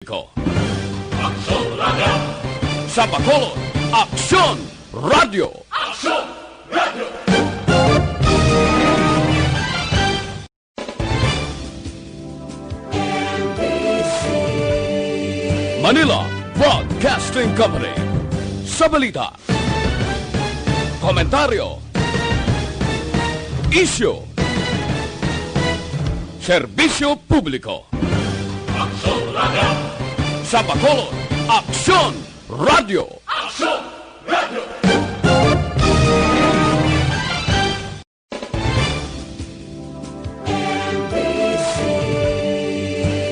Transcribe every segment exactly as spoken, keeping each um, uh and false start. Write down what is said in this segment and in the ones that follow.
Ko. Aksyon Radyo! Sa Bacolod, Aksyon Radyo! Aksyon Radyo! Manila Broadcasting Company. Sa balita, komentaryo, isyu, serbisyo publiko. Aksyon Radyo! Sa Bacolod, Aksyon Radyo! Aksyon Radyo!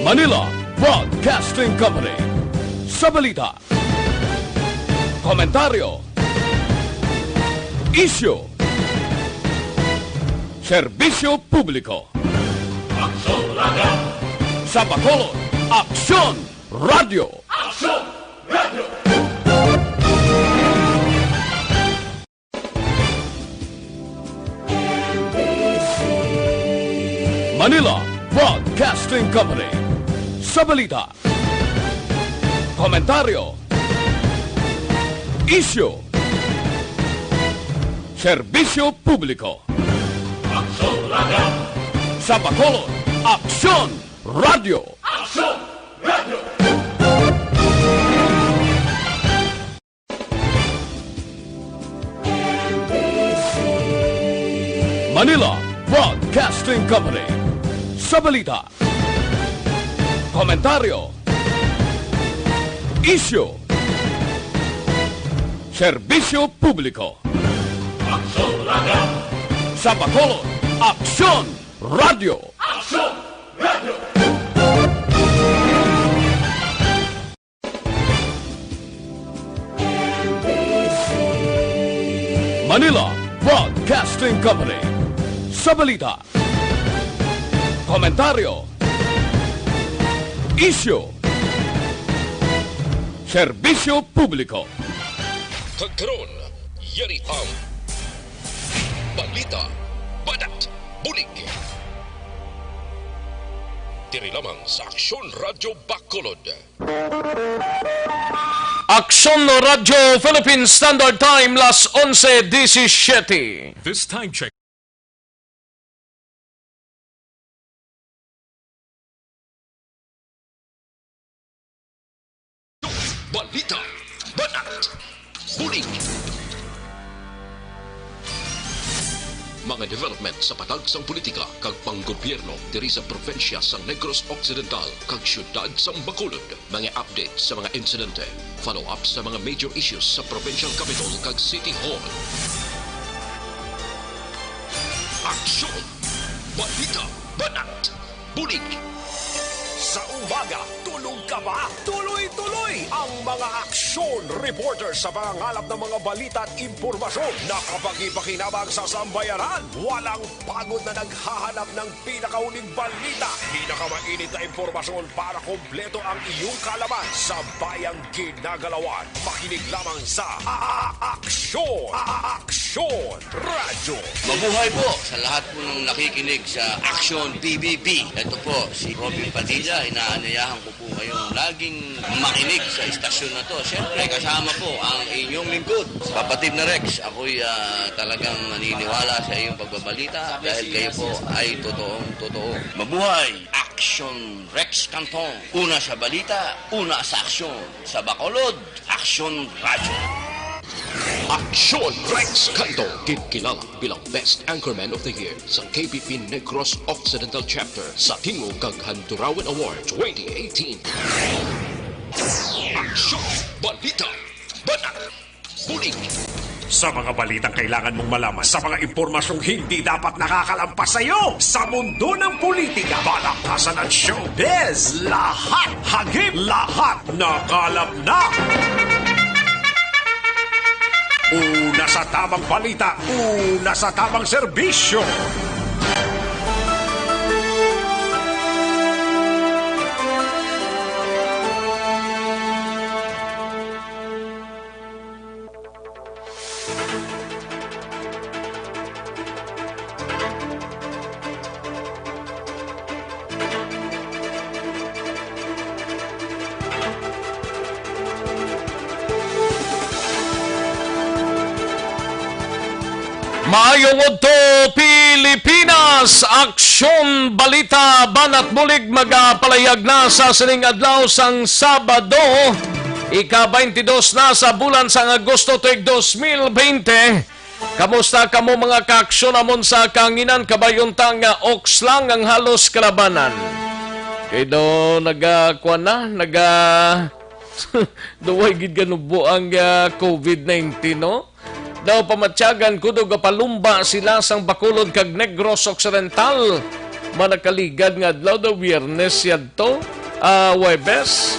Manila Broadcasting Company. Sa balita, komentaryo, isyu, serbisyo publiko. Aksyon Radyo! Sa Bacolod, Aksyon Radyo! Aksyon Radyo! Manila Broadcasting Company. Sa balita, komentaryo, isyu, serbisyo publiko. Aksyon Radyo! Sa Bacolod, Aksyon Radyo! Aksyon Radyo! Manila Broadcasting Company. Sa balita, komentaryo, isyu, serbisyo publiko. Aksyon Radyo! Sa Bacolod, Aksyon Radyo! Aksyon Radyo! Manila Broadcasting Company. Sa balita, komentaryo, isyu, serbisyo publiko. Kag karon, yari ang balita, banat, bulig. Diri lamang sa Aksyon Radyo Bacolod. Aksyon Radyo Philippine Standard Time, las onse disisiete. This time check. Balita, banat, bulig. Mga development sa patag sang politika kag panggobyerno diri sa probinsya sang Negros Occidental kag siyudad sang Bacolod. Mga update sa mga insidente, follow-up sa mga major issues sa provincial capital kag city hall. Aksyon! Balita! Banat! Bulig! Sa umaga, tulog ka ba? Tuloy-tuloy ang mga aksyon reporter sa pangangalap ng mga balita at impormasyon na kapagi-pakinabang sa sambayanan. Walang pagod na naghahanap ng pinakauling balita, pinakamainit na impormasyon para kompleto ang iyong kaalaman sa bayang ginagalawan. Makinig lamang sa A-, A-, Aksyon! A-, A-, Aksyon Radyo! Mabuhay po sa lahat po ng nakikinig sa Aksyon P B B. Ito po si Robin Padilla. Inaanyayahan ko po kayong laging makinig sa istasyon na to. Siyempre, kasama po ang inyong lingkod, Kapatid na Rex. Ako'y, ah, talagang naniniwala sa iyong pagbabalita dahil kayo po ay totoong totoo. Mabuhay! Aksyon Rex Canton. Una sa balita, una sa aksyon. Sa Bacolod, Aksyon Radyo. Aksyon Rex Canton, ginkilala bilang Best Anchorman of the Year sa K B P Negros Occidental Chapter sa Tingog kag Handurawan Award twenty eighteen. Aksyon! Balita! Banat! Bulig! Sa mga balitang kailangan mong malaman, sa mga impormasyong hindi dapat nakakalampas sa iyo, sa mundo ng politika, balakasan at showbiz, lahat hagip, lahat nakalap na. Una sa tamang balita, una sa tamang serbisyo. Paayong udto, Pilipinas! Aksyon Balita, banat bulig, magapalayag na sa sining adlaw sang Sabado, ika twenty-dos na sa bulan sang Agosto tuig dos mil bente. Kamusta kamo, mga kaaksyon, amon sa kanginan? Kabay unta nga oks lang ang halos kalabanan. Kay daw naga-, kuwan na, naga-, duway gid ganubo ang, ah, covid nineteen, no? Daw pamatyagan ko daw gapalumba sila sang Bacolod kag Negros Occidental. Manakaligad nga adlaw daw, Biyernes yadto, ah, Huwebes.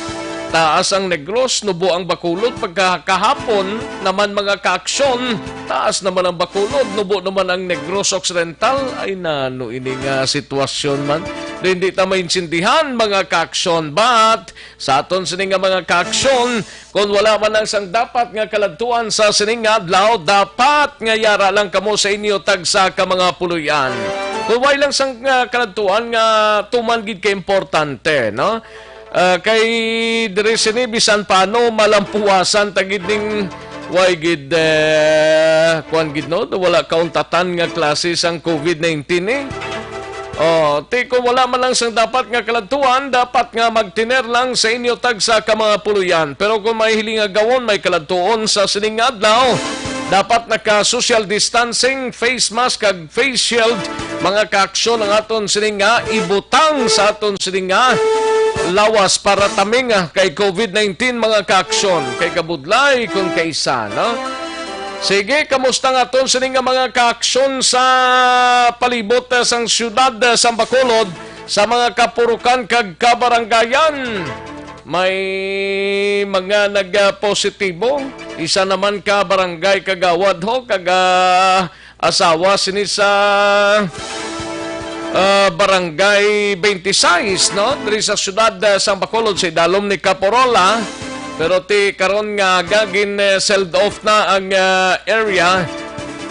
Taas ang Negros, nubo ang Bacolod. Pagkakahapon naman, mga kaaksyon, taas naman ang Bacolod, nubo naman ang Negros Occidental. Ay, nano ini nga sitwasyon man? Di, hindi ta maintindihan, mga kaaksyon. But, sa aton sini nga mga kaaksyon, kung wala man lang sang dapat nga kaladtuan sa sining nga adlaw, dapat nga yara lang kamo sa inyo tagsa ka mga puloy-an. Kung way lang sang, ah, kaladtuan nga tuman gid ka importante, no? Ah, kay diri sini bisan paano malampuwasan ta gid ning way gid, eh, kuwan gid, no? Wala kauntatan nga klase sang covid nineteen, eh. Oh, ti kung wala man lang sang dapat nga kaladtuan, dapat nga magtiner lang sa inyo tagsa ka mga puloy-an. Pero kung may hiling nga gawon, may kaladtuon sa sining nga adlaw, dapat naka-social distancing, face mask, kag face shield, mga kaaksyon, ang aton sining nga ibutang sa aton sining nga lawas para taming, ah, kay covid nineteen, mga kaaksyon, kay kabudlay kung kaisa, no? Sige, kamusta nga aton sini nga mga kaaksyon sa palibot, eh, sang siyudad, eh, sang Bacolod, sa mga kapurukan kag kabarangayan? May mga nag-, ah, positibo. Isa naman ka barangay kagawad, ho, kag, ah, asawa sini sa, ah, Barangay twenty-six, no? Diri sa siyudad, ah, sang Bacolod, sa idalom ni Caporol, ah. Pero ti karon nga aga gin, eh, sealed off na ang, ah, area,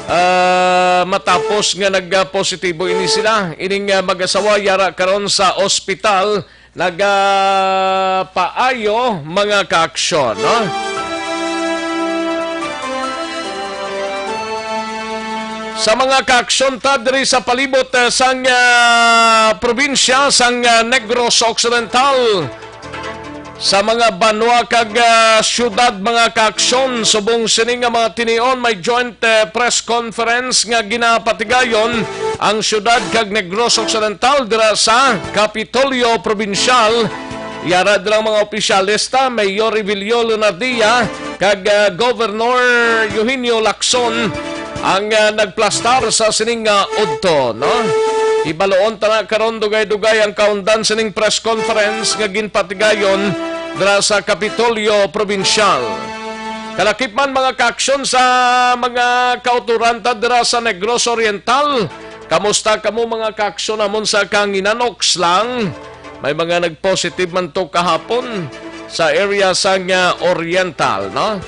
ah, matapos nga nagpositibo ini sila. Ining, ah, mag-asawa yara karon sa ospital, nagapaayo, mga kaaksyon, no? Sa mga kaaksyon ta diri sa palibot, eh, sang, ah, probinsya sang, ah, Negros Occidental, sa mga banwa kag, ah, siyudad, mga kaaksyon, subong sini nga mga tinion, may joint, eh, press conference nga ginapatigayon ang siyudad kag Negros Occidental dira sa Kapitolyo Probinsyal. Yara dira ang mga opisyales ta, Mayor Evelio Leonardia kag, ah, Governor Eugenio Lacson ang, ah, nagplastar sa sining, ah, udto, no? Hibaluon ta na karon dugay-dugay ang kaundan sining press conference nga ginpatigayon dira sa Kapitolyo Probinsyal. Kalakip man, mga kaaksyon, sa mga kautoran ta dira sa Negros Oriental. Kamusta kamo, mga kaaksyon, amon sa kanginan? Oks lang. May mga nag-positive man to kahapon sa area sang, ah, Oriental, no?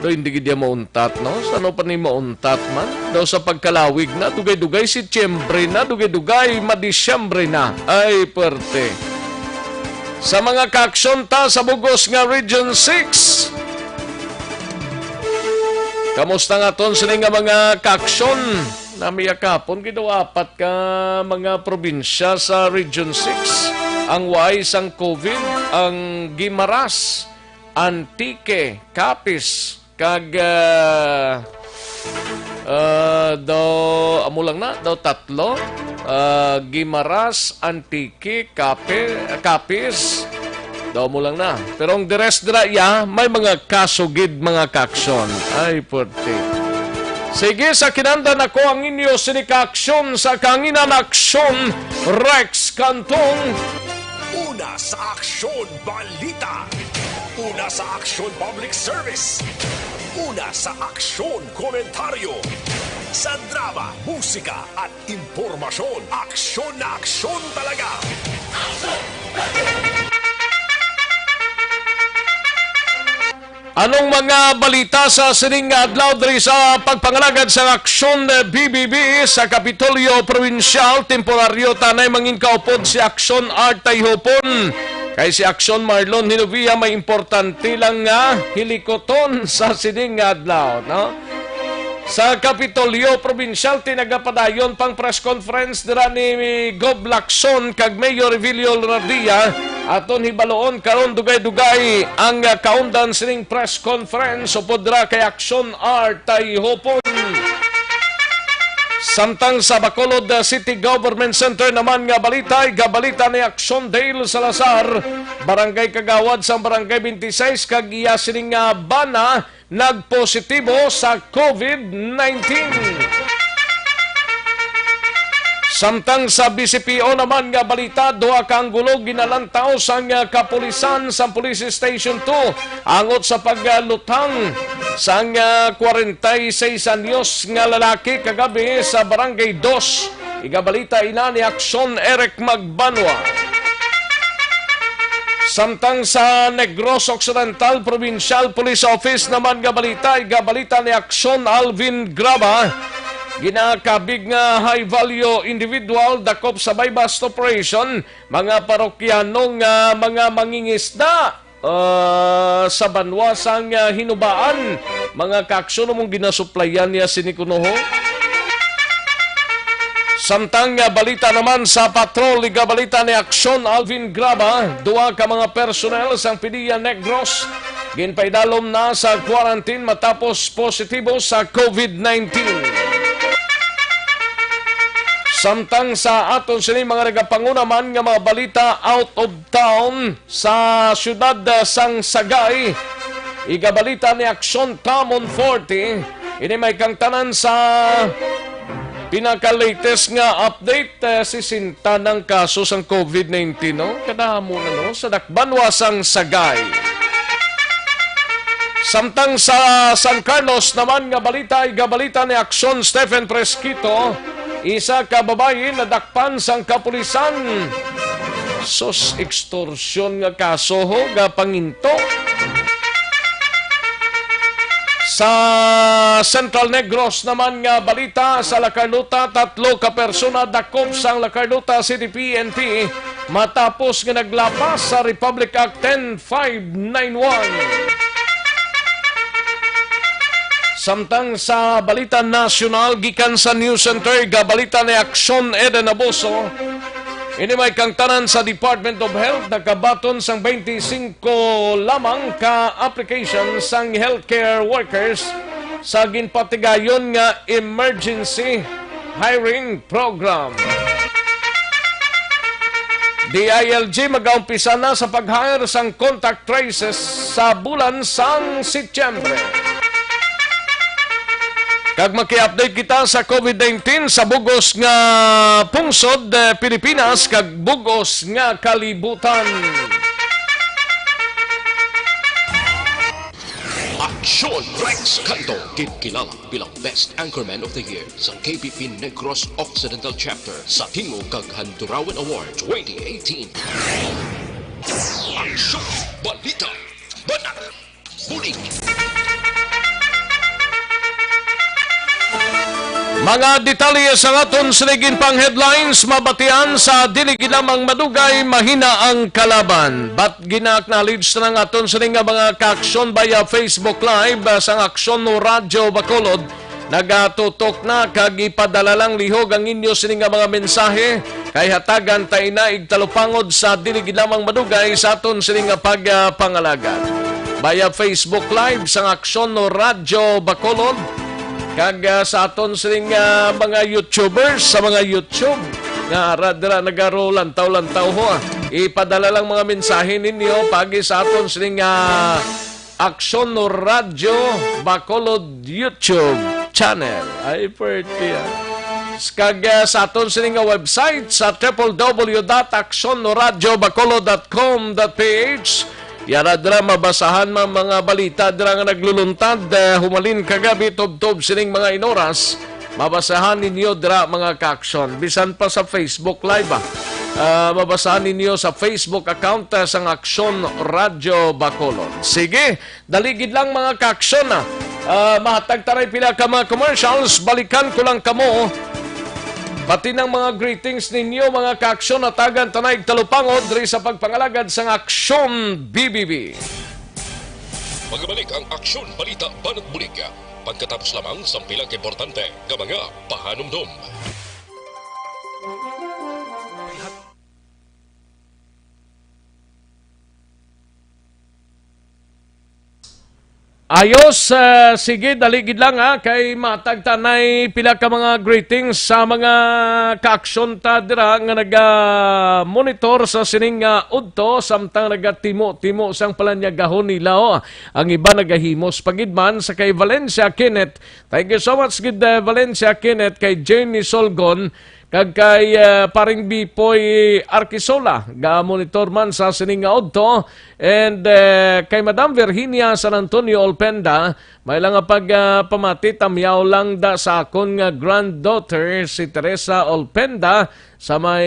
Do, hindi gid ya mauntat, no? Sa ano pa ni mauntat man? Daw sa pagkalawig na, dugay-dugay Setyembre na, dugay-dugay Madisyembre na. Ay, pwerte. Sa mga kaaksyon ta sa bugos nga Region six, kamusta nga ton sini nga mga kaaksyon? Nami ya kahapon gid, apat ka mga probinsya sa Region six ang waay sang covid, ang Guimaras, Antique, Capiz, kag, ah, ah, daw, amo lang na, daw tatlo. Ah, Guimaras, Antique, Capi-, Capiz. Daw mo lang na. Pero ang the rest dira, ya, may mga kaso gid, mga kaaksyon. Ay, puwerte. Sige, sa kinahanglan ako ang inyo sini kaaksyon sa kanginan, Aksyon Rex Cantong. Una sa Aksyon Balita. Una sa Aksyon Public Service. Una sa Aksyon Komentaryo. Sa drama, musika, at impormasyon, aksyon na aksyon talaga. Anong mga balita sa sining nga adlaw diri sa pagpangalagad sa Aksyon B B B sa Kapitolyo Probinsyal? Temporaryo tanay mangin kaupod si Aksyon Art Tayhupon. Kay si Aksyon Marlon Hinovia may importante lang nga hilikoton sa sining nga adlaw, no? Sa Kapitolyo Probinsyal, tinagapadayon pang press conference dira ni Gov Lacson kag Mayor Revilio Lardia. Aton hibaloon karon dugay-dugay ang, ah, kaundan sining press conference upod dira kay Aksyon Art Tayhopon. Samtang sa Bacolod, ah, City Government Center naman nga balita, igabalita ni Aksyon Dale Salazar, barangay kagawad sang Barangay twenty-six, kag iya sining, ah, bana nagpositibo sa covid nineteen. Samtang sa B C P O naman nga balita, duha ka anggulo ginalantaw sang, ah, kapulisan sang Police Station two angot sa pagluthang sang, ah, kwarenta y seis anyos nga lalaki kagabi sa Barangay Dos. Igabalita ina ni Aksyon Eric Magbanwa. Samtang sa Negros Occidental Provincial Police Office naman nga balita, igabalita ni Aksyon Alvin Graba, ginakabig nga high value individual dakop sa buy-bust operation, mga parokyano nga mga mangingisda, ah, sa banwa sang, ah, Hinubaan, mga kaaksyon, among ginasuplayan niya sini kuno, ho. Samtang nga balita naman sa patrol, igabalita ni Aksyon Alvin Graba, duha ka mga personnel sang PDEA Negros ginpaidalom na sa quarantine matapos positibo sa covid nineteen. Samtang sa aton sini mga nagapanguna man nga mga balita out of town sa siyudad, ah, sang Sagay. Igabalita ni Aksyon Tamon forty. Ini may kangtanan sa pinaka-latest nga update, ah, sesenta nang kaso sang covid nineteen, no? Kadamo na, no? Sa dakbanwa sang Sagay. Samtang sa San Carlos naman nga balita, igabalita ni Aksyon Stephen Fresquito, isa ka babayi nadakpan sang kapulisan. Sus, extortion nga kaso, ho, nga panginto. Sa Central Negros naman nga balita, sa La Carlota, tatlo ka persona dakop sang La Carlota City P N P matapos nga naglapas sa Republic Act ten five nine one. Samtang sa balita nasyonal, gikan sa News Center, gabalita ni Aksyon Eden Abuso. Ini may kangtanan sa Department of Health, nakabaton sang twenty-five lamang ka application sang healthcare workers sa ginpatigayon nga emergency hiring program. D I L G magaumpisa na sa pag-hire sang contact traces sa bulan sang Setyembre. Kag maki-update kita sa covid nineteen sa bugos nga pungsod, eh, Pilipinas kag bugos nga kalibutan. Aksyon Rex Canto, ginkilala bilang Best Anchorman of the Year sa K P P Negros Occidental Chapter sa tingog kag Handurawan Award twenty eighteen. Aksyon, balita, banat, bulig. Mga detalye sa aton sining pang headlines, mabatian sa dili gid lamang madugay, mahina ang kalaban. But gina-acknowledge na nga aton sini nga mga kaaksyon via Facebook Live, ah, sang Aksyon no Radyo Bacolod. Nagatutok na kag ipadala lang lihog ang inyo sini nga mga mensahe kay hatagan ta ina igtalupangod sa dili gid lamang madugay sa aton sini nga pagpangalagad. Via Facebook Live sang Aksyon no Radyo Bacolod kag, ah, sa aton sini nga mga YouTubers sa mga YouTube nga ara dira nagarolantaw-lantaw ho, ah. Ipadala lang mga mensahe ninyo pagi sa aton sini nga Aksyon no Radyo Bacolod YouTube channel. Ay, pwerte, ah. Kag, ah, sa aton sini nga website sa triple W dot aksyon no radyo bacolod dot com dot P H. Yara dira mabasahan ang mga balita dira nga nagluluntad, ah, humalin kagabi tubtob sining mga inoras. Mabasahan ninyo dira, mga kaaksyon. Bisan pa sa Facebook Live, ah. Ah, mabasahan ninyo sa Facebook account, ah, sang Aksyon Radyo Bacolod. Sige, dali gid lang, mga kaaksyon, ah. Ah, mahatag taray pila ka mga commercials, balikan ko lang kamo. Pati ng mga greetings ninyo, mga kaaksyon, hatagan ta na igtalupangod diri sa pagpangalagad sang Aksyon B B B. Magabalik ang Aksyon Balita Banat Bulig. Pagkatapos lamang sang pila ka importante nga mga pahanumdom. Ayos, ah, sige, dali gid lang, ha, kay matag tanay pila ka mga greetings sa mga kaaksyon ta dira nga naga-monitor sa sining, ah, udto, samtang nagatimo-timo sang palanyagahon nila, oh. Ang iba nagahimos pa gid man sa kay Valencia Kenneth. Thank you so much gid, ah, Valencia Kenneth, kay Jenny Solgon, kag kay, ah, paring Bipoy Arquisola, ga-monitor man sa sining nga udto. And, eh, kay Madam Virginia San Antonio Olpenda, may lang nga pag, ah, pamati, tamyaw lang da sa akon nga granddaughter, si Teresa Olpenda, sa may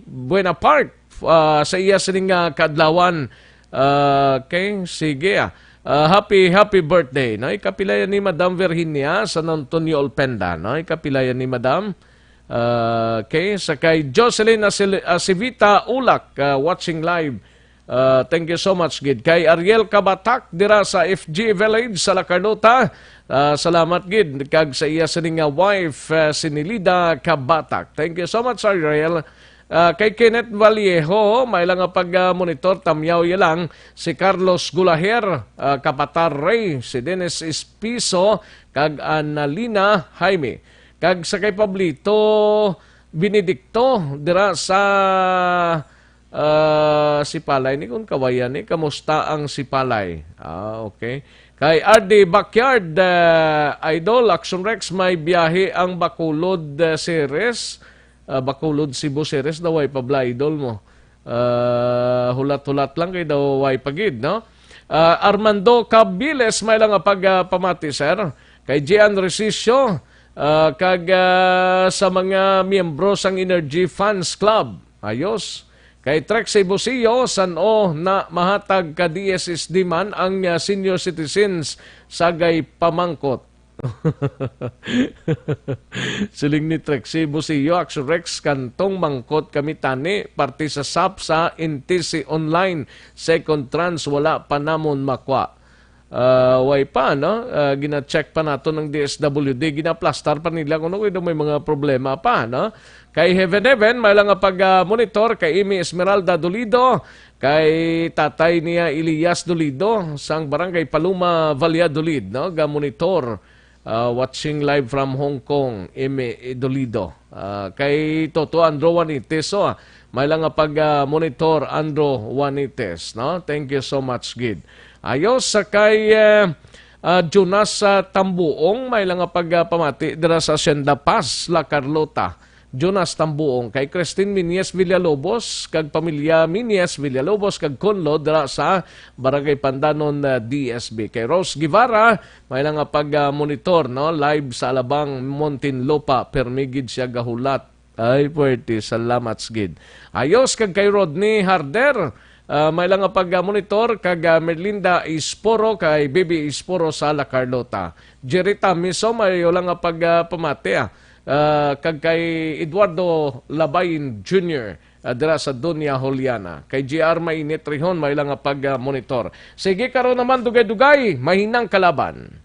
Buena Park, ah, sa iya sining nga kaadlawan. Ah, okay, sige, ah. Ah, happy, happy birthday, no? Ikapila yan ni Madam Virginia San Antonio Olpenda, no? Ikapila yan ni Madam. Ah, okay, sa kay Jocelyn Asil-, Asivita Ulak, ah, watching live. Ah, thank you so much gid. Kay Ariel Kabatak dira sa F G Village sa La Carlota. Ah, salamat gid kag sa iya sini nga wife, ah, si Nilida Kabatak. Thank you so much, Ariel. Ah, kay Kenneth Vallejo, may lang nga pag, ah, monitor, tamyaw ya lang si Carlos Gulaher, ah, Kapatar Rey, si Dennis Espiso, kag Annalina Jaime. Kag sa kay Pablito Benedicto dira sa, ah, Sipalay ni, kung kawayan ni, kamusta ang Sipalay? Ah, okay. Kay R D Backyard, ah, Idol, Action Rex, may biyahe ang Bacolod, ah, Ceres. Ah, Bacolod, Cebu Ceres daw, ay pa bala, Idol, mo. Ah, hulat-hulat lang kay daw way pa gid, no? Ah, Armando Cabiles, may lang nga pag, ah, pamati, sir. Kay Gian Resicio, ah, kag, ah, sa mga miyembro sang Energy Fans Club. Ayos. Kay Trexie Busio, san-o na mahatag ka D S S D man ang, ah, senior citizens sa gay pamangkot. Siling ni Trexie Busio, Action Rex, kantong mangkot kami tani, parte sa sap sa N T C Online, second tranche, wala pa namon makwa. Ah, way pa, no? Ah, gina-check pa nato ng D S W D, ginaplastar pa nila kung ano, may mga problema pa, no? Kay Heaven Heaven, may lang nga pag, ah, monitor kay Amy Esmeralda Dolido, kay tatay niya Elias Dolido, sang Barangay Paloma, Valladolid, no? Ga monitor, ah, watching live from Hong Kong, Amy Dolido. Ah, kay Toto Andro Juanites, oh, may lang nga pag, ah, monitor, Andro Juanites, no? Thank you so much gid. Ayos, sa kay, eh, ah, Jonas, ah, Tambuong, may lang nga pag, ah, pamati dira sa Hacienda Paz, La Carlota. Jonas Tambuong, kay Christine Minyes Villalobos, kag pamilya Minyes Villalobos, kag Conlo, dira sa Barangay Pandanon, ah, D S B. Kay Rose Guevara, may lang nga pag, ah, monitor, no? Live sa Alabang, Muntinlupa, permi gid siya gahulat. Ay, puwerte. Salamat gid. Ayos, kag kay Rodney Harder, ah, may lang nga pag, ah, monitor, kag, ah, Merlinda Isporo, kay Bibi Isporo sa La Carlota. Jerry Tamiso, may lang nga pag, ah, pamati, ah. Ah, kag kay Eduardo Labayin Junior, ah, dira sa Doña Juliana. Kay G R Mainit Rihon, may lang nga pag, ah, monitor. Sige, karon naman, dugay-dugay, mahinang kalaban.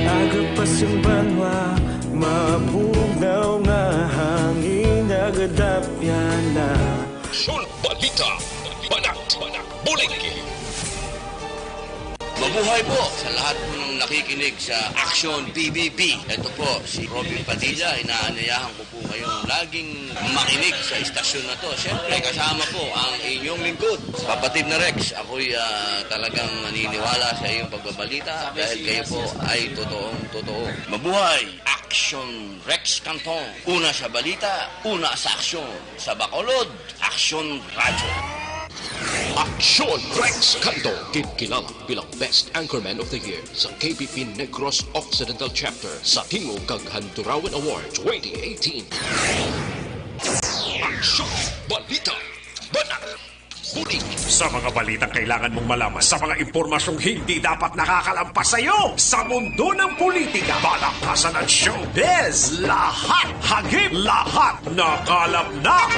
Agapas ang banwa, mabugnaw nga hangin, nagadapyan na. Aksyon Balita, Banat, Bulig. Mabuhay po sa lahat po ng nakikinig sa Aksyon P B B. Ito po si Robin Padilla, inaanyayahan ko po kayong laging makinig sa istasyon na to. Siyempre, kasama po ang inyong lingkod, Kapatid na Rex. Ako'y, ah, talagang naniniwala sa iyong pagbabalita dahil kayo po ay totoong totoo. Mabuhay! Aksyon Rex Canton. Una sa balita, una sa aksyon. Sa Bacolod, Aksyon Radyo. Aksyon! Rex Canto, ginkilala bilang Best Anchorman of the Year sa K B P Negros Occidental Chapter sa Tingog kag Handurawan Award twenty eighteen. Aksyon! Balita! Banat! Bulig! Sa mga balitang kailangan mong malaman, sa mga impormasyong hindi dapat nakakalampas sa iyo, sa mundo ng politika, palakpasan at showbiz, lahat hagip, lahat nakalap na!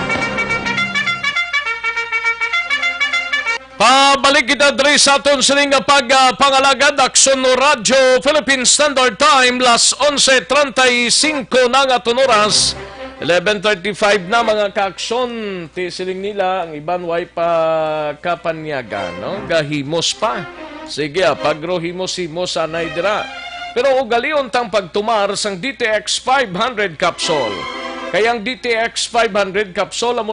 Pabalik kita diri sa aton sining nga pag, ah, pangalagad, Aksyon Radyo Philippine Standard Time, las onse treinta y cinco na nga aton oras, eleven thirty-five na, mga kaaksyon. Ti siling nila, ang iban way pa kapanyagan, no? Gahimos pa. Sige, ah, pagro himos-himos anay dira. Pero ugalion tang pagtumar sang D T X five hundred capsule. Kay ang D T X five hundred capsule amo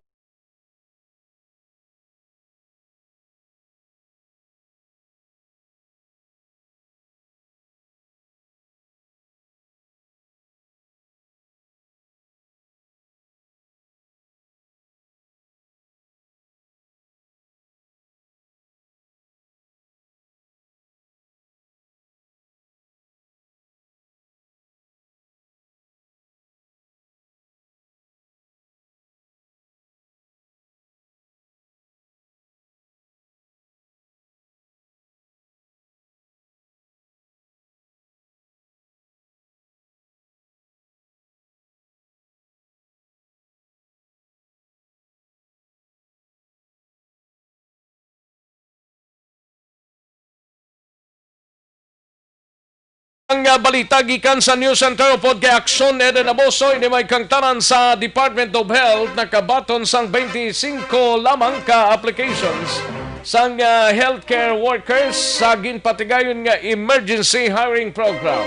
Ang, ah, balita gikan sa News Center upod kay Aksyon Eden Aboso, ini may kangtanan sa Department of Health nakabaton sang twenty-five lamang ka applications sang, ah, healthcare workers sa ginpatigayon nga emergency hiring program.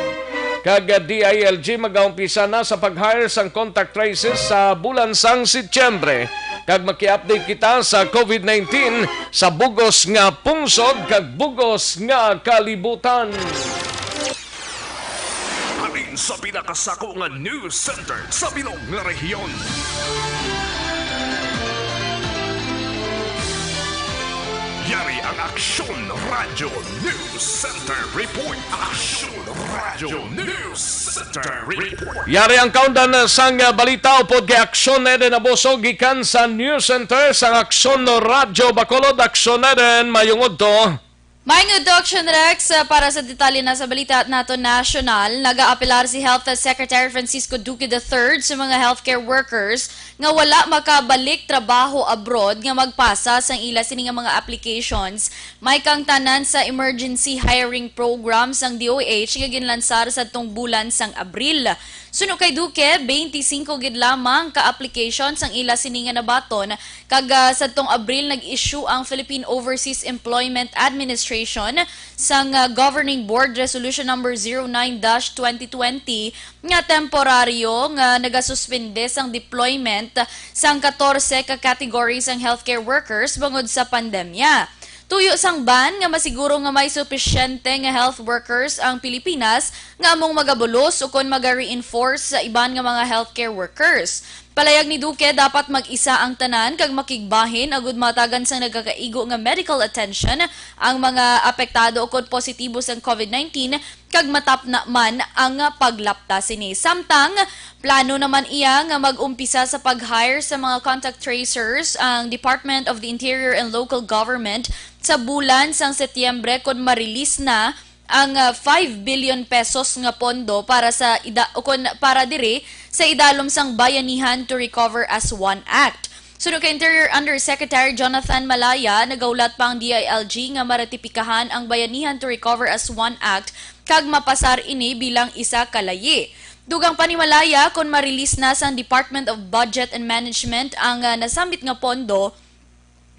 Kag, ah, D I L G magaumpisa na sa pag-hire sang contact traces sa bulan sang Setyembre. Kag maki-update kita sa COVID nineteen sa bugos nga pungsod kag bugos nga kalibutan. Halin sa pinakasako nga news center sa bilog nga rehiyon. Yari ang Aksyon Radyo News Center Report. Aksyon Radyo News Center Report. Yari ang kaundan sang balita upod kay Aksyon Eden Aboso gikan sa News Center sang Aksyon Radyo Bacolod. Aksyon Eden, mayong udto. Mayong udto, Aksyon Rex. Para sa detalye na sa balita naton nasyonal, nagaapelar si Health Secretary Francisco Duque the third sa mga healthcare workers nga wala makabalik trabaho abroad nga magpasa sang ila sini nga mga applications. May kangtanan sa emergency hiring program sang D O H nga ginlansar sadtong bulan sang Abril. Suno kay Duque, twenty-five gid lamang ka application sang ila sini nga nabaton, kag, ah, sadtong Abril nag-issue ang Philippine Overseas Employment Administration sang, ah, Governing Board Resolution Number zero nine dash twenty twenty nga temporaryo nga nagasuspende sang deployment sang katorse ka category sang healthcare workers bangod sa pandemya. Tuyo sang ban nga masiguro nga may supisyente nga health workers ang Pilipinas nga among magabulos ukon maga-reinforce sa iban nga mga healthcare workers. Palayag ni Duque, dapat mag-isa ang tanan kag makigbahin agud matagan sang nagakaigo nga medical attention ang mga apektado ukon positibo sang COVID nineteen kag matapna man ang paglapta sini. Samtang, plano naman iya nga mag-umpisa sa pag-hire sa mga contact tracers ang Department of the Interior and Local Government sa bulan sang Setyembre, kon ma-release na ang, ah, five billion pesos nga pondo para sa ida-, o kon para diri sa idalom sang Bayanihan to Recover as One Act. Suno kay Interior Undersecretary Jonathan Malaya, nagahulat pa ang D I L G nga maratipikahan ang Bayanihan to Recover as One Act kag mapasar ini bilang isa ka layi. Dugang pa ni Malaya, kon ma-release na sang Department of Budget and Management ang, ah, nasambit nga pondo,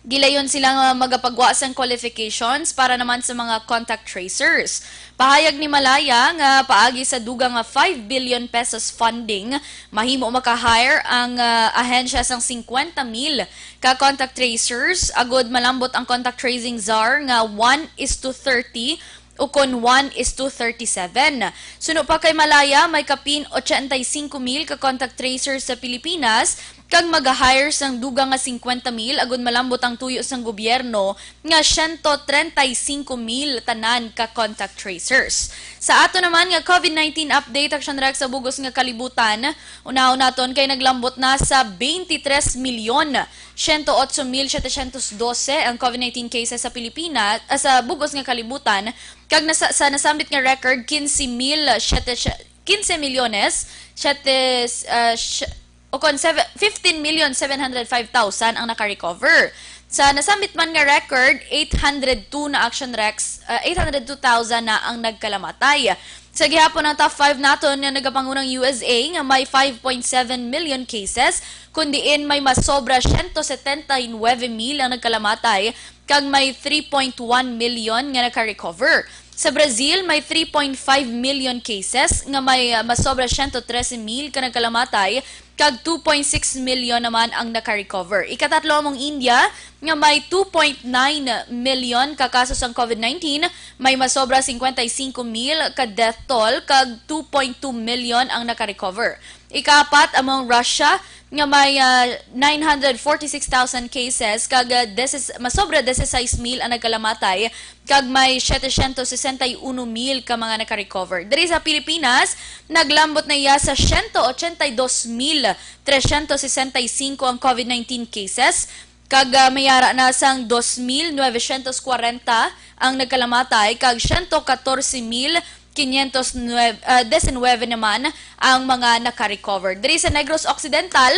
gilayon sila nga magapagwa sang qualifications para naman sa mga contact tracers. Pahayag ni Malaya nga paagi sa dugang nga five billion pesos funding, mahimo maka-hire ang, ah, ahensya sang singkwenta mil ka contact tracers, agud malambot ang contact tracing czar nga one is to thirty ukon one is to thirty-seven. Suno pa kay Malaya, may kapin ochenta y cinco mil ka contact tracers sa Pilipinas, kag mag-hire sang dugang nga singkwenta mil agud malambot ang tuyo sang gobyerno nga siyento treinta y cinco mil tanan ka contact tracers. Sa ato naman nga COVID nineteen update, Action Rex, sa bugos nga kalibutan, unahon naton kay naglambot na sa twenty-three milyon siyento otso mil setecientos doce ang COVID nineteen cases sa Pilipinas, ah, sa bugos nga kalibutan, kag nasa, sa nasambit nga record, quince mil siete, quince milyones siete, ah, si-, o kon seven, fifteen million seven hundred five thousand ang naka-recover. Sa nasambit man nga record, eight hundred two na, Action Rex, ah, eight hundred two thousand na ang nagkalamatay. Sa gihapon, ang top five naton nga nagapangunang U S A nga may five point seven million cases, kun diin may masobra siyento setenta y nuebe mil ang nagkalamatay, kag may three point one million nga naka-recover. Sa Brazil, may three point five million cases nga may, ah, masobra siyento trese mil ka nagkalamatay, kag two point six million naman ang naka-recover. Ikatatlo among India, nga may two point nine million ka kaso sang COVID nineteen, may masobra singkwenta y singko mil ka death toll, kag two point two million ang naka-recover. Ikaapat among Russia, nga may, ah, nine hundred forty-six thousand cases, kag, ah, desis-, masobra dieciséis mil ang nagkalamatay, kag may setecientos sesenta y uno mil ka mga naka-recover. Diri sa Pilipinas, naglambot na iya sa siyento ochenta y dos mil trescientos sesenta y cinco ang COVID nineteen cases, kag, ah, may ara na sang dos mil novecientos kwarenta ang nagkalamatay, kag siyento katorse mil quinientos nuebe, ah, diecinuebe naman ang mga naka-recover. Diri sa Negros Occidental,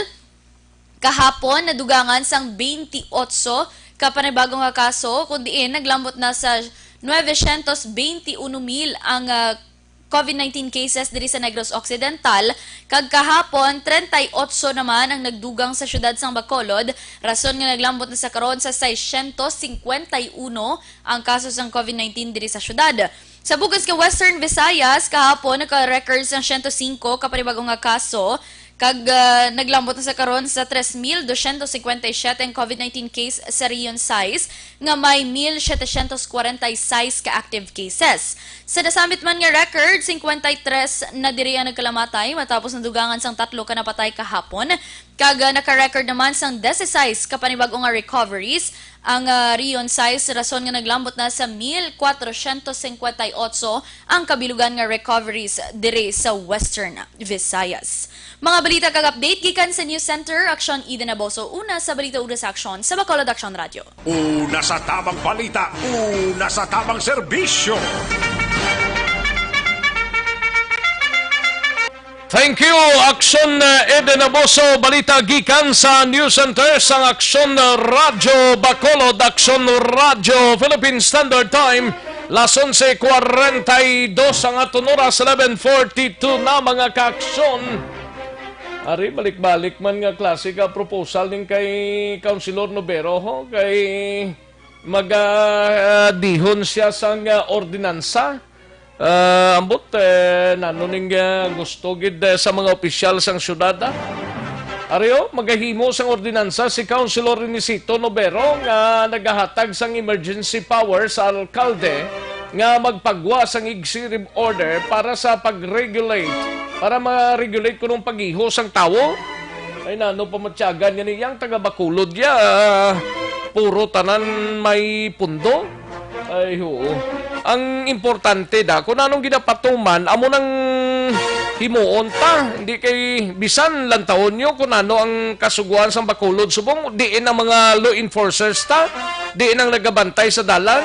kahapon, nadugangan sang twenty-eight ka panibago nga kaso, kun diin naglambot na sa novecientos veintiuno mil ang, ah, COVID nineteen cases diri sa Negros Occidental, kag kahapon, treinta y ocho naman ang nagdugang sa siyudad sang Bacolod, rason nga naglambot na sa karon sa seiscientos cincuenta y uno ang kaso sang COVID nineteen diri sa siyudad. Sa bug-os nga Western Visayas, kahapon naka-record sang siyento singko ka panibago nga kaso, kag, ah, naglambot na sa karon sa tres mil doscientos cincuenta y siete ang COVID nineteen case sa Region sais, nga may mil setecientos kwarenta y seis ka active cases. Sa nasambit man nga record, cincuenta y tres na diri ang nagkalamatay matapos nadugangan sang tatlo ka napatay kahapon, kag, ah, naka-record naman sang dieciséis ka panibago nga recoveries ang, ah, Region sais, rason nga naglambot na sa mil kwatrocientos cincuenta y ocho ang kabilugan nga recoveries diri sa Western Visayas. Mga balita kag update gikan sa News Center, Aksyon Eden Aboso. Una sa balita, una sa aksyon sa Bacolod Aksyon Radyo. Una sa tabang balita, una sa tabang serbisyo. Thank you, Aksyon, uh, Eden Aboso. Balita gikan sa News Center sang Aksyon Radyo Bacolod, Aksyon Radyo Philippine Standard Time. Las onse cuarenta y dos ang aton oras, eleven forty-two na, mga kaaksyon. Ari, balik-balik man nga klase ka proposal ning kay Councilor Nobero, ho, kay magadihon siya sang, ah, ordinansa. Ah, ambot, eh, nano ning, ah, gusto gid, eh, sa mga opisyal sang syudad, ah. Ari, oh, magahimo sang ordinansa si Councilor Renesito Nobero nga nagahatag sang emergency power sa alkalde nga magpagwa sang executive order para sa pag-regulate, para ma-regulate kunong pag-iho sang tawo. Ay, nano pamatyagan nga ni yang taga Bacolod ya, ah, puro tanan may pundo. Ay, oo. Ang importante da, kung anong ginapatuman, amo nang himuon ta. Hindi kay bisan lantawon nyo kung ano ang kasuguan sang Bacolod subong, diin ang mga law enforcers ta, diin ang nagabantay sa dalan.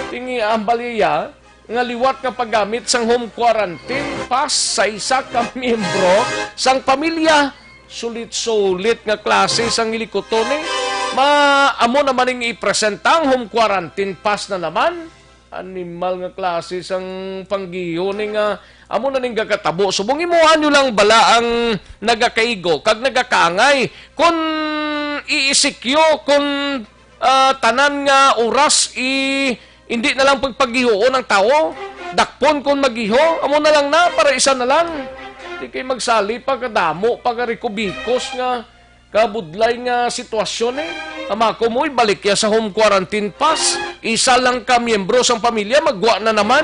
Tingi ang baliya nga liwat nga paggamit sang home quarantine pass sa isa ka miyembro sang pamilya. Sulit-sulit nga klase sang hilikuton, eh. Ma-, amo naman ning ipresenta ang home quarantine pass na naman. Animal nga klase sang panggiyo ni nga amo na ning gakatabo. Subong imuha nyo lang bala ang nagakaigo kag nagakaangay. Kung iisikyo, kung, ah, tanan nga oras, i-, hindi na lang pagpagihoon ang tawo. Dakpon kung magiho, amo na lang na, para isa na lang. Di kay magsali pa, kadamo pa, karikubikos nga kabudlay nga sitwasyon, eh. Ama ko mo, ibalik ya sa home quarantine pass. Isa lang ka miyembro sang pamilya, magwa na naman.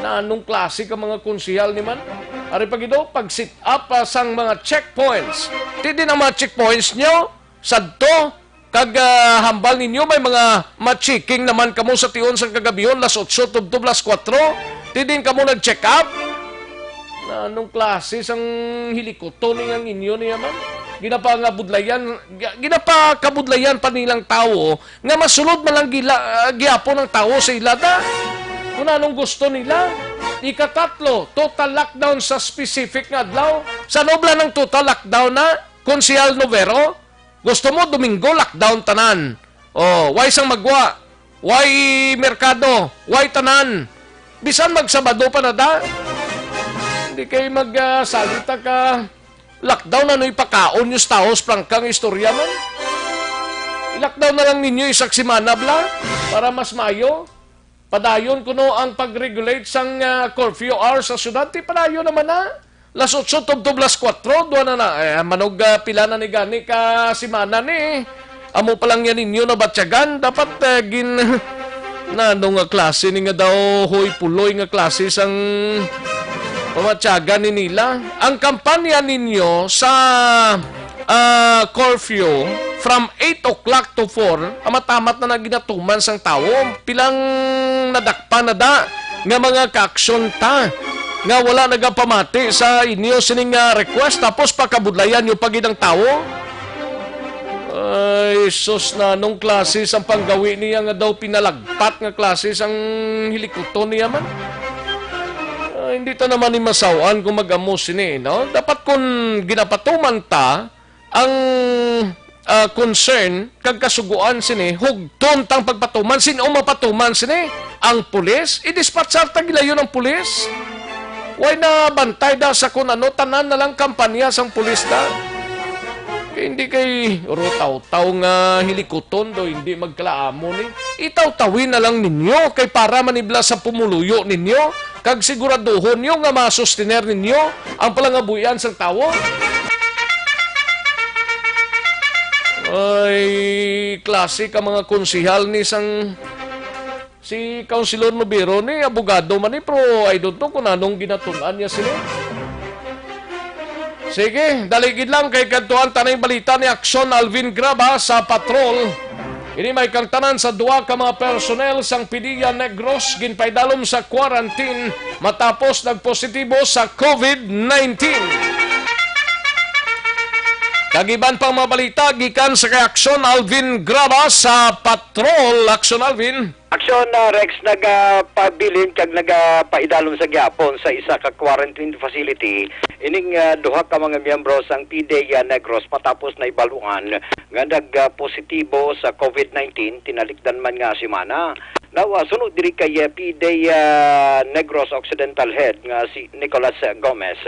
Na anong klase ka mga konsehal ni man? Ari pa gid, oh, pag-set up, ah, sang mga checkpoints. Ti din ang mga checkpoints nyo, sadto, kag, ah, hambal ninyo may mga ma-checking naman kamo sa tion sang kagabihon, las otso tubtob las kuwatro. Ti din kamo nag-check up? Na, anong klase sang hilikuton ni nga ninyo niya man? Ginapangabudlayan, ga-, ginapakabudlayan pa nilang tawo nga masulod man lang gila, ah, gihapon ang tawo sa ila da. Kung anong gusto nila. Ikatatlo, total lockdown sa specific nga adlaw. Sa nobla ng total lockdown na, Konsehal Novero? Gusto mo, Domingo, lockdown tanan. Oh, why sang magwa? Why merkado? Why tanan? Bisan magsabado pa na da. Hindi kayo magsalita ka. Lockdown, ano ipakaon nyo sa taos, prangkang istorya man? I-lockdown na lang ninyo isang semana, bla, para mas mayo. Padayon kuno ang pag-regulate sang, ah, curfew hours sa syudad. Ti padayon naman na. Las otso tubtob las kuwatro, dua na na. Eh, manog, ah, pila na ni gani ka semana ni. Amo pa lang yan ninyo nabatyagan. Dapat, eh, gin-, na ano nga klase ni nga daw hoy puloy nga klase sang pamatyagan ni nila. Ang kampanya ninyo sa, ah, curfew from eight o'clock to four, amat-amat na naginatuman sang tawo. Pilang nadakpan na da nga mga kaaksyon ta nga wala nagapamati sa inyo sining, ah, request, tapos pakabudlayan nyo pa gid ang tawo? Ay, sus, na anong klase sang panggawi niya nga daw pinalagpat nga klase sang hilikuton niya man? Ah, hindi ta naman ni masaw-an kung mag-amo sini, no? Dapat kung ginapatuman ta ang, ah, concern kag kasugoan sini, hugton tang pagpatuman. Sin-o mapatuman sini? Ang pulis? I-dispatchar ta gilayon ang pulis? Why na bantay da sa kun ano, tanan na lang kampanya sang pulis da? Kay hindi kay uro taw-taw nga hilikuton do, hindi magkalaamo ni. Itawtawin na lang ninyo kay para manibla sa pumuluyo ninyo, kag siguraduhon nyo nga masustener ninyo ang palangabuhian sang tawo. Ay, klase ka mga konsehal ni sang si Councilor Nobero ni, abogado man ni, pero I don't know kung anong ginatun-an niya sila. Sige, dali gid lang kay kadtuan tanay balita ni Aksyon Alvin Graba sa patrol. Ini may kangtanan sa duha ka mga personnel sang Pidea Negros ginpaidalom sa quarantine matapos nagpositibo sa covid nineteen. Kag iban pang mga balita gikan sa kay Aksyon Alvin Graba sa patrol. Aksyon Alvin. Aksyon, ah, Rex, nagapabilin kag nagapaidalom sa gihapon sa isa ka quarantine facility ining, ah, duha ka mga miyembro sang Pidea Negros matapos na ibaluan nga nagpositibo sa covid nineteen tinalikdan man nga semana. Now, ah, sunod diri kay, ah, Pidea Negros Occidental Head nga si Nicolas Gomez,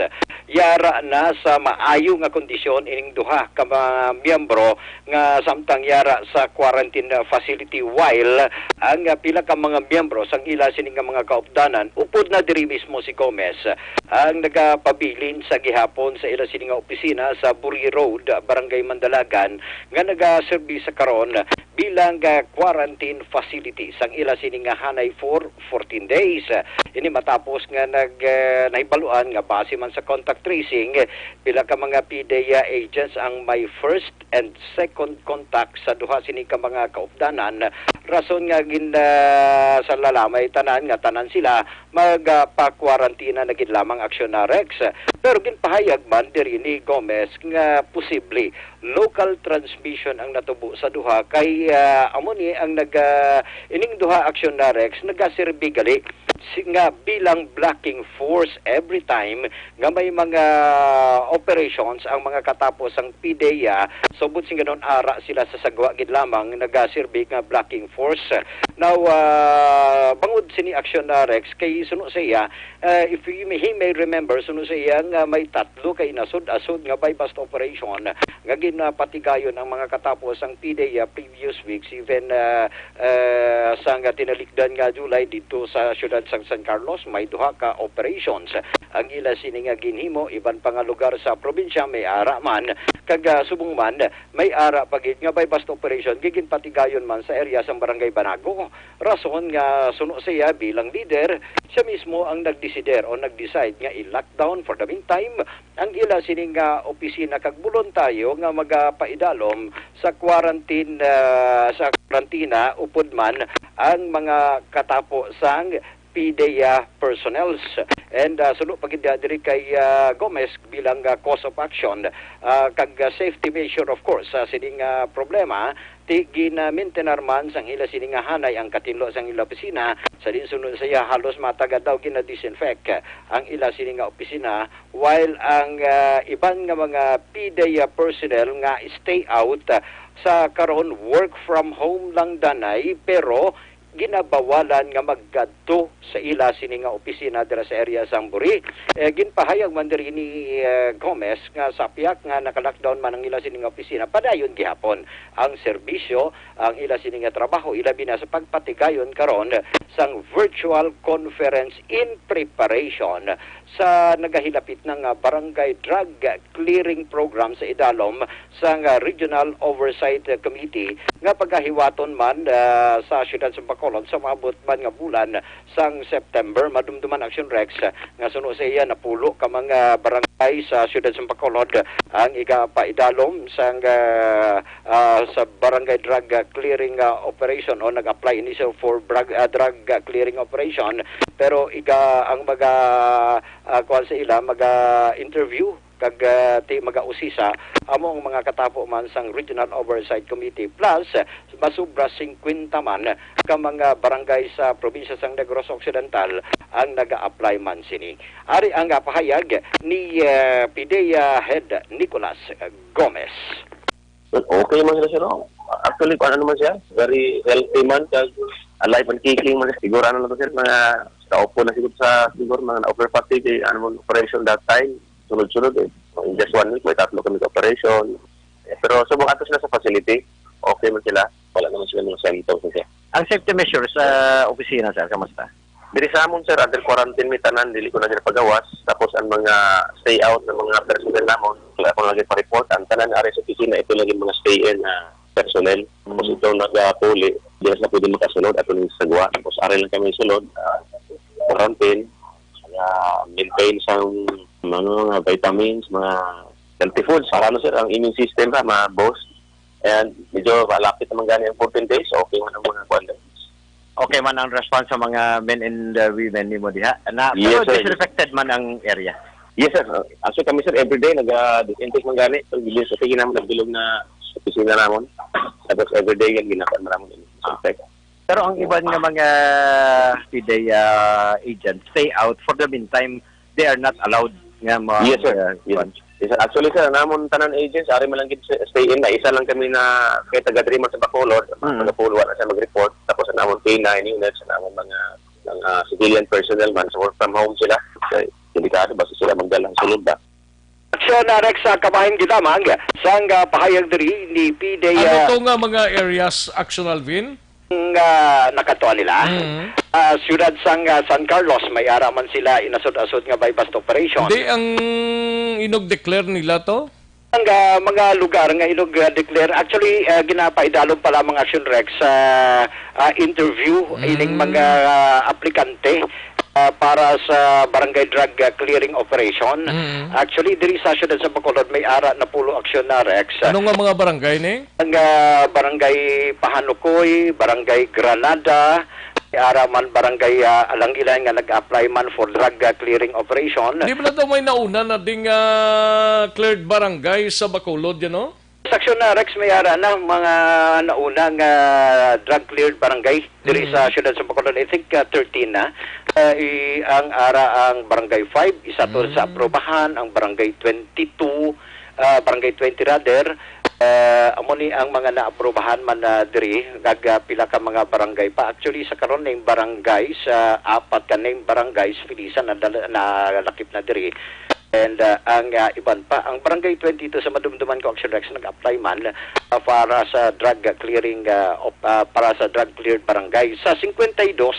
yara na sa maayo nga kondisyon ining duha ka mga miyembro nga samtang yara sa quarantine facility, while ang, ah, pila ka mga miyembro sang ila sini nga mga kaupdanan upod na diri mismo si Gomez. Ang nagapabilin sa gihapon sa ila sini nga opisina sa Buri Road, Barangay Mandalagan, nga nagaserbi sa karon bilang, ah, quarantine facility sang ila sini nga hanay for fourteen days. Ini matapos nga nag, ah, nahibaluan nga base man sa contact tracing, pila ka mga Pidea agents ang may first and second contact sa duha sini ka mga kaupdanan, rason nga gin, ah, sa lalamay tanan nga tanan sila magpa-quarantine na gid lamang, Aksyon na Rex. Pero ginpahayag man diri ni Gomez nga posible local transmission ang natubo sa duha kay, ah, amo ni ang nag, ah, ining duha, Aksyon na Rex, nagaserbi gali si-, nga bilang blocking force every time nga may mga operations ang mga katapos sang Pidea, subot sing ganon ara sila sa sagwa gid lamang nagaserbi nga blocking force. Now, ah, bangod sini, Aksyon na Rex, kay suno sa iya, ah, if he may, he may remember, suno sa iya nga may tatlo ka inasod-asod nga buy-bust operation nga ginapatigayon ang mga katapos sang Pidea previous weeks, even, ah, ah, sang tinalikdan nga July didto sa siyudad sang San Carlos, may duha ka operations ang ila sini nga ginhimo. Iban pa nga lugar sa probinsya may ara man, kag, ah, subong man may ara pa gid nga buy-bust operation nga ginpatigayon man sa area sang Barangay Banago. Rason nga suno siya bilang leader, siya mismo ang nagdesider o nag-decide nga i-lockdown for the meantime ang ila sini nga opisina kag boluntaryo nga magapaidalom sa quarantine, ah, sa kwarantina, upod man ang mga katapo sang PDEA personnels. And, ah, suno pa gid diri kay, ah, Gomez bilang, ah, cause of action, ah, kag, ah, safety measure, of course, sa sining, ah, problema, ti ginamintenar man sang ila sini nga hanay ang katinlo sang ila opisina. Sa diin suno sa iya, halos matag adlaw gina-disinfect ang ila sini nga opisina, while ang, ah, iban nga mga PDEA personnel nga stay out, ah, sa karon, work from home lang danay, pero ginabawalan nga magkadto sa ila sini nga opisina dira sa area sang Buri. Eh, ginpahayag man diri ni, eh, Gomez nga sa piyak nga naka-lockdown man ang ila sini nga opisina, padayon gihapon ang serbisyo, ang ila sini nga trabaho, ilabi na sa pagpatigayon karon sang virtual conference in preparation sa nagahilapit na nga barangay drug clearing program sa idalom sang, ah, Regional Oversight Committee nga pagahiwaton man, ah, sa siyudad sa Bacolod sa maabot man nga bulan sang September. Madumduman, Action Rex, ah, nga suno sa iya, napulo ka mga barangay sa siyudad sa Bacolod ang igapaidalom sang, ah, ah, sa barangay drug, ah, clearing, ah, operation, o nag-apply ini sa for drug, ah, drug, ah, clearing operation. Pero iga ang mga, ah, kuwan sa ila, maga-interview kag, ah, ti magausisa amo ang mga katapo man sang Regional Oversight Committee, plus masubra singkwenta man ka mga barangay sa probinsya sang Negros Occidental ang naga-apply man sini. Ari ang, ah, pahayag ni, ah, PDEA Head Nicolas Gomez. Okay man sila, sir, oh. Actually, ano naman siya, very healthy man, kag alive and kicking man. Siguro, ano lang to, sir, mga kaupo na siguro sa, siguro, mga na-over fatigue, eh, ano man, operation that time, sunod-sunod, eh. In just one week, may tatlo kami ka operation. Eh, pero subong ato sila sa facility, okay man sila. Wala naman sila mga symptoms, sir. Ang safety measures sa opisina, sir, kamusta? Diri sa amon, sir, under quarantine mi tanan, dili ko na ginapagawas. Tapos ang mga stay out ng mga personnel namon, wala ko lagi pa-report. Ang tanan ari sa opisina, ito lagi mga stay in na personnel. Tapos ito nagapuli, di na sila pwede makasulod, ato ning sagwa. Tapos ari lang kami sulod, ah, quarantine, ah, maintain sang mga, mga vitamins, mga healthy foods. Para ano, sir, ang immune system ra ma-boost. And medyo malapit naman gani ang fourteen days, okay man ang mga kuwan. Okay man ang response sa mga men and, uh, women nimo diha? Na, Yes, pero sir. disinfected man ang area? Yes, sir. Actually, kami, sir, everyday nag-, ah, disinfect man gani. So, sige, sige naman, nagbilog na opisina namon. Tapos everyday yan, ginagawa naman, disinfect. Pero ang iban nga mga PDEA, ah, agents, stay out for the meantime. They are not allowed nga ma-, Yes, sir. uh, Yes, sir. kuwan. Yes, sir. Actually, sir, ang amon tanan agents, ari man lang gid sa stay in na. Isa lang kami na kay taga diri man sa Bacolod, Mm. taga Pulo, wala siya mag-report. Tapos ang amon K nine units, ang amon mga, mga civilian personnel man, sa work from home sila. Kay delikado, basta sila magdala ang sulod ba? Aksyon, ah, Rex, sa kabahin gid lamang sang, ah, pahayag diri ni PDEA. Ano to nga mga areas, Action Alvin? Nga nakatuan nila. Mm. Ah, siyudad sang, ah, San Carlos, may ara man sila inasod-asod nga buy-bust operation. Di ang inug-declare nila to? Ang, ah, mga lugar nga inug, ah, declare, actually, ah, ginapaidalom pa lamang, Action Rex, sa, ah, interview Mm. ining mga, ah, aplikante, ah, para sa barangay drug, ah, clearing operation. Mm. Actually, diri sa siyudad sa Bacolod, may ara na pulo, Action na, Rex. Ano nga mga barangay ni? Ang, ah, Barangay Pahanukoy, Barangay Granada, ara man Barangay, ah, Alangilan nga nag-apply man for drug, ah, clearing operation. Di ba na daw may nauna na ding, ah, cleared barangay sa Bacolod, you know? Sa aksyon na, Rex, may ara na mga nauna nga drug cleared barangay diri Mm. sa siyudad sa Bacolod. I think, ah, thirteen na. Ah, i-, ang ara ang Barangay five, isa to sa Mm. aprobahan, ang Barangay twenty-two, ah, Barangay twenty rather, ah, amo ni ang mga naaprubahan man na diri, kag, ah, pila ka mga barangay pa. Actually, sa karon, named barangays, ah, apat ka named barangays, Felisa, na dal-, nalakip na diri. And, ah, ang, ah, iban pa, ang Barangay twenty-two sa madumduman ko, Action Rex, nag-apply man, ah, para sa drug clearing, ah, op-, ah, para sa drug cleared barangay. Sa fifty-two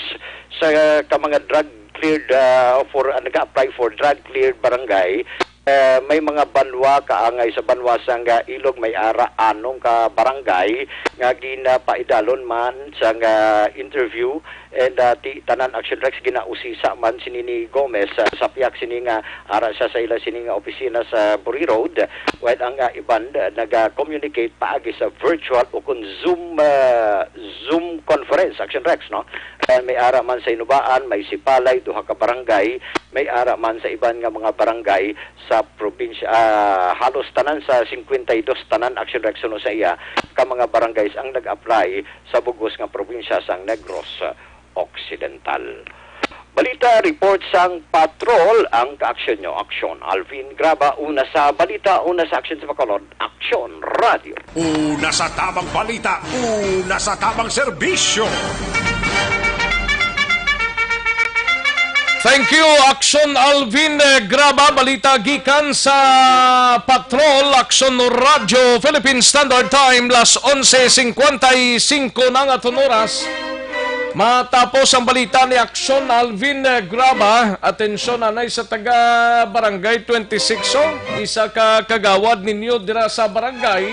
sa ka mga drug cleared, ah, for, ah, nag-apply for drug cleared barangay, ah, may mga banwa kaangay sa banwa sang, ah, Ilog, may ara anom ka barangay nga ginapaidalon man sang, ah, interview. And, ah, ti tanan, Action Rex, ginausisa man sini ni Gomez, ah, sa pihak sini nga ara siya sa ila sini nga opisina sa Buri Road, while ang, ah, iban, ah, naga-communicate paagi sa virtual o kun Zoom, ah, Zoom conference, Action Rex, no? Ah, may ara man sa Inubaan, may Sipalay, duha ka barangay, may ara man sa iban nga mga barangay sa probinsya, ah, halos tanan sa fifty-two tanan, Action Rex, suno sa iya ka mga barangays ang nag-apply sa bugos nga probinsya sang Negros Occidental. Balita, report sang patrol, ang kaaksyon nyo, Aksyon. Alvin Graba, una sa balita, una sa Aksyon sa Bacolod, Aksyon Radio. Una sa tamang balita, una sa tamang serbisyo. Thank you, Aksyon Alvin, eh, Graba. Balita gikan sa Patrol, Aksyon Radio, Philippine Standard Time, las onse cincuenta y cinco na nga aton oras. Matapos ang balita ni Aksyon Alvin, eh, Graba, atensyon anay sa taga Barangay twenty-six, oh, isa ka kagawad ninyo dira sa barangay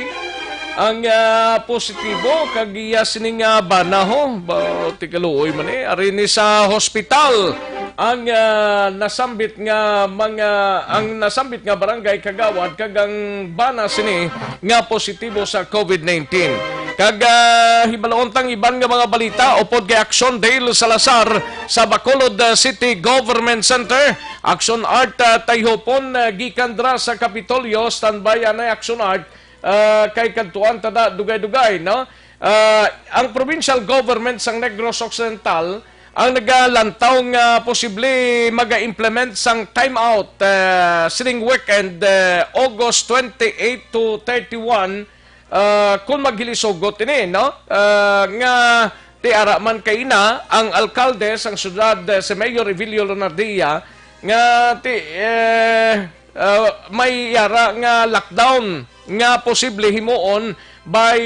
ang, ah, positibo kag iya sini nga bana, ho. Ba, tigaluoy man, eh. Ari ni sa hospital ang, ah, nasambit nga mga, ang nasambit nga barangay kagawad kag ang bana sini nga positibo sa covid nineteen. Kag, ah, hibaluon tang iban nga mga balita upod kay Action Dale Salazar sa Bacolod, ah, City Government Center. Action Art, ah, Tayhopon, ah, gikan dira sa Kapitolyo. Standby anay, Action Art, ah, kay kadtuan ta da dugay-dugay, no? Ah, ang provincial government sang Negros Occidental ang nagalantaw nga posible maga-implement sang timeout, ah, sining weekend, ah, August twenty-eight to thirty-one, ah, kung maghilisugot ini, no? Ah, nga ti ara man kay ina ang alkalde sang syudad, ah, si Mayor Evilio Lonardia, nga ti, eh, ah, may yara nga lockdown nga posible himuon by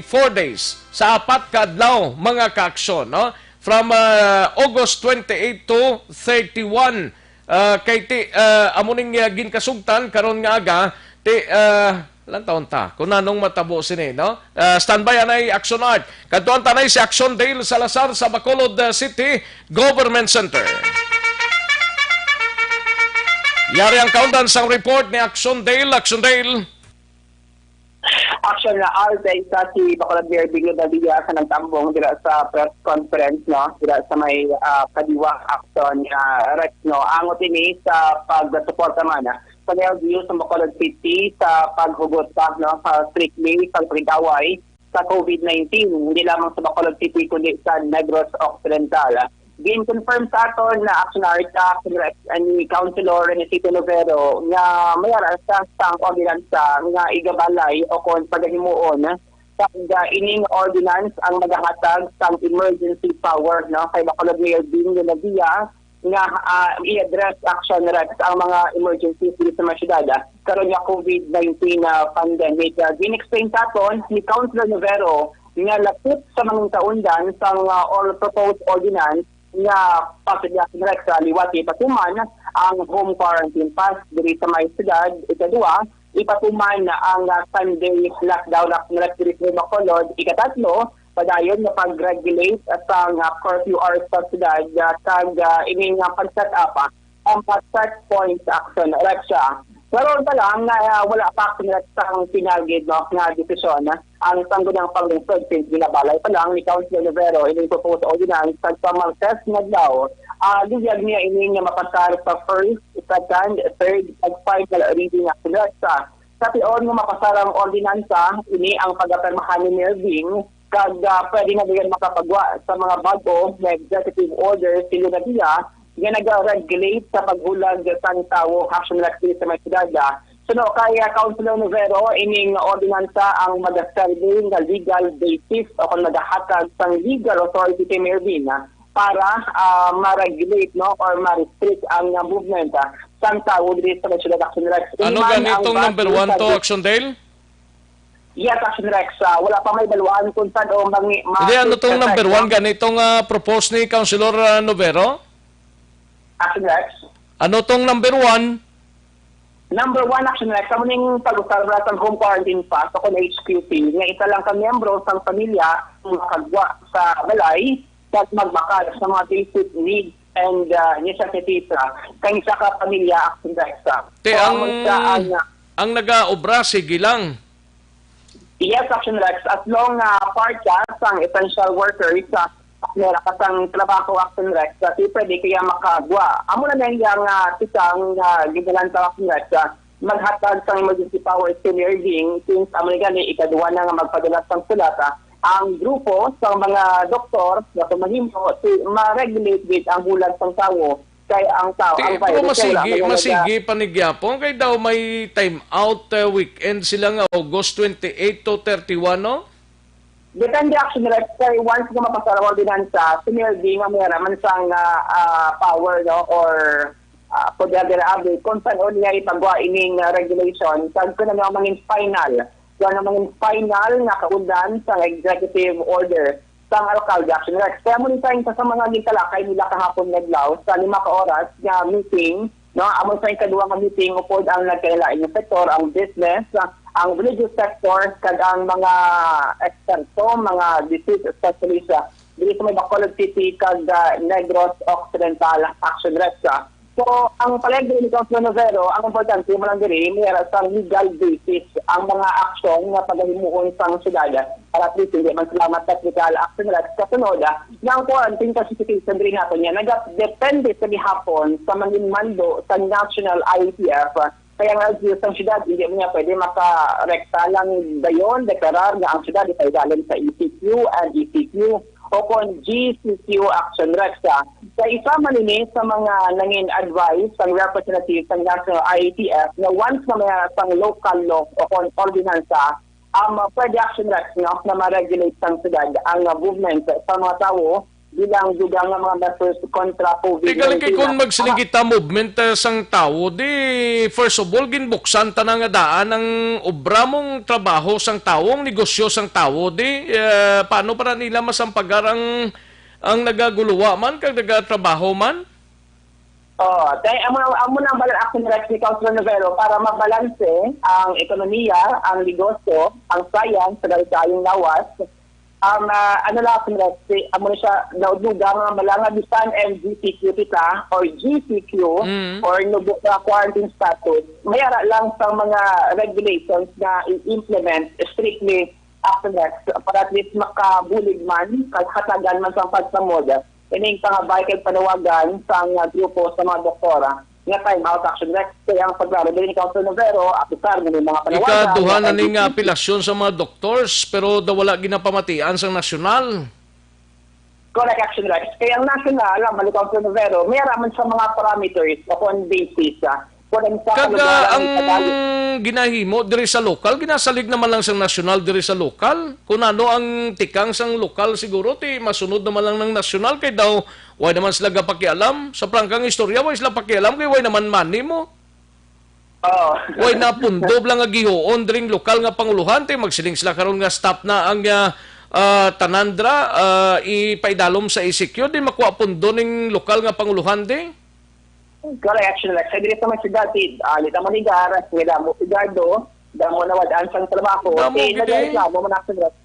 four days, sa apat ka adlaw, mga kaaksyon, no? From, ah, August twenty-eight to thirty-one, ah, kay ti, ah, amo ning, ah, ginkasugtan karon nga aga, ti, ah, lantawon ta kung nanong matabo sini, no? Ah, standby anay, Action Art. Kadtuan ta anay si Action Dale Salazar sa Bacolod, ah, City Government Center. Yari ang kaundan sang report ni Action Dale. Action Dale. Action na Alvin, sa si Bacolod Mayor Bingo Davia sa nagtambong dira sa press conference, no, dira sa may, ah, Kadiwa, Action, ah, Rex, no. Angot ini sa pagsuporta man, ah, sa L G U sa Bacolod City sa paghugot pa, no, sa strictly sa pagkaway sa covid nineteen, hindi lamang sa Bacolod City kundi sa Negros Occidental. Gin-confirm sa aton na Action Art, ah, Congress, ni Councilor Renesito Novero nga may ara sa sang ordinansa nga igabalay o kon pagahimuon sa, ah, ining ordinance ang magahatag sang emergency power, no, kay Bacolod Mayor Bingo Davia nga, ah, i-address, Action Rex, ang mga emergencies dito sa mga syudad, ah, karon nga covid nineteen na pandemic. Ah, gin-explain sa aton ni Councilor Novero nga lapit sa manginkaundan sang, ah, or proposed ordinance nga possibly, Action Rex, ah, liwat ipatuman ang home quarantine pass diri sa may syudad. Ikadua, ipatuman ang, ah, Sunday lockdown, Action Rex, diri sa Bacolod. Ikatatlo, padayon nga pag-regulate sang, ah, curfew hours sa syudad, ah, kag, ah, ining, ah, pag-set up, ah, ang, ah, set points, Action Rex. Karon pa lang nga, ah, wala pa, Action Rex, ang pinalgid, no, nga desisyon ang Sangguniang Panglungsod, since ginabalay pa lang ni Councilor Rivero ining proposed ordinance sa pamangkes nga adlaw. Ah, luyag niya ini nga mapasar sa first, second, third, ug final reading, Action Rex. Sa tion nga mapasar ang ordinansa, ini ang pagapirmahan ni Mayor Bing, kag, ah, pwede na dayon makapagwa sa mga bag-o nga executive order si Lunadia nga nag-regulate sa paghulag sang tawo, Action Rex, sa may syudad. Suno kay, ah, Councilor Novero, ining ordinansa ang magaserbi nga legal basis o kon magahatag sang legal authority kay Mayor Bing, ah, para, ah, ma-regulate, no, or ma-restrict ang, ah, movement, ah, sang tawo diri sa siyudad, Action Rex. Ano Ini man gani ang itong number basis one sa to, di- Action Dale? Yes, Action Rex. Ah, wala pa may baluan kung saan o mangi-, ma- Hindi, ano tong number one, gani itong, ah, propose ni Councilor, ah, Novero? Action Rex. Ano tong number one? Number one, Action Rex, amo ning pag-usar sang home quarantine pass o kon H Q P, nga isa lang ka miyembro sang pamilya ang makagwa sa balay kag magbakal sa mga basic needs and, ah, necessities, ah, kang isa ka pamilya, Action Rex, ah. Te, So, ang, amo siya ang, ah, ang nagaobra, sige lang. Yes, Action Rex. As long nga part ka sang essential workers, sa meron ka sang trabaho, Action Rex, sa di pwede kaya makagwa. Amo na lang yang, ah, tikang, ah, ginalantaw, Action Rex, sa maghatag sang emergency powers to Mayor Ding, since amo ni gani ikaduha na nga magpadala sang sulat, ah, ang grupo sang mga doktor nga pamahimo si ma-regulate gid ang bulag sang tawo. Kay ang tao, Ti-, ang pero virus kay wala masigi, man talaga. Masigi pa ni gyapon kay daw may time out, eh, weekend sila nga August twenty-eight to thirty-one, no? Depende, actually, like, kay once nga mapasar ang ordinansa, si Mayor Ding nga may raman sang, ah, ah, power, no, or, ah, poder de reabre kung saan niya ipagwa ining, ah, regulation, kag kung ano ang mangin final, kung ano ang mangin final nga kaundan sang executive order sang alkalde, Action Rex. Kaya mo rin sa isa sa mga gintalakay nila kahapon nga adlaw sa lima ka oras nga meeting, no, amo sa ikaduha nga meeting, upod ang nagkalain-lain nga sektor, ang business, ang religious sector, kag ang mga eksperto, mga disease specialist, ah, diri sa may Bacolod City kag, ah, Negros Occidental, Action Rex, ah. So, ang palengke ni Councilor Novero, ang importante mo lang diri, may ara sa legal basis ang mga aksyon nga pagahimuon sang syudad. Para at least, hindi man sila ma-technical action, at kasunod, ah, nga ang quarantine classification diri nato niya, nagadepende sa gihapon sa mangin mando sa National I A T F. Kaya nga, ang syudad, hindi mo niya pwede makarekta lang dayon, deklarar nga ang syudad ipaidalim sa E C Q and E C Q o kon G C Q action, Rex, ah. Sa isa man ini sa mga nangin advice sang representative sang National I A T F nga once na may sang local law o kon ordinansa, um, pwede action, Rex, no, na ma-regulate sang syudad ang, uh, movement sa mga tawo bilang dugang nga mga measures kontra COVID nineteen. Tigaling kay kung magsiling kita movement, uh, sang tawo, di first of all, ginbuksan ta na nga daan ang obra mong trabaho sang tawo, ang negosyo sang tawo, di, uh, paano para nila masampagar ang ang nagaguluwa man kag nagatrabaho man? Oh, kay amo, amo na ang balan, ako ni Rex ni Councilor Novero, para mabalanse ang ekonomiya, ang negosyo, ang science, sa dalit kaayong lawas. Ang, ah, ano lang, ako ni Rex, si, amo na siya, naudlugan nga malanga bisan M G C Q kita, or G C Q, Mm. or nubo na quarantine status, may ara lang sa mga regulations na i-implement strictly after that, para at least makabulig man, kag hatagan man sang pagsamod ining pangabay kag panawagan sang, ah, grupo sa mga doktora nga time out, action next. Kaya ang pagklaro diri ni Councilor Novero, apisar nga may mga panawagan Ikaduha nga na ning kay apelasyon sa mga doctors, pero daw wala ginapamatian sang nasyonal. Correct, action next. Kaya ang national, ang Malikang Primavero, may araman sa mga parameters o kung basis, ah, kung ang sa Kag, ah, kalugaran ang ay kadali. Ginahimo diri sa lokal, ginasalig naman lang sang nasyonal diri sa lokal. Kung ano ang tikang sang lokal, siguro, ti masunod naman lang ng nasyonal, kay daw, way naman sila gapakialam. Sa prangkang istorya, way sila pakialam, kay way naman money mo. Oo. Way na pundo lang nga gihuon dring lokal nga panguluhan, ti magsiling sila karon nga stop na ang, ah, ah, tanan dra, ah, ipaidalom sa E C Q, di makuha pundo ning lokal nga panguluhan, di? Correct, action next. Sa diri sa mga syudad, ti, ah, Lita Manigar, may damo, Sigardo, damo na wadaan sang trabaho. Damo Eh, gid, eh. Nagreklamo man, action next.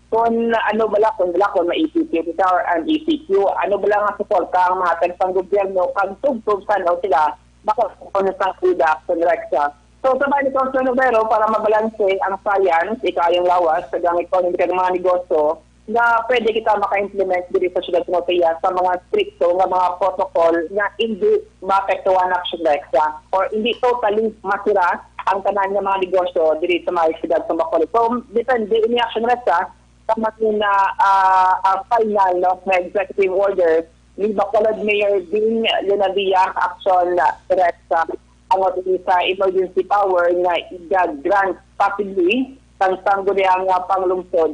Kung ano bala, kung bala, kung ma-E C Q kita or ang E C Q, ano bala nga suporta ang mahatag sang gobyerno, kag tubtob sana sila, makapagpon sa kuda, action next, ah. So, sa bahay ni Councilor Novero, para mabalanse ang science, ikayang lawas, sa gamit ko, hindi ka ng mga negosyo, nga pwede kita maka-implement diri sa Siyudad sa Motaya sa mga strikto nga mga protocol nga hindi maapektuhan ang action next, ah, or hindi totally masira ang tanan nga mga negosyo diri sa mga siyudad sa Bacolod. So, depende ini action next, ah, sa mga, ah, ah, final, no, na executive order ni Bacolod Mayor Ding Leonadia, action next, ah, ang sa emergency power nga iga-grant possibly sang sangguniang, ah, panglungsod.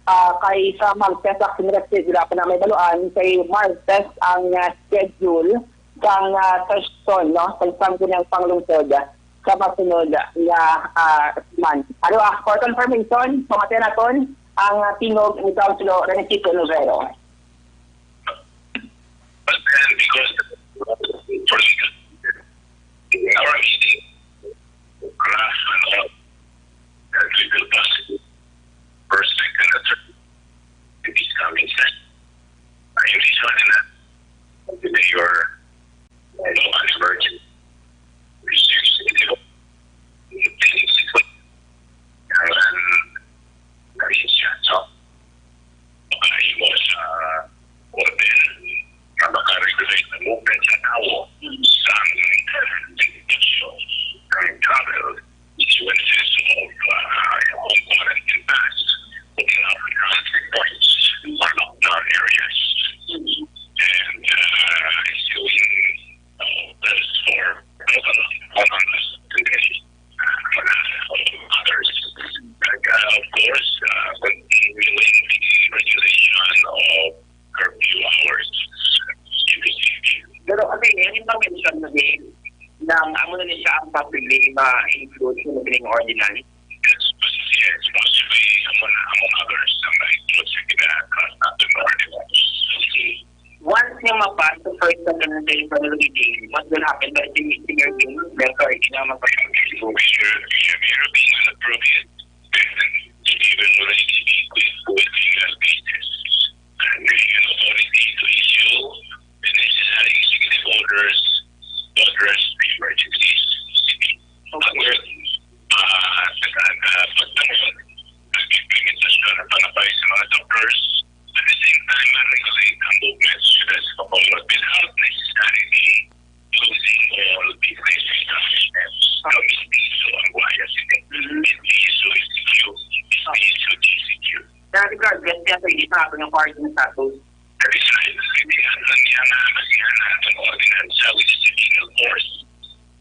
Ah, kay sa Martes, action next, wala pa na may baluan, kay Martes ang, ah, schedule sang ah, sesyon, no, sa isang ginang panglungsod sa masunod nga ah, month. Ano, ah, for confirmation, pamati naton ang ah, tingog ni Councilor Renesito Novero. But then, because for legal, in our meeting, class and all, that we will pass it first, second, and third in this coming session. I usually not the mayor of an emergency research. And then, so, makahimo sa order nga makaregulate ang movement sa tawo sa ang travel issuances of uh, home quarantine pass, putting up entry points or lockdown areas. And uh, issuing uh, orders for local autonomous today. Uh, for that, all others. And, uh, of course, uh, continuing the regulation of curfew hours in the city. Pero kasi, yan yung mention mo din, nang amo na ni siya ang possibly ma-include sa mga ordinance. Yes, yes, possibly, among, among others, na ma-include sa kina-, class natin ordinance. Once nga ma-pass sa first, second, and third, final reading, what will happen? But in, in your view, therefore, you know, mag- Mayor, Mayor, Mayor, being an appropriate, even already be quick with legal basis. And legal authority to issue the necessary executive orders to address the emergencies. Of course, uh, sa, uh, pagtanggal, pag-implementasyon at panabay sa mga doctors. At the same time, ma-regulate ang movement sa siyudad sa Bacolod without necessarily closing all business establishments. Ang Mestizo ang Guaya City. Mestizo S D Q, Mestizo G C Q. Dati graduate siya sa isa, ako yung parking status. That is right. Kailangan lang niya na masihan na itong ordinance, uh, which is the penal force.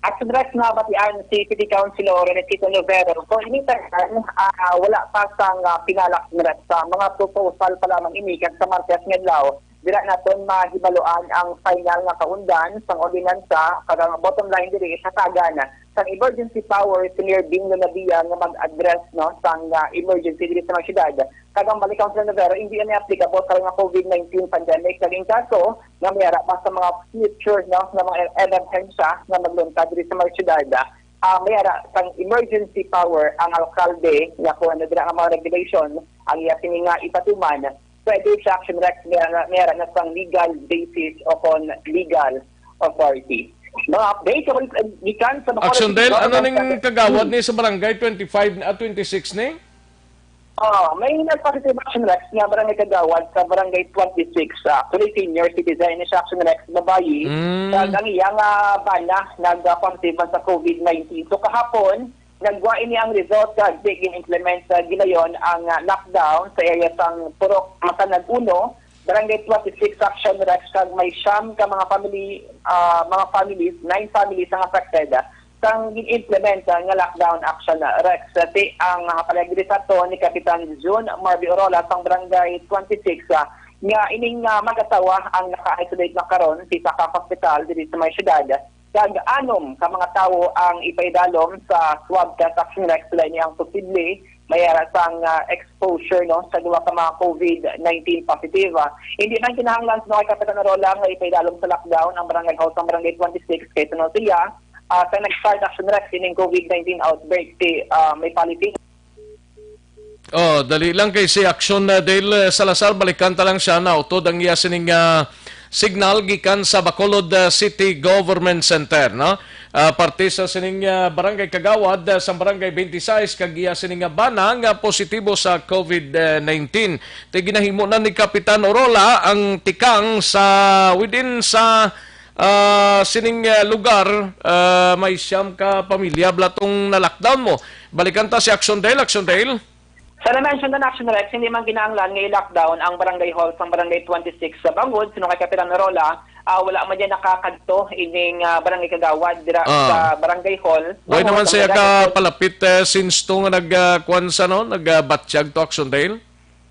At sa direct nga batian si City Councilor Renesito Novero, kung ini tanan, ah, wala pa sang ah, pinalak direct sa mga proposal pa lamang ini kag sa Martes nga adlaw, dira naton mahibaluan ang final nga kaundan sang ordinansa kag ang bottom line diri hatagan sang emergency power si Mayor Bing Lonabia nga mag-address, no, sang ah, emergency diri sa mga syudad. Kag ang balik Councilor Novero, hindi ini applicable sa nga COVID nineteen pandemic. Kag in kaso nga may ara pa sa mga future, no, nga mga emerhensya nga magluntad diri sa mga syudad, ah, may ara sang emergency power ang alkalde nga kung ano dira nga mga regulation ang iya sini nga ipatuman, pwede siya action direct may ara, may ara na sang legal basis o kon legal authority. Mga update, kabalik, eh, gikan sa Bacolod Action City Dale, ano Government ning Center. Kagawad ni sa barangay twenty-five at twenty-six ni? Oh, may nag-positive action direct nga barangay kagawad sa barangay twenty-six. Ah, actually, senior citizen ni siya, action direct, babayi. Mm. Kag ang iya nga bana nag-positive man sa COVID nineteen. So kahapon, nagwa ini ang result kag di gin-implement sa gilayon ang ah, lockdown sa area sang Purok Matanag Uno, Barangay twenty-six, action direct, kag may siyam ka mga family, ah, mga families, nine families ang affected sang gin-implement nga lockdown action, Rex. Ti ang, ah, palagiris ato ni Kapitan June Marby Orola sang Barangay twenty-six, ah, nga ining, ah, mag-asawa ang naka-isolate na karon sa isa ka hospital diri sa may syudad. Kag anom ka mga tawo ang ipaidalom sa swab test, action direct, sila ini ang posible may ara sang, ah, exposure, no, sa duha ka mga COVID nineteen positive. Ah, hindi man kinahanglan, no, kay Kapitan Orola nga ipaidalom sa lockdown ang barangay hall sang Barangay twenty-six kay tungod siya, ah, sa nag-start, action direct, ining COVID nineteen outbreak ti, ah, may policy. Oh, dali lang kay si Action, uh, Dale, uh, Salazar, balikan ta lang siya na utod ang iya sining, uh, signal gikan sa Bacolod, uh, City Government Center, no? Uh, parte sa sining, uh, barangay kagawad, uh, sa barangay twenty-six kag iya sining, uh, bana nga positibo sa COVID nineteen. Ti ginahimo na ni Kapitan Orola ang tikang sa within sa ah, sining, ah, lugar, ah, may siyam ka pamilya bala tong na-lockdown mo. Balikan ta si Action Dale. Action Dale. Sa na-mention na Action Rex, hindi man kinahanglan nga i-lockdown ang barangay hall sang Barangay twenty-six sa Bangod, sino kay Kapitan Rola, ah, wala man diyan nakakadto ining, ah, barangay kagawad dira Ah. sa barangay hall. Why Bangod, naman ang siya barangay hall. Kapalapit, eh, since to nga nag, ah, kwan sa, no? Nag, ah, batyag to Action Dale?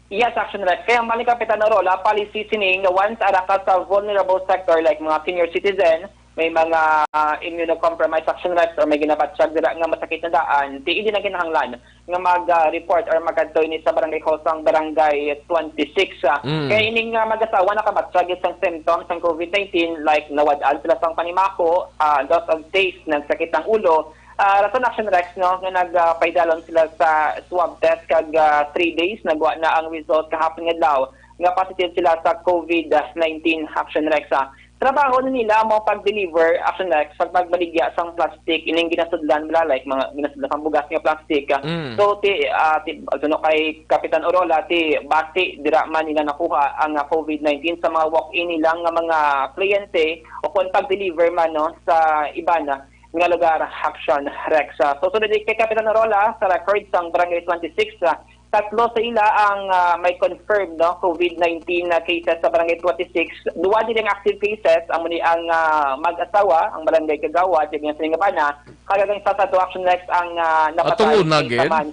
Yes, Action Rex. Kaya ang Kapitan Rola, policy sining nga once ara ka sa vulnerable sector like mga senior citizen, may mga, ah, immunocompromised, Action Rex, or may ginabatyag dira nga masakit na daan, ti hindi na kinahanglan nga mag-report or magkadto ini sa barangay hall sang barangay twenty-six. Ah. Mm. Kaya ining, ah, mag-asawa nakabatyag gid sang symptoms sang COVID nineteen, like nawad-an sila sang panimaho, ah, loss of taste, nagsakit ang ulo. Ah, rason, Action Rex, no, nga nagpaidalom sila sa swab test kag, ah, three days, nagwa na ang result kahapon nga adlaw nga positive sila sa COVID nineteen, Action Rex. Ah. Trabaho na nila ang mga pag-deliver, Action Rex, pag magbaligya sang plastic, ining ginasudlan, bala, like, mga ginasudlan sang bugas nga plastic. Ah. Mm. So, ti, ah, ti, suno kay Kapitan Orola, ti, bati, dira man nila nakuha ang, ah, COVID nineteen sa mga walk-in nila nga mga kliyente o kung pag-deliver man, no, sa iban, ah, nga lugar, Action Rex. Ah, so, sunod kay Kapitan Orola, sa record sang Barangay twenty-six, ah, tatlo sa ila ang, ah, may confirmed, no, COVID nineteen na cases sa Barangay twenty-six. Duwa dili ang active cases, amo ni ang, ah, mag-asawa, ang barangay kagawad, kag ang sining bana, kag ang isa sa to, Action Rex, ang, ah, napatay. Atong una, kay gid? Taman.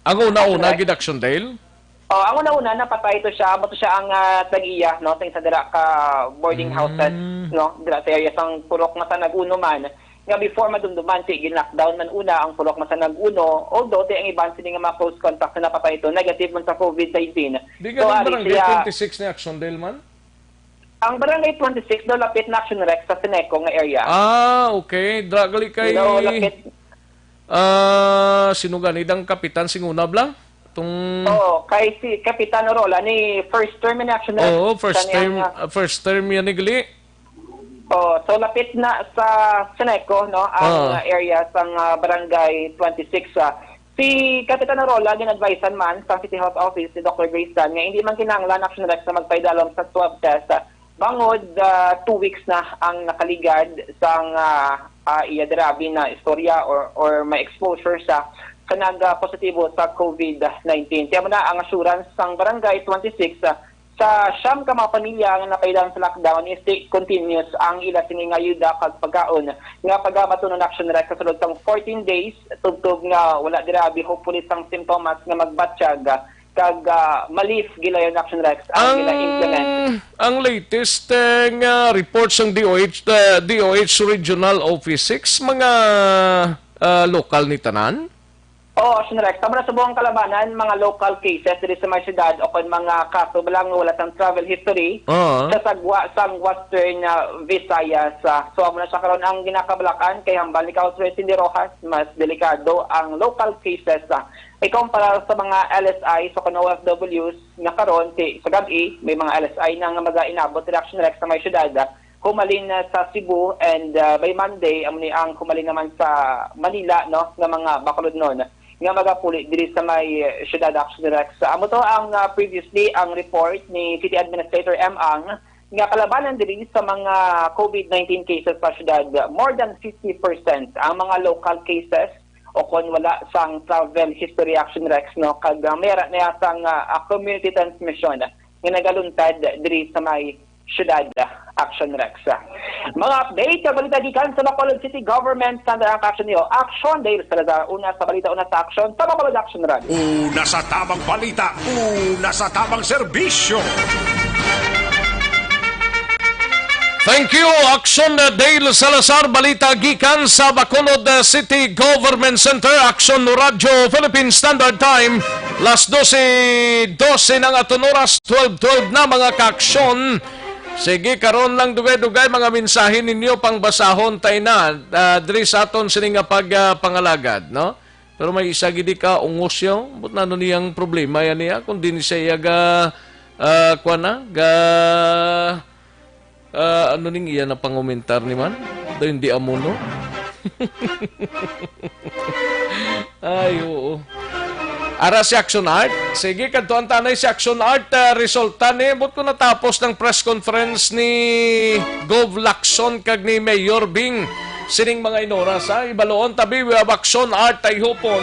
Ang una-una, Action Rex. Gid, Action Dale? Oh, ang una-una, napatay to siya. Amo to siya ang, ah, tag-iya, no, sa isa dira ka boarding houses, mm, no, dira sa area sang Purok Masanag Uno man. Nga before madumduman, si gin-lockdown man una ang Purok Masanag Uno, although ti ang iban sini nga mga close contacts na napatay to, negative man sa COVID nineteen. Di So, gani ang ari Barangay siya twenty-six ni Action Dale man? Ang Barangay twenty-six daw lapit na, Action Rex, sa Seneco nga area. Ah, okay. Dra gali kay, no, lapit. Ah, sino gani dang kapitan sing una, bla? Tong Oo, kay si Kapitan Orola ni first term ni, Action Rex. Oo, first Kani term, ang, ah, ah, first term yan ni gali. Oh, so lapit na sa Seneco, no, ang, ah, area sang, ah, Barangay twenty-six. Ah. Si Kapitan Orola, gin-advisean man sa City Health Office ni Doctor Grace Tan nga hindi man kinahanglan, Action Rex, na magpaidalom sa swab test, ah, bangod, ah, two weeks na ang nakaligad sang, ah, ah, iya dirabi na istorya or, or may exposure sa, sa nag, ah, positibo sa COVID nineteen. Kaya mo na ang assurance sang Barangay twenty-six, ah, sa siyam ka mga pamilya nga napaidalom sa lockdown is ti continuous ang ila sini nga ayuda kag pagkaon nga pagabatunon, Action Rex, sa sulod sang fourteen days, tubtob nga wala dirabi, hopefully, sang simptomas nga magbatyag, ah, kag, ah, ma-lift gilayon, Action Rex, ang Ang, gina-implement. Ang latest, eh, nga report sang D O H, eh, D O H Regional Office six, mga, ah, lokal ni tanan? Oo, Action Rex. Tama na sa buong kalabanan, mga local cases diri sa may syudad o kon mga kaso ba lang nga wala sang travel history Oo. sa sagwa sang Western, ah, Visayas. Ah, so, amo na siya karon ang ginakabalakan kay hambal ni Kausway Cindy Rojas, mas delikado ang local cases, ah, ikumpara sa mga L S I o kon O F Ws nga karon ti sa gab-i, may mga L S I na nga magainabot diri, Action Rex, sa may syudad, ah, humalin na sa Cebu, and, ah, by Monday, amo ni ang humalin naman sa Manila, no, nga mga bakulodnon nga magapuli diri sa may, eh, syudad, Action Rex. Amo to ang, ah, previously ang report ni City Administrator M. Ang nga kalabanan diri sa mga COVID nineteen cases sa syudad, more than fifty percent ang mga local cases o kon wala sang travel history, Action Rex, no? Kag, ah, may ara na sang, ah, ah, community transmission nga nagaluntad diri sa may syudad, ah, Action Rex. Mga update sa balita gikan sa Bacolod City Government Center ang Action niyo. Action Dale Salazar, una sa balita, una sa aksyon, sa Bacolod Action Rally. Una sa tamang balita, una sa tamang serbisyo. Thank you, Action Dale Salazar. Balita gikan sa Bacolod City Government Center. Action Radyo Philippine Standard Time, las dose dose na ang aton oras, twelve twelve na, mga kaaksyon. Sige, karon lang dugay-dugay mga mensahe ninyo, pangbasahon tay na, ah, diri sa aton sini nga pag, ah, pangalagad, no? Pero may isa gid ka ungos yo, but nano niyang problema yan niya, kung di ni siya iyaga, ah, kuwan na, ga, ah, ano ning iya na pangumentar ni man? Dayon di amo, no? Ay, oo. Ara si Action Art. Sige, kadtuan tanay si Action Art. Ah, resulta ni, but ko natapos ng press conference ni Gov Lacson kag ni Mayor Bing. Sining mga inoras, ha? Ibaloon tabi, we have Action Art Tayhupon.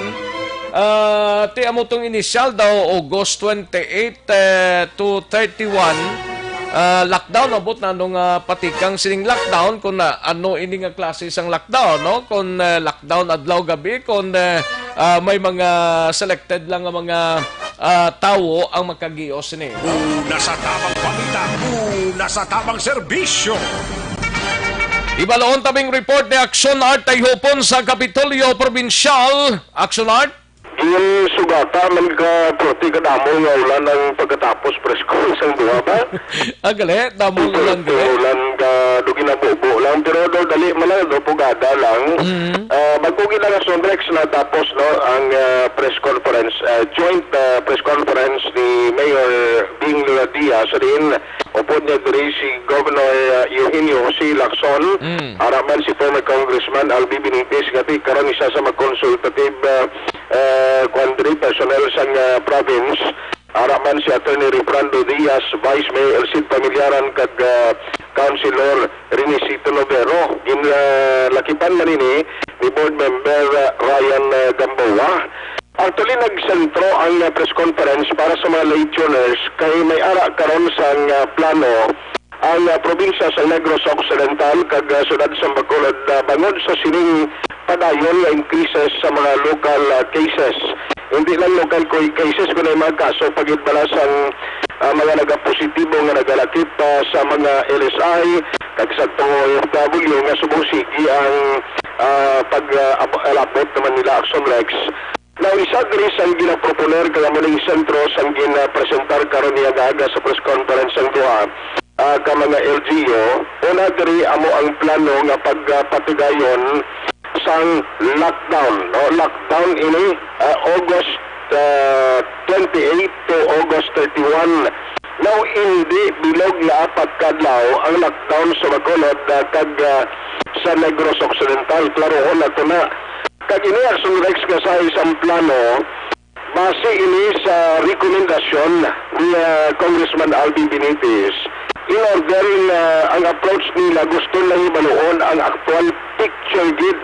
Ah, ti amo tong inisyal daw, August twenty-eight, eh, to thirty-one. Ah, lockdown, abot na nung, ah, patikang sining lockdown, kung na, ano ini nga klase sang lockdown, no? Kung, eh, lockdown adlaw gabi, kung, eh, ah, may mga selected lang nga mga, ah, tawo ang makagios ni. Una sa tamang balita, una sa tamang serbisyo. Ibaloon tabing report ni Action Art Tayhupon sa Kapitolyo Probinsyal. Action Art? Ginsugata man ka forty ka damo nga ulan ang pagkatapos press con sang duha ba? Ah, gali, damo ang ulan, gali. Ulan ka, do ginabubo lang, pero do dali man lang, do pugada lang. Mm. Ah, bago gid ang Action Rex natapos, no, ang, ah, press conference, ah, joint, ah, press conference ni Mayor Bing Lola Diaz, sa diin upod niya diri si Governor, ah, Eugenio Jose Lacson, mm, ara man si former Congressman Albi Benitez, nga ti karon isa sa mga consultative, ah, ah, kuwan diri, personnel sang, ah, province. Ara man si Attorney Refrando Diaz, Vice Mayor Elcid Familiaran, kag, ah, Councilor Renesito Novero. Ginlakipan man ini ni Board Member, ah, Ryan, ah, Gamboa. Actually, nagsentro ang, ah, press conference para sa mga late tuners kay may ara karon sang, ah, plano ang, ah, probinsya sa Negros Occidental kag, ah, siyudad sa Bacolod, ah, bangod sa sining padayon nga increases sa mga local, ah, cases. Hindi lang local co- cases, kundi mga kaso pa gid bala sang, ah, mga nagapositibo nga nagalakip pa sa mga L S I kag sa O F W nga subong sige ang, ah, pag, ah, ab- alabot naman nila, Action Rex. Now, isa diri sang ginaproponer kag amo ning sentro sang ginapresentar karon niya nga aga sa press conference ang duha, ah, ka mga L G U. Una diri amo ang plano nga pagpatigayon sang lockdown, no? Lockdown ini, ah, August, ah, twenty-eight to August thirty-one. Now, hindi bilog nga apat ka adlaw ang lockdown sa Bacolod, ah, kag, ah, sa Negros Occidental. Klarohon nato na. Kag ini, Action Rex, nga sa isang plano, base ini sa rekomendasyon ni, ah, Congressman Albi Benitez. In order nga ang approach nila gusto na hibaluon ang aktual picture gid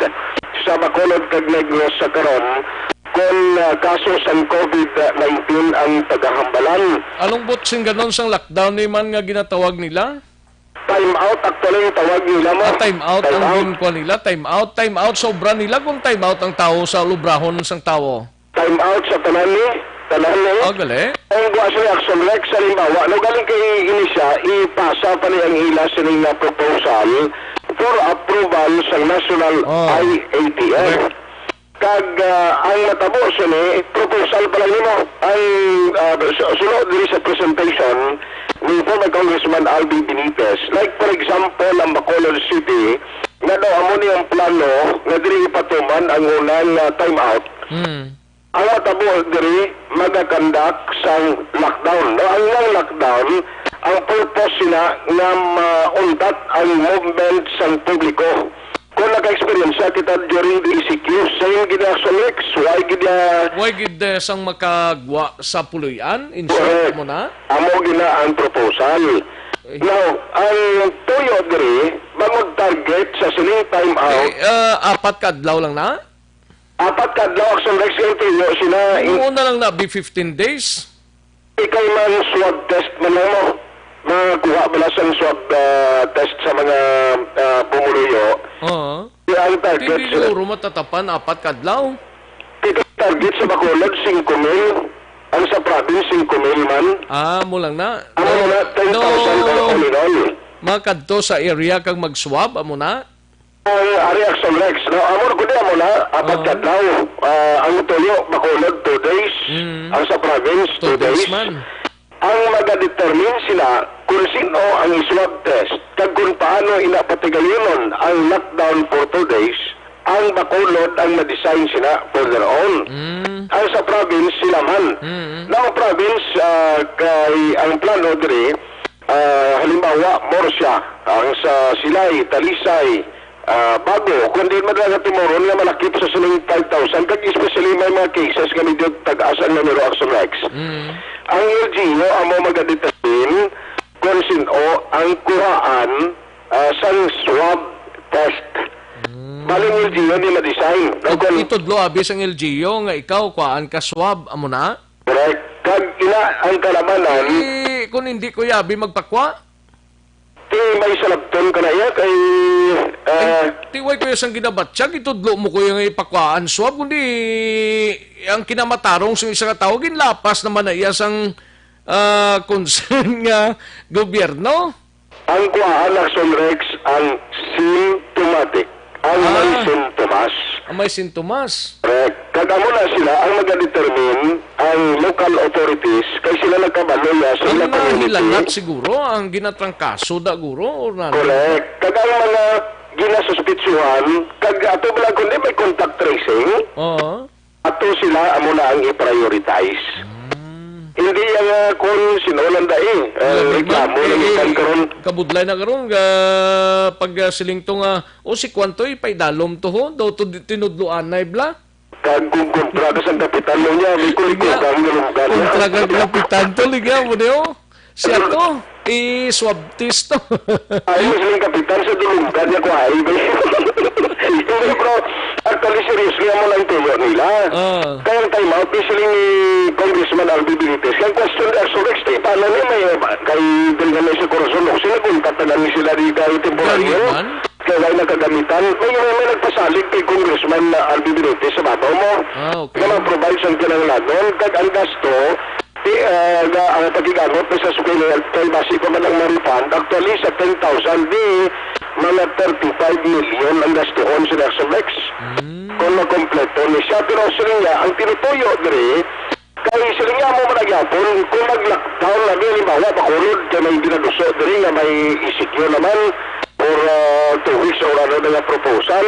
sa Bacolod kag Negros sa karon, kon, ah, kaso sang COVID nineteen ang pagahambalan. Anong bot sing ganon sang lockdown ni man nga ginatawag nila? Time out, actually, ang tawag nila mo. Ah, time out ang ginkuha nila. Time out, time out sa obra nila kung time out ang tao sa lubrahon sang tawo. Time out sa tanan ni, tanan ni. Ah, gali. Ang buwas ni Action Rex, halimbawa, no, galing kay ini siya, ipasa pa ni ang ila sining nga proposal for approval sa National Oh. I A T F. Correct. Kag, ah, ang matabo sini, proposal pa lang nimo. Ang, ah, su- sunod diri sa presentation ni former Congressman Albi Benitez, like, for example, ang Bacolod City, nga daw amo ni ang plano nga diri ipatuman ang unang, ah, time out. Hmm. Ang matabo diri, magakandak sang lockdown. No, ang nang lockdown, ang purpose sina nga mauntat ang movement sang publiko. Kung naka-experience kita during the E C Q, same gid ang Solex, why gid, ah, Why gid, eh, sang makagwa sa puloy-an? In short, Correct. Amo na? Amo gina ang proposal. Eh. Now, ang tuyo diri, bangod target sa sining time out, Eh, ah, apat ka adlaw lang na? Apat ka adlaw, Action Rex, yung tuyo sina in- Mao na lang na, be fifteen days. Ikay man swab test man lang mo. Makakuha ba na sang swab, ah, test sa mga, ah, pumuluyo? Oo. Kaya ang target Hindi sa siguro matatapan apat ka adlaw. Ito target sa Bacolod, singko mil. Ang sa province, singko mil man. Ah, mo lang na. Amo na, ten thousand No. all in all. Makadto sa area kag mag-swab, amo na? Ang ari Action Rex, no? Amo na gud, amo na, apat Oo. ka adlaw. Ah, ang tuyo, Bacolod, two days. Mm. Ang sa province, Two two days days. man. Ang magadetermine sila kung sino ang swab test kag kung paano ina patigayonon ang lockdown for two days, ang Bacolod ang ma-design sila for their own. Mm. Ang sa province, sila man. Mm. Na ang province, ah, kay ang plano diri, ah, halimbawa, Murcia, ang sa Silay, Talisay, ah, Bago, kundi madala sa Timoron nga malakip sa sining five thousand, kag especially may mga cases nga medyo tag-as ang numero, Action Rex. Mm. Ang L G U amo magadetermine kung sin-o ang kuhaan, ah, sang swab test. Mm. Bali ang L G U ni ma-design. No, It-, kung itudlo abi sang L G U nga ikaw kuhaan ka swab, amo na? Correct. Kag ina ang kalabanan. Eh, kung hindi, Kuya Abi, magpakwa? Ti may salabton ka na iya kay, ah, Ay, ti way, Kuya, sang ginabatyag, itudlo mo, Kuya, nga ipakwaan swab, kundi ang kinamatarong sa isa ka tawo, ginlapas naman na iya sang, ah, concern nga gobyerno. Ang kuhaan, Action Rex, ang Symptomatic. Ang may Ah. sintomas. Ang may sintomas. Correct. Kag amo na sila ang nagadetermine ang local authorities kay sila nagkabalo ya sa Ang ilang community. nahilanat siguro, ang ginatrangkaso da guro, or nano? Correct. Kag ang mga ginasuspitsuhan, kag ato ba lang kundi may contact tracing, Oo. ato sila amo na ang i-prioritize. Mm. Hindi yang, ah, kung sino lang dai, ah, Grabe man. reklamo lang Eh, iban karon. kabudlay na karon, ga-, pag, ah, siling to nga, "O, si kwan to, ipaidalom to ho, daw to di-, tinudloan na, ibla." Kag kung kontra ka sa kapitan mo niya, may Sige. kulikot ang nalunggan niya. Kontra ka sa kapitan to, liga mo niyo. Siya to, i-swab test to. Ayos lang kapitan sa dulunggan niya ko ay. Hindi, bro. Actually, seriously, amo lang tuyo nila. Ah. Kaya ang time out, ni siling ni Congressman Albi Benitez, kaya question, Erso Rex, tayo paano niya may, kay Del Ganeso Corazon, no? Sila kung tatagan ni sila di kay temporaryo. Gani man? Kaya wala nagkagamitan. May, may, may nagpasalig kay Congressman na Albi Benitez sa babaw mo. Ah, okay. Nga ma-provide siyang kinahanglanon, kag ang gasto, ti, ah, ga, ang pagkigamot na sa Supreme Health Care, basi pa man ang ma-refund. Actually, sa ten thousand, di, mga thirty-five million ang gastuhon sa Erso Rex. Mm. Kung makompleto ni siya, pero siling niya, ang tinutuyo diri, kay siling niya mo man gyapon, kung mag-lockdown na, di, halimbawa, Bacolod, kay may ginaduso diri nga may E C Q naman, for, ah, two weeks or ano na nga proposal.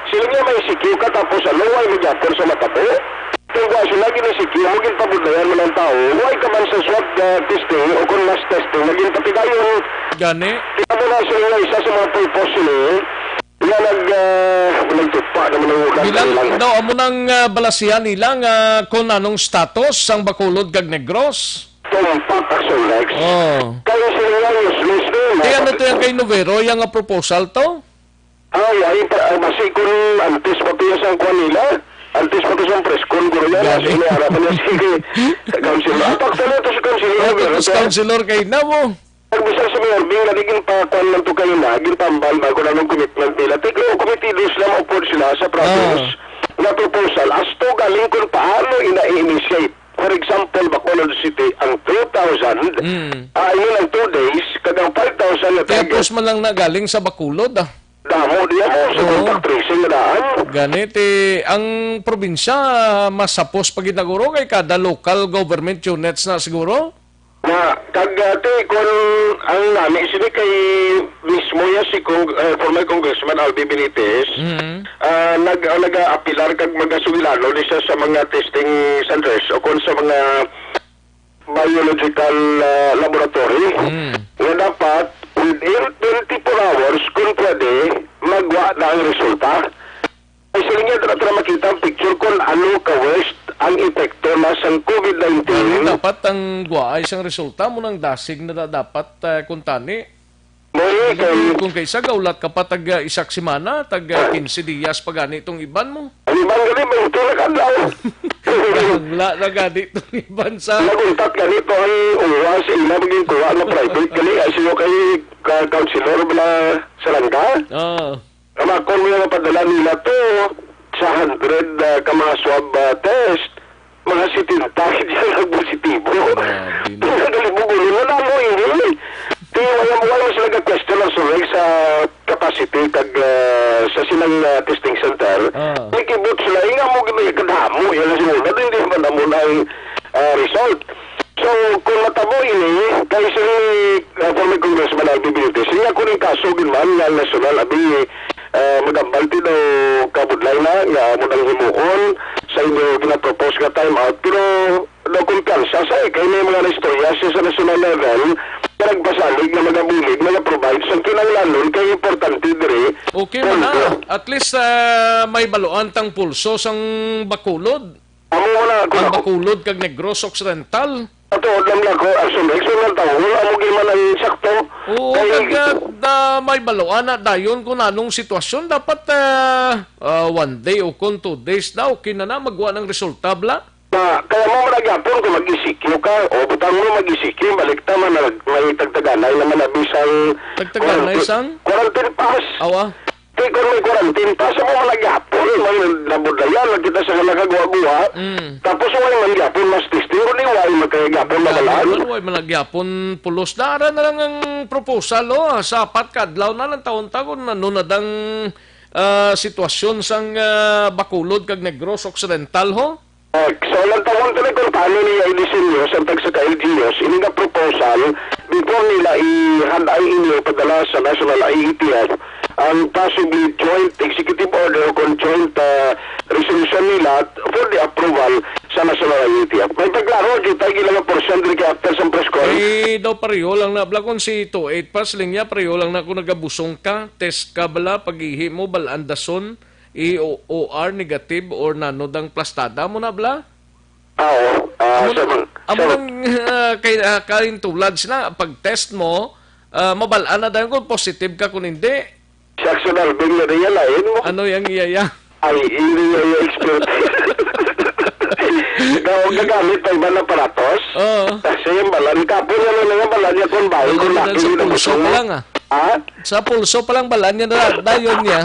Siling niya may E C Q ka, tapos ano, way mo gyapon sa matabo? Kung wa sila gin-E C Q mo, ginpabudlayan mo ng tao, way ka man sa swab, ah, testing o kung mass testing, naging patigayon. Gani? Kita mo na siling nga isa sa mga purpose ni, nga nag, ah, nagtupa naman ang ulan Bilang, lang. daw, amo nang, ah, balasihan nila nga kung anong status sang Bacolod kag Negros. Tumpak, Erso Rex. Oh. Kaya sila nga useless na yun. Kaya ano to yung kay Novero, yung, ah, proposal to? Ay, ay, pa, ah, basi kung antes pa to yung sang kwan nila, antes pa to sang press con, guro yan, Gani. Mas iniara pa niya si councilor. Ah, actually, ito si councilor Ano to, Novero, tapos sir. councilor kay na mo? Nagbisar si Mayor Bing nga di ginpakuan man to kayo na, gintambal ba kung anong commitment nila. Tiklo, committees lang upod sila sa province Ah. na proposal. Asto galing kung paano ina-initiate. For example, Bacolod City, ang two thousand, Mm. ah, I mean, ang two days, kag ang five thousand na Kaya target. post man lang na galing sa Bacolod, ah. Damo diya mo sa Oo. contact tracing na daan. Ganit, eh, ang probinsya, mas sapos pa gid na guro kay kada local government units na siguro. Na, kag, ah, te, kung ang nami sini kay mismo ya si Cong-, eh, former Congressman Albi Benitez, Mhm. ah, nag-, ah, nag-aapilar kag magasugilano ni siya sa mga testing centers o kung sa mga biological, ah, laboratory Mm. nga dapat within twenty-four hours, kung pwede, magwa na ang resulta. Ay, sila niya, dira, dira makita ang picture kung ano ka-worst ang epekto na sang COVID nineteen. Ano dapat ang gwaay sang resulta mo nang dasig na da-, dapat, ah, kuntani? Mao ni Kung, kay kung kaysa gaulat ka pa tag, ah, isak semana, tag, ah, quince dias pa gani itong iban mo. Ang iban gani, baynte na kadlaw. Wala na gani itong iban sa Naguntat gani to ang uwa sa ila maging kuha nga private gani, ay siyo kay ka-, councilor bala sa langga. Oo. Ang mga kon nga padala nila to sa hundred, ah, ka mga swab, ah, test, mga setenta diyan ang positibo. Grabe, no? Ang nagalibugulo na namo ini. Di, wala, wala sila ga-question ang survey sa capacity kag, ah, sa silang, ah, testing center. Ah. May kibot sila, eh, nga mo gid may kadamo, yan ang siguro. Hindi man namo na ang, ah, result. So, kung matabo ini, kay si, ah, former Congressman Albi Benitez, siya ko rin kaso gid man nga national, abi, ah, magambal ti daw kabudlay na nga amo nang himuon sa inyo ginapropose nga time out. Pero daw kumpiyansa sa, eh, kay may mga naistorya siya sa national level nga nagpasalig nga magabulig, magaprovide sa kinahanglanon kay importante diri. Okay man na. Pondo. At least, ah, may baluan tang pulso sang Bacolod. Amo na ako Ang na. Bacolod kag Negros Occidental. Ato, alam na ko, ang sumexual ng taon, amo gid man ang sakto. Oo, Kay kag, ah, da, may baluan na dayon kung anong sitwasyon. Dapat, ah, ah, one day o kung two days daw, kinana magwa ng resulta, bla? Na, kaya mo man gyapon kung mag-E C Q ka, o butang mo mag-E C Q, balik ta man, nag-, may tagtaganay naman na bisang Tagtaganay quarantine, sang? quarantine pass. Awa. Te, Kung may quarantine pa, sa mga nagyapon, may nabudayan, nagkita sa mga kagwa-gwa. Mm. Tapos, wala man gyapon mass testing, kundi wala man kaya gyapon mabalaan. Wala man, wala man gyapon pulos. Dara na lang ang proposal, oh, sa apat ka adlaw na lang taon ta kung ano na dang, ah, sitwasyon sang, ah, Bacolod kag Negros Occidental, ho? Oh, so, lang tawon kami kung paano niya i-disenyo sa tag sa ka-L G Us, ini nga proposal, before nila i-hand-ay ini o padala sa National I E T F, ang possibly joint executive order o kung joint, ah, resolution nila for the approval sa National I E T F. May pagklaro, kita ang ilang portion diri kay after sa press con. Eh, daw pareho lang na, bla, kung si two eight pa, siling niya, pareho lang na kung nagabusong ka, test ka bala, pag-ihi mo, balaan dason, i-, O R negative or nano dang plastada mo na, bla? Ah, oo. Ah, amo sa na, mga, amo sa nang, ah, kay, ah, kain tulad sila, pag-test mo, ah, mabal-an na dayon kung positive ka kung hindi. Si Action Alvin nga niya, lain mo. Ano yang iya, ya? Ay, hindi niya, ya, expert. Daw, gagamit pa iba na aparatos. Oo. Kasi yung balan, kapon niya lang yung balan niya kung bahay, Ano kung na laki, sa pulso mo. Pa lang, ah. Ha? Sa pulso pa lang, balaan niya na dayon niya.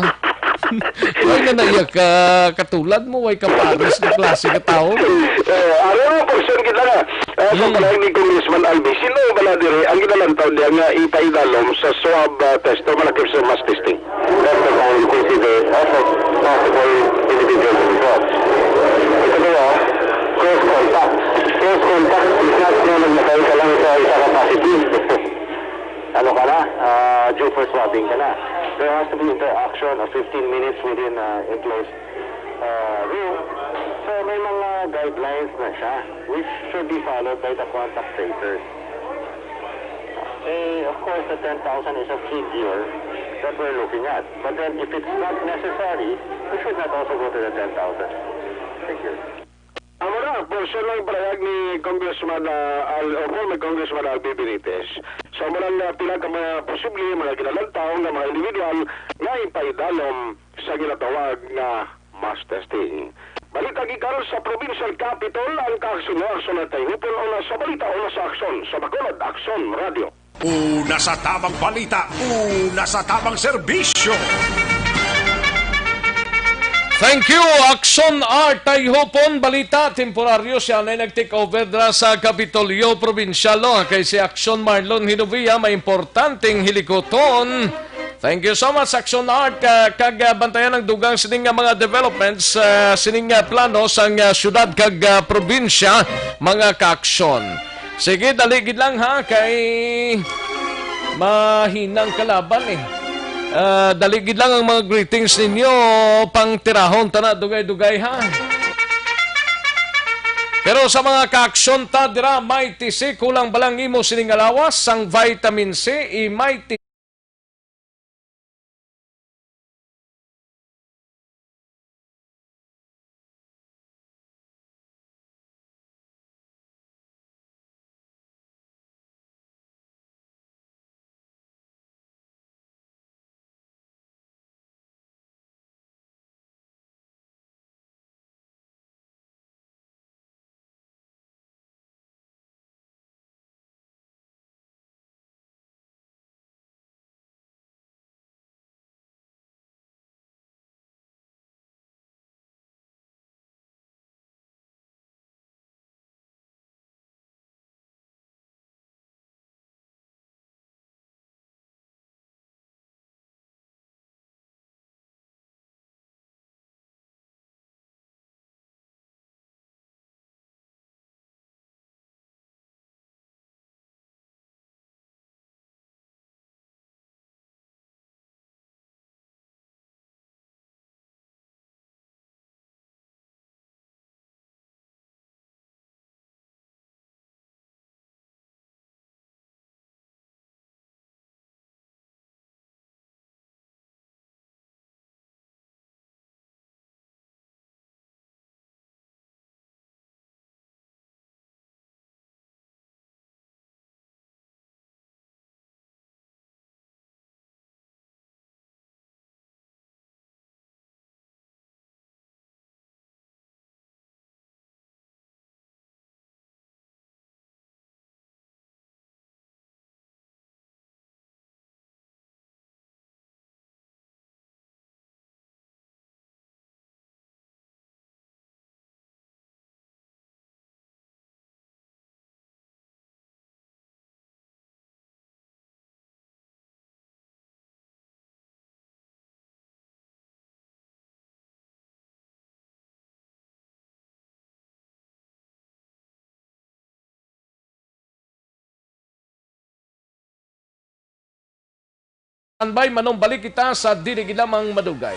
Way na naiyak ka, katulad mo, way ka pares na klase ka tao. Eh, ano ang portion kita nga? Eh, sa Hmm. Palahig ni Congressman Albi, sino bala dire ang ginalantaw niya nga ipaidalom sa swab, ah, test o malakip sa mass testing? That the time consider as a possible individual result. Ito ba, close contact. Close contact is not nga nagmatay ka lang sa isa ka positive. Ano ka na, ah, due for swabbing ka na. There has to be interaction of fifteen minutes within, ah, enclosed, ah, room. So, may mga guidelines na siya, which should be followed by the contact tracers. Eh, of course, the ten thousand is a figure that we're looking at. But then, if it's not necessary, we should not also go to the ten thousand. Thank you. Amo na, portion lang palahag ni Congressman, ah, Al, o former Congressman Albi Benitez. Sa amo lang nga pila ka mga posible, mga kinalantaw nga mga individual nga ipaidalom sa ginatawag nga mass testing. Balita gikan sa Provincial Capitol, ang kaaksyon nga aksyon na tayo. Una sa balita, una sa aksyon, sa Bacolod Aksyon Radio. Una sa tamang balita, una sa tamang serbisyo. Thank you, Action Art Tayhupon. Balita, temporaryo siya na nag-take over dra sa Kapitolyo Probinsyal, no? Kay si Action Marlon Hinovia may importanteng hilikuton. Thank you so much, Action Art. Ah, kag, ah, bantayan ang dugang sining nga mga developments, ah, sining nga plano sang, ah, syudad kag, ah, probinsya, mga kaaksyon. Sige, dali gid lang ha, kay mahinang kalaban eh. Ah, dali gid lang ang mga greetings ninyo, pang tirahon ta na, dugay-dugay ha. Pero sa mga kaaksyon ta dira, Mighty C, kulang ba lang imo sining alawas sang vitamin C, i Mighty Standby, manumbalik kita sa dili gid lamang madugay.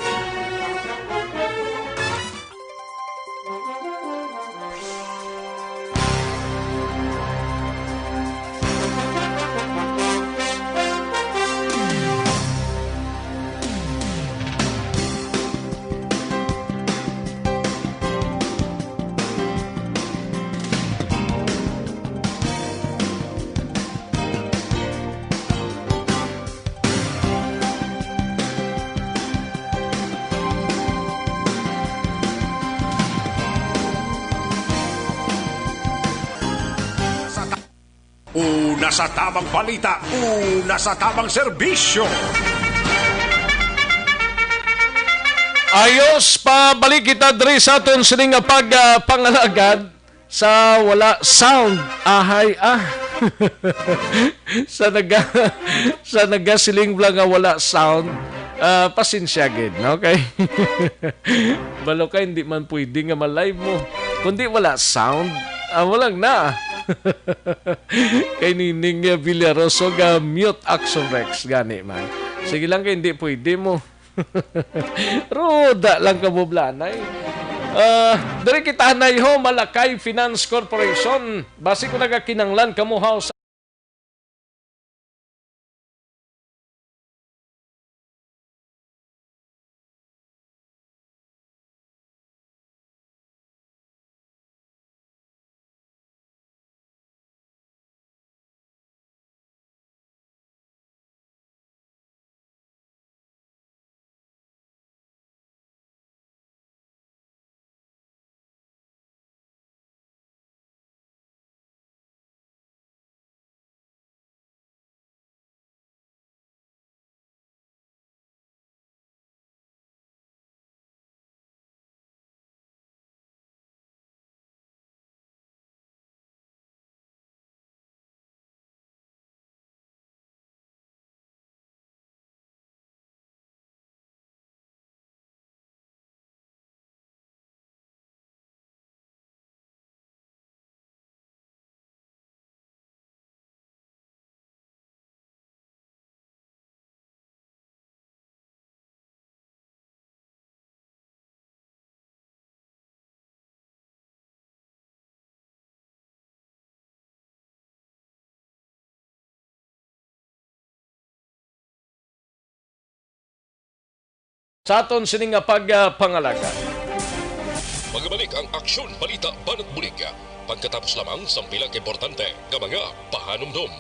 Una sa tamang balita, una sa tamang serbisyo. Ayos, pabalik kita diri sa aton sining nga pag, ah, pangalagad sa wala sound. Ahay, ah. Sa naga-, sa nagasiling lang nga wala sound, ah, pasensya gid, no? Kay balo ka, hindi man pwede nga ma-live mo. Kundi wala sound, ah, wala na. Kay nining, ah, Villaroso ga mute Action Rex gani man. Sige lang kay hindi pwede mo. Ruda lang ka, Bublanay. Ah, diri kita, Nayho, Malakay Finance Corporation. Basi ko nagakinanglan kamo, ha, sa sa aton sini nga pag, ah, pangalaga. Magabalik ang Aksyon Balita Banat Bulig pagkatapos lamang sang pila ka importante nga mga pahanumdom.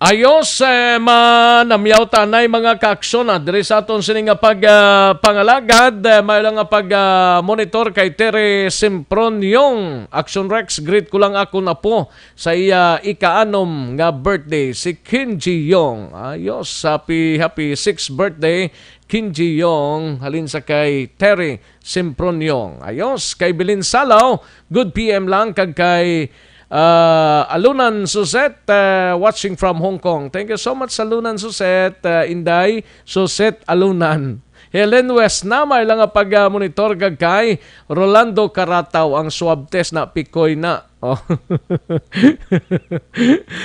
Ayos, eh, manamyaw ta anay, mga kaaksyon, ah, diri sa aton sini nga pag, ah, pangalagad, eh, may lang nga pag, ah, monitor kay Terry Semproniong. Action Rex, greet ko lang ako na po sa iya ikaanom nga birthday, si Kim Ji Young. Ayos, happy, happy sixth birthday, Kim Ji Young, halin sa kay Terry Semproniong. Ayos, kay Belen Salaw, good P M lang, kag kay, ah, Alunan Suset, ah, watching from Hong Kong. Thank you so much, Alunan Suset, ah, Inday Suset Alunan. Helen West na, may lang nga pag, ah, monitor, kag kay Rolando Carataw, ang swab test na pikoy na. Oh.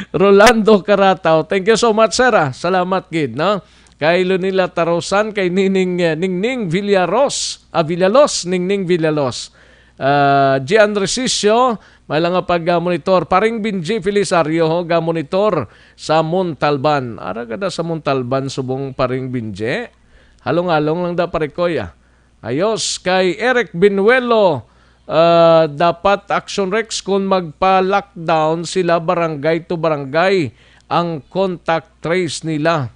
Rolando Carataw, thank you so much, sir, ah. Salamat gid, no? Kay Lunila Tarosan, kay Nining, eh, Ningning Villaros, ah, Villalos, Ningning Villalos. Ah, Gian Resisio, may lang nga pag, ah, monitor. Paring Binji Felisario, ho, ga monitor sa Montalban. Ara ka da sa Montalban, subong Paring Binji? Halong-halong lang da, pare ko, ya. Ayos, kay Eric Binuelo, ah, dapat Action Rex kung magpa-lockdown sila barangay to barangay ang contact trace nila.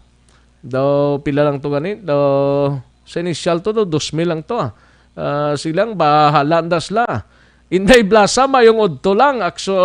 Daw, pila lang to gani? Daw, sa initial to, daw, dos mil lang to, ah. Ah, silang bahala na sila. Inday Blasa, mayong udto lang, Action,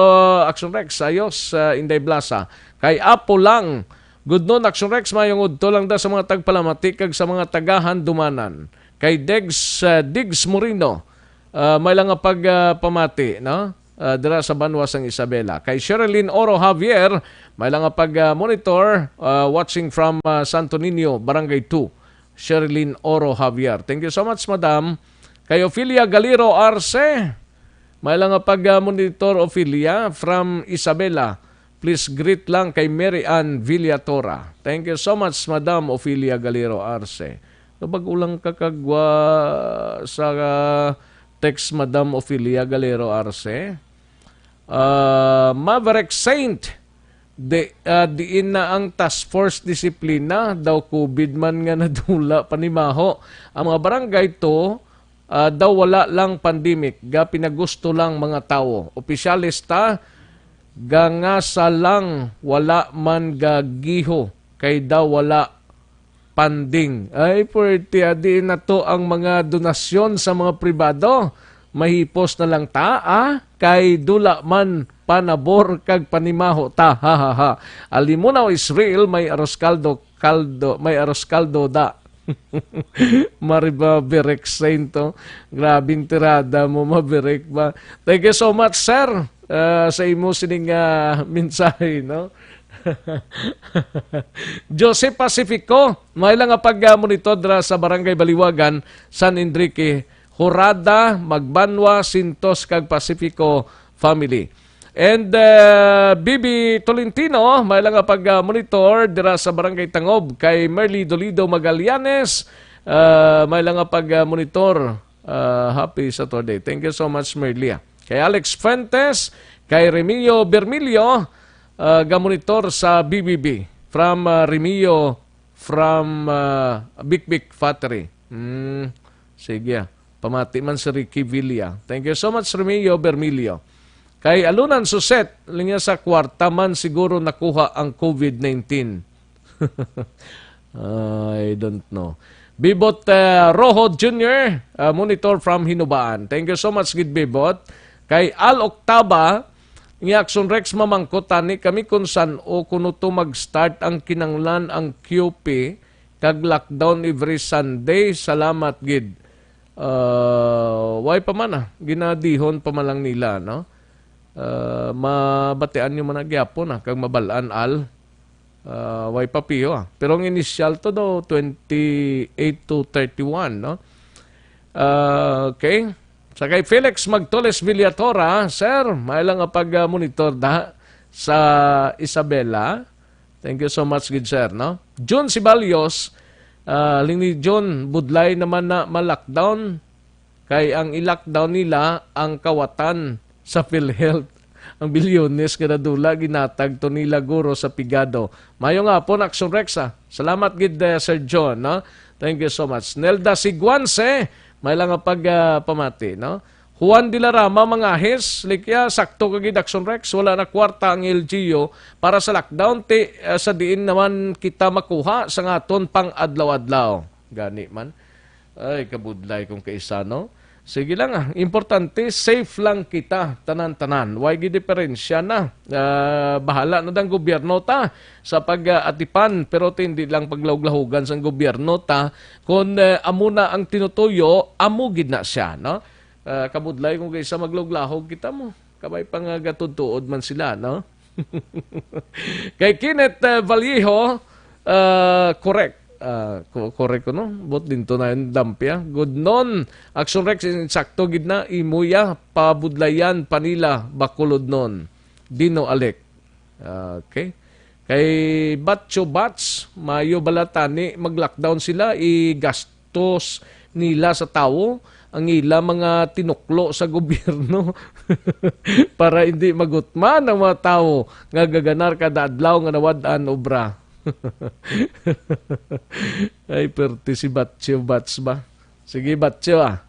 Action Rex, ayos, ah, Inday Blasa. Kay Apo lang, good noon, Action Rex, mayong udto lang da sa mga tagpalamati kag sa mga tagahandumanan. Kay Degs, ah, Diggs Moreno, ah, may lang nga pag, ah, pamati, no? Ah, dira sa banwa sang Isabela. Kay Sherilyn Oro Javier, may lang nga pag, ah, monitor, ah, watching from, ah, Santo Niño, Barangay two. Sherilyn Oro Javier. Thank you so much, madam. Kay Ophelia Galiro Arce, May lang nga pag-monitor, Ophelia, from Isabela. Please greet lang kay Mary Ann Villatora. Thank you so much, Madam Ophelia Galero Arce. Nabag-o lang ka kagwa sa, ah, text, Madam Ophelia Galero Arce. Ah, Maverick Saint, di, ah, diin na ang Task Force Disiplina? Daw covid man nga nadula panimaho. Ang mga barangay to, ah, daw wala lang pandemic, ga pinagusto lang mga tawo. Opisyales ta, ga ngasa lang wala man gagiho, kay daw wala panding. Ay, pwerte, adi na to ang mga donasyon sa mga pribado. Mahipos na lang ta, ah, kay dula man panabor kag panimaho ta. Ha, ha, ha. Alimunaw Israel, may arroz caldo, caldo, may arroz caldo da. Mariba Berek Saint to. Grabing tirada mo, Maberek ba? Thank you so much, sir, ah, sa imo sining, ah, mensahe, no? Jose Pacifico, may lang nga pag-monitor dira sa Barangay Baliwagan, San Enrique, Horada, Magbanwa, Sintos, kag Pacifico family. And, uh, Bibi Tolentino, may lang nga pag-monitor dira sa Barangay Tangob, kay Merly Dolido Magallanes, uh, may lang nga pag-monitor. Uh, happy Saturday. Thank you so much, Merly, ah. Kay Alex Fuentes, kay Remio Bermilio, uh, ga-monitor sa B B B. From, uh, Remio, from, uh, Bikbik Factory. Hmm, sige, ah. Pamati man si Ricky Villa. Thank you so much, Remio Bermilio. Kay Alunan Suset, linya sa kwarta man siguro nakuha ang covid nineteen. I don't know. Bibot, uh, Rojo Junior, uh, monitor from Hinubaan. Thank you so much, gid Bibot. Kay Al Octava, nga Action Rex, mamangkot tani kami kung san-o kuno to mag-start ang kinanglan ang Q P kag lockdown every Sunday. Salamat gid. Uh, why pa man, ah? Ginadihon pa man lang nila, no? Uh, mabatian nyo man na gyapon, ah, kag mabal-an, Al. Uh, why pa piyo, ah? Pero ang initial to daw, twenty-eight to thirty-one, no? Uh, okay. Sa kay Felix Magtoles Villatora, sir, may lang nga pag-monitor da sa Isabela. Thank you so much, good sir, no? John Sibalios, ah, lingni John, budlay naman na ma-lockdown. Kay ang i-lockdown nila ang kawatan sa PhilHealth. Ang bilyones nga nadula, ginatag to nila guro sa pigado. Mayo nga po, Action Rex, ah. Salamat gid, eh, Sir John, no? Thank you so much. Nelda Siguanse, may lang nga pag, ah, pamati, no? Juan de la Rama, Mangahis, Likya, sakto ka gid, Action Rex, wala na kwarta ang L G U para sa lockdown, ti, ah, sa diin naman kita makuha sa nga aton pang adlaw-adlaw. Gani man. Ay, kabudlay kung kaisa, no? Sige lang, ah. Importante, safe lang kita, tanan-tanan. Way gidiperensya na. Ah, bahala na dang gobyerno ta sa pag-atipan, pero ti hindi lang paglahugan sang gobyerno ta. Kung, eh, amo na ang tinutuyo, amo gid na siya, no? Ah, kabudlay kung kaisa maglahuglahog kita mo. Kabay pa nga gatudtuod man sila, no? Kay Kenneth, eh, Vallejo, ah, correct. Ah, ko-, correct ko, no? But din to na yung dampya. Good noon. Action Rex, insakto gid na. Imuya, pabudlayan, Panila, Bacolod noon. Dino Alec. Okay. Kay Batcho Bats, mayo bala tani mag-lockdown sila, igastos nila sa tawo ang ila mga tinuklo sa gobyerno para hindi magutman ang mga tawo nga gaganar kada adlaw nga nawad-an obra. Ay, perti si Batcho Bats ba? Sige, Batcho, ah.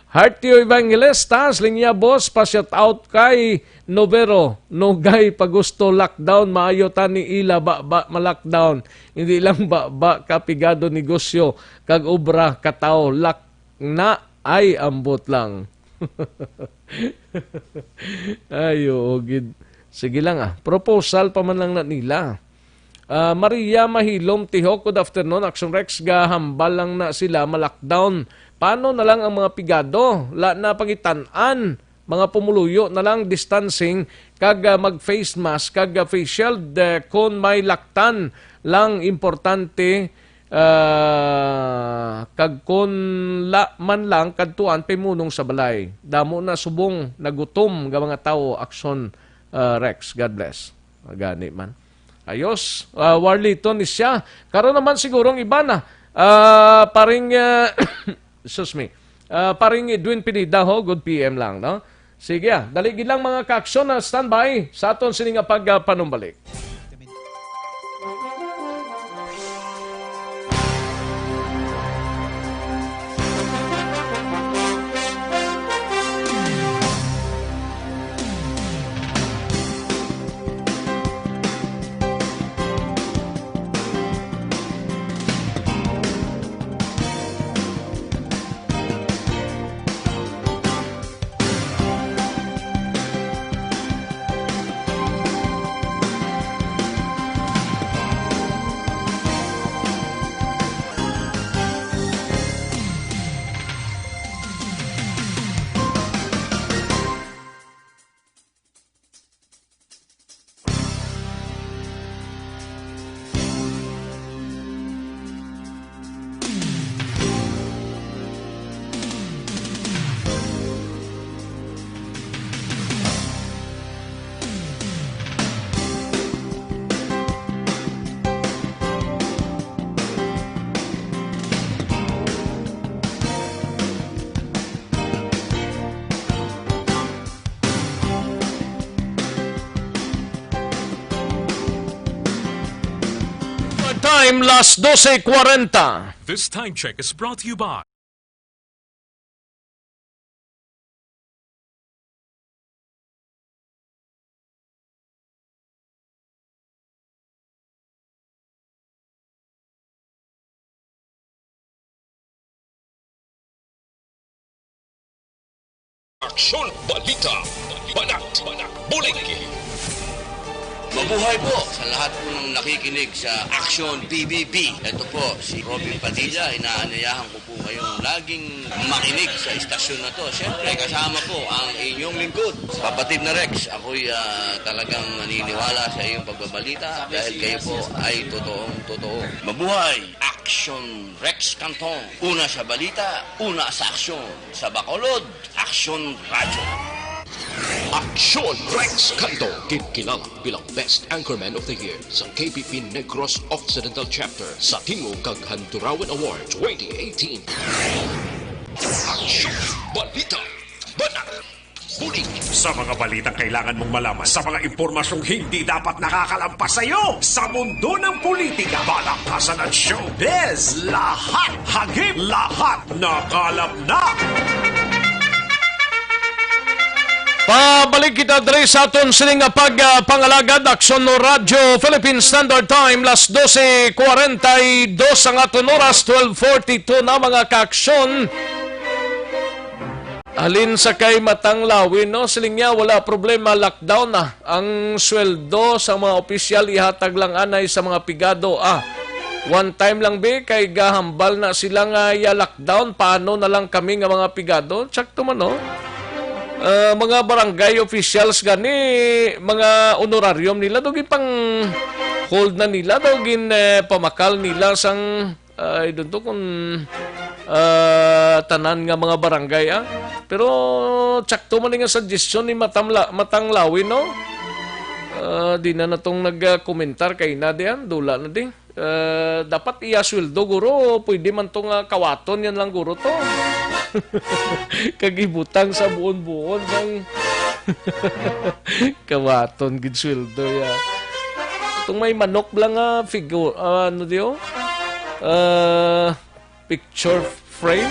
Heart you, Evangelista, sa linya, boss, pa-shout out kay Novero, Nogay, Pagusto, lockdown, maayo tani ila, ba, ba, ma-lockdown. Hindi lang ba, ba, kapigado negosyo, kag obra, kataw, lock na, ay, ambot lang. Ay, oo, gid. Sige lang, ah. Proposal pa man lang na nila. Ah, Maria Mahilom Tihok, good afternoon. Action Rex, gahambal lang na sila ma-lockdown. Paano na lang ang mga pigado? La na pangitan-an, mga pumuluyo na lang, distancing, kag, ah, mag-face mask, kag, ah, face shield, eh, kon may laktan lang, importante, Ah, kag kon la man lang kadtuan pimunong sa balay. Damo na subong nagutom nga mga tawo, Aksyon, ah, Rex. God bless. Gani man. Ayos. Ah, Warliton ni siya. Karon naman siguro ang iba na. Ah, paring, ah, excuse me. Ah, paring Edwin Pineda ho, good P M lang, no? Sige, ah. Dali gid lang, mga kaaksyon, na standby sa aton sini nga pagpanumbalik. Time, las doce cuarenta. This time check is brought to you by Aksyon, balita, banat, bulig. Mabuhay po sa lahat po ng nakikinig sa Aksyon P B B. Ito po si Robin Padilla. Inaanyayahan ko po kayong laging makinig sa istasyon na to. Siyempre, kasama po ang inyong lingkod, Kapatid na Rex. Ako'y, ah, talagang naniniwala sa iyong pagbabalita dahil kayo po ay totoong totoo. Mabuhay! Aksyon Rex Cantong. Una sa balita, una sa aksyon. Sa Bacolod, Aksyon Radyo. Aksyon Rex Cantong. Ginkilala bilang Best Anchorman of the Year sa K P P Negros Occidental Chapter sa Tingog kag Handurawan Award twenty eighteen. Aksyon, balita, banat, bulig. Sa mga balitang kailangan mong malaman, sa mga impormasyong hindi dapat nakakalampas sa iyo, sa mundo ng politika, balakasan at showbiz, lahat hagip, lahat nakalap na. Pabalik kita diri sa aton sining nga pag, ah, pangalagad, Aksyon Radyo Philippine Standard Time, las doce cuarenta y dos ang aton oras, twelve forty-two na, mga kaaksyon. Halin sa kay Matang Lawin, no? Siling niya, wala problema, lockdown na. Ang sweldo sa mga opisyal ihatag lang anay sa mga pigado. Ah, one time lang, be, kay gahambal na sila nga iya lockdown. Paano na lang kami nga mga pigado? Tsakto man, no? Ah, mga barangay officials gani, mga honorarium nila, do gipang hold na nila, do gin, eh, pamakal nila sang Ay, dunto kung, ah, tanan nga mga barangay, ah. Pero tsakto man ni nga suggestion ni Matamla-, Matang Lawin, no? Ah, di na natong nag-komentar kay na diyan, dula na di. Ah, dapat iya sweldo, guro, pwede man to nga kawaton yan lang, guro, to. Kag ibutang sa buon-buon sang kawaton gid sweldo, ya. Itong may manok lang nga figu-, ah, ano diyo? Ah, picture frame.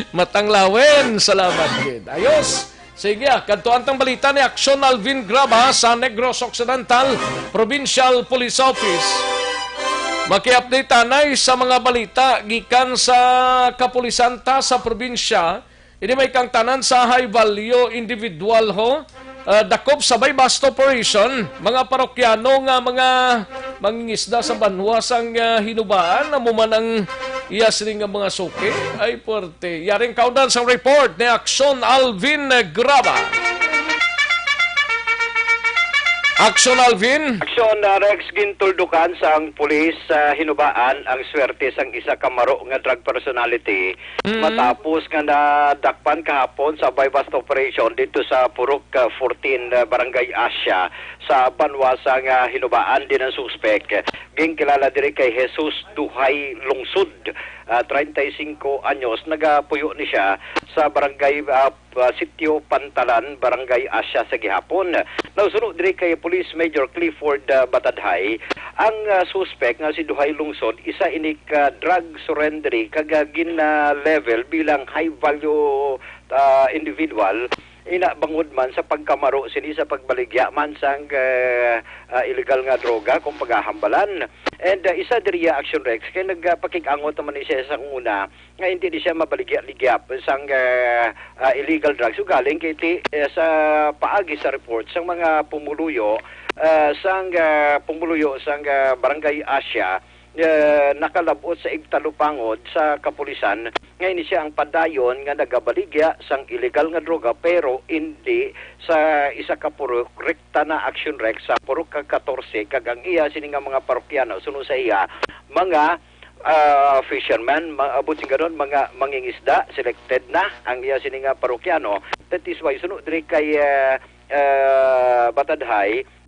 Matang Lawin, salamat gid. Ayos. Sige, ah, kadto ang tang balita ni Aksyon Alvin Graba sa Negros Occidental Provincial Police Office. Maki-update tanay sa mga balita gikan sa kapulisan ta sa probinsya. Ini may kang tanan sa high value individual ho, ah, dakop sa buy-bust operation, mga parokyano nga mga mangingisda sa banwa sang, ah, Hinubaan, amo man ang iya sini nga mga suki. Ay, puwerte. Yaring kaudan sa report ni Aksyon Alvin Graba. Aksyon, Alvin. Aksyon, uh, Rex, gintuldukan sang pulis sa Hinubaan ang swerte sang isa ka maro nga drug personality Mm. matapos nga nadakpan kahapon sa buy-bust operation dito sa Purok, uh, fourteen, uh, Barangay Asia sa banwa sang, uh, Hinubaan din ang suspek. Ginkilala diri kay Jesus Duhay Lungsod, uh, treinta y cinco anyos. Nagapuyo ni siya sa barangay, uh, uh, Sitio Pantalan, Barangay Asia sa gihapon. Nausuno diri kay Police Major Clifford, uh, Batadhay, ang, uh, suspek nga si Duhay Lungsod, isa ini ka drug surrendery kag, uh, gin-level bilang high value, uh, individual. Ina bangod man sa pagkamaro sini sa pagbaligya man sang, uh, uh, illegal nga droga kung pagahambalan. And, uh, isa diri, uh, Action Rex, kay nagpakig-angot naman ni siya sa una nga hindi ni siya mabaligya-ligya sang, ah, ah, illegal drugs. Ugaling kay ti, eh, sa paagi sa report sang mga pumuluyo, ah, sang, ah, pumuluyo sang, ah, Barangay Asia, eh, nakalab-ot sa igtalupangod sa kapulisan nga ini siya ang padayon nga nagabaligya sang illegal nga droga, pero hindi sa isa ka purok, rekta na, Action Rex, sa purok ka katorse, kag ang iya sini nga mga parokyano suno sa iya mga, ah, fisherman, ma-, abot sing ganon, mga mangingisda, selected na ang iya sini nga parokyano. That is why, suno diri kay, ah, ah, Batadhay,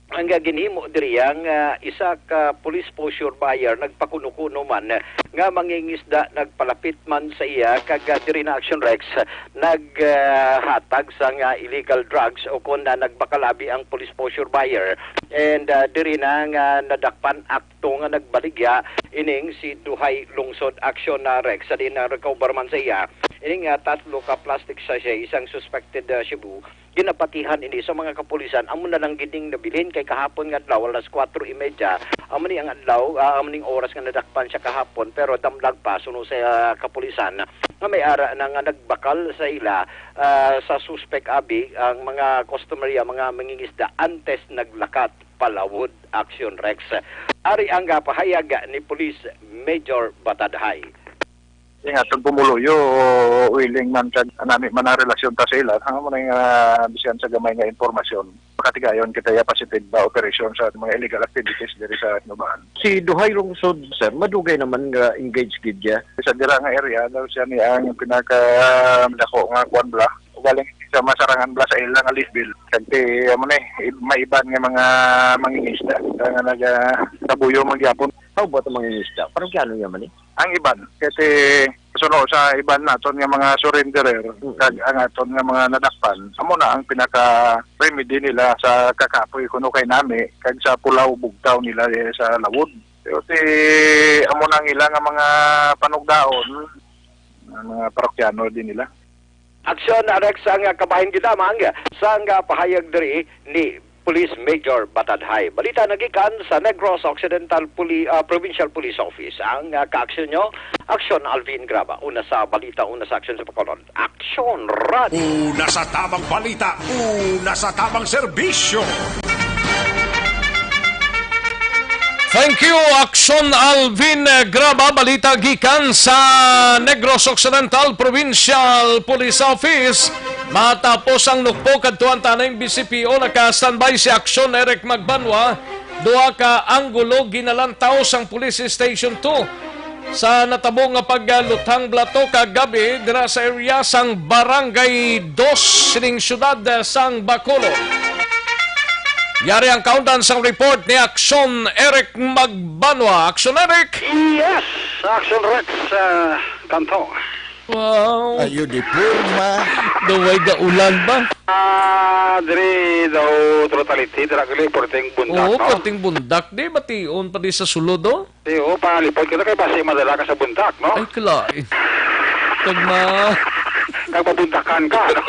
ang ginhimo diri ang, ah, isa ka police posture buyer nagpakuno-kuno man nga mangingisda nagpalapit man sa iya, kag, ah, diri na, Action Rex, naghatag sang, ah, illegal drugs o kon, ah, nagbakal abi ang police posture buyer. And, ah, diri na nga nadakpan akto nga nagbaligya ining si Duhay Lungsod, Action, ah, Rex. Sa din na recover man sa iya ining, ah, tatlo ka plastic sachet, isang suspected, ah, shabu. Ginapatihan ini sa mga kapulisan, amo na lang gid ning nabilin kay kahapon nga adlaw alas kuwatro y media, amo ni ang adlaw, ah, amo ning oras nga nadakpan siya kahapon, pero damlag pa suno sa, ah, kapulisan nga may ara na nga nagbakal sa ila, ah, sa suspek abi ang mga customer ya, mga mangingisda antes naglakat palawod, Action Rex. Ari ang, ah, pahayag ni Police Major Batadhay. Ang aton pumuluyo, willing man kag nami man ang relasyon ta sa ila, ang amo na nga, ah, bisan sa gamay nga impormasyon, makatigayon kita ya positive ba operasyon sa mga illegal activities diri sa Nubaan. Si Duhay Lungsod, sir, madugay naman nga engaged gid ya. Sa dira nga area daw siya ni ang pinaka dako nga kuan bla. Ugaling sa masarangan bla sa ila nga level. Kag ti, amo ni, ib-, may iban nga mga mangingisda nga naga-, kabuyo man gyapon. How about ang mangingisda? Parang kiyano niya man eh? Ang iban, kasi suno sa iban naton nga mga surrenderer, Mm. kag ang aton nga mga nadakpan, amo na ang pinaka remedy nila sa kakapoy kuno kay nami, kag sa pulaw bugtaw nila, eh, sa lawod. Pero si, amo na ang ila nga mga panugdaon, ang mga parokyano din nila. Aksyon, Rex, ang kabahin gid lamang sang pahayag diri ni Police Major Batadhay. Balita nagikan sa Negros Occidental Poli-, ah, Provincial Police Office. Ang, ah, kaaksyon nyo, Aksyon Alvin Graba. Una sa balita, una sa aksyon sa Bacolod. Aksyon Radio. Una sa tamang balita, una sa tamang serbisyo. Thank you, Aksyon Alvin Graba. Balita gikan sa Negros Occidental Provincial Police Office. Matapos ang nukbo kadtuan taning B C P O, naka-standby si Aksyon Eric Magbanwa. Duha ka anggulo ginalantaw sang Police Station two sa natabo nga pagluthang bala to kagabi dira sa area sang Barangay Dos sining siyudad sang Bacolod. Yari ang kaundan sang report ni Aksyon Eric Magbanwa. Aksyon Eric! Yes, Aksyon Rex, ah, Kanto. Wow. Ayo di porma. Daway gaulan ba? Ah, diri daw totality, dira gali, perting bundak, Oo, no? Perting bundak, di, bation pa di sa sulod, oh. Di, oh, palipod ka na kay basi madala ka sa bundak, no? Ay, kalain. Kag ma- Kag mabundakan ka, no?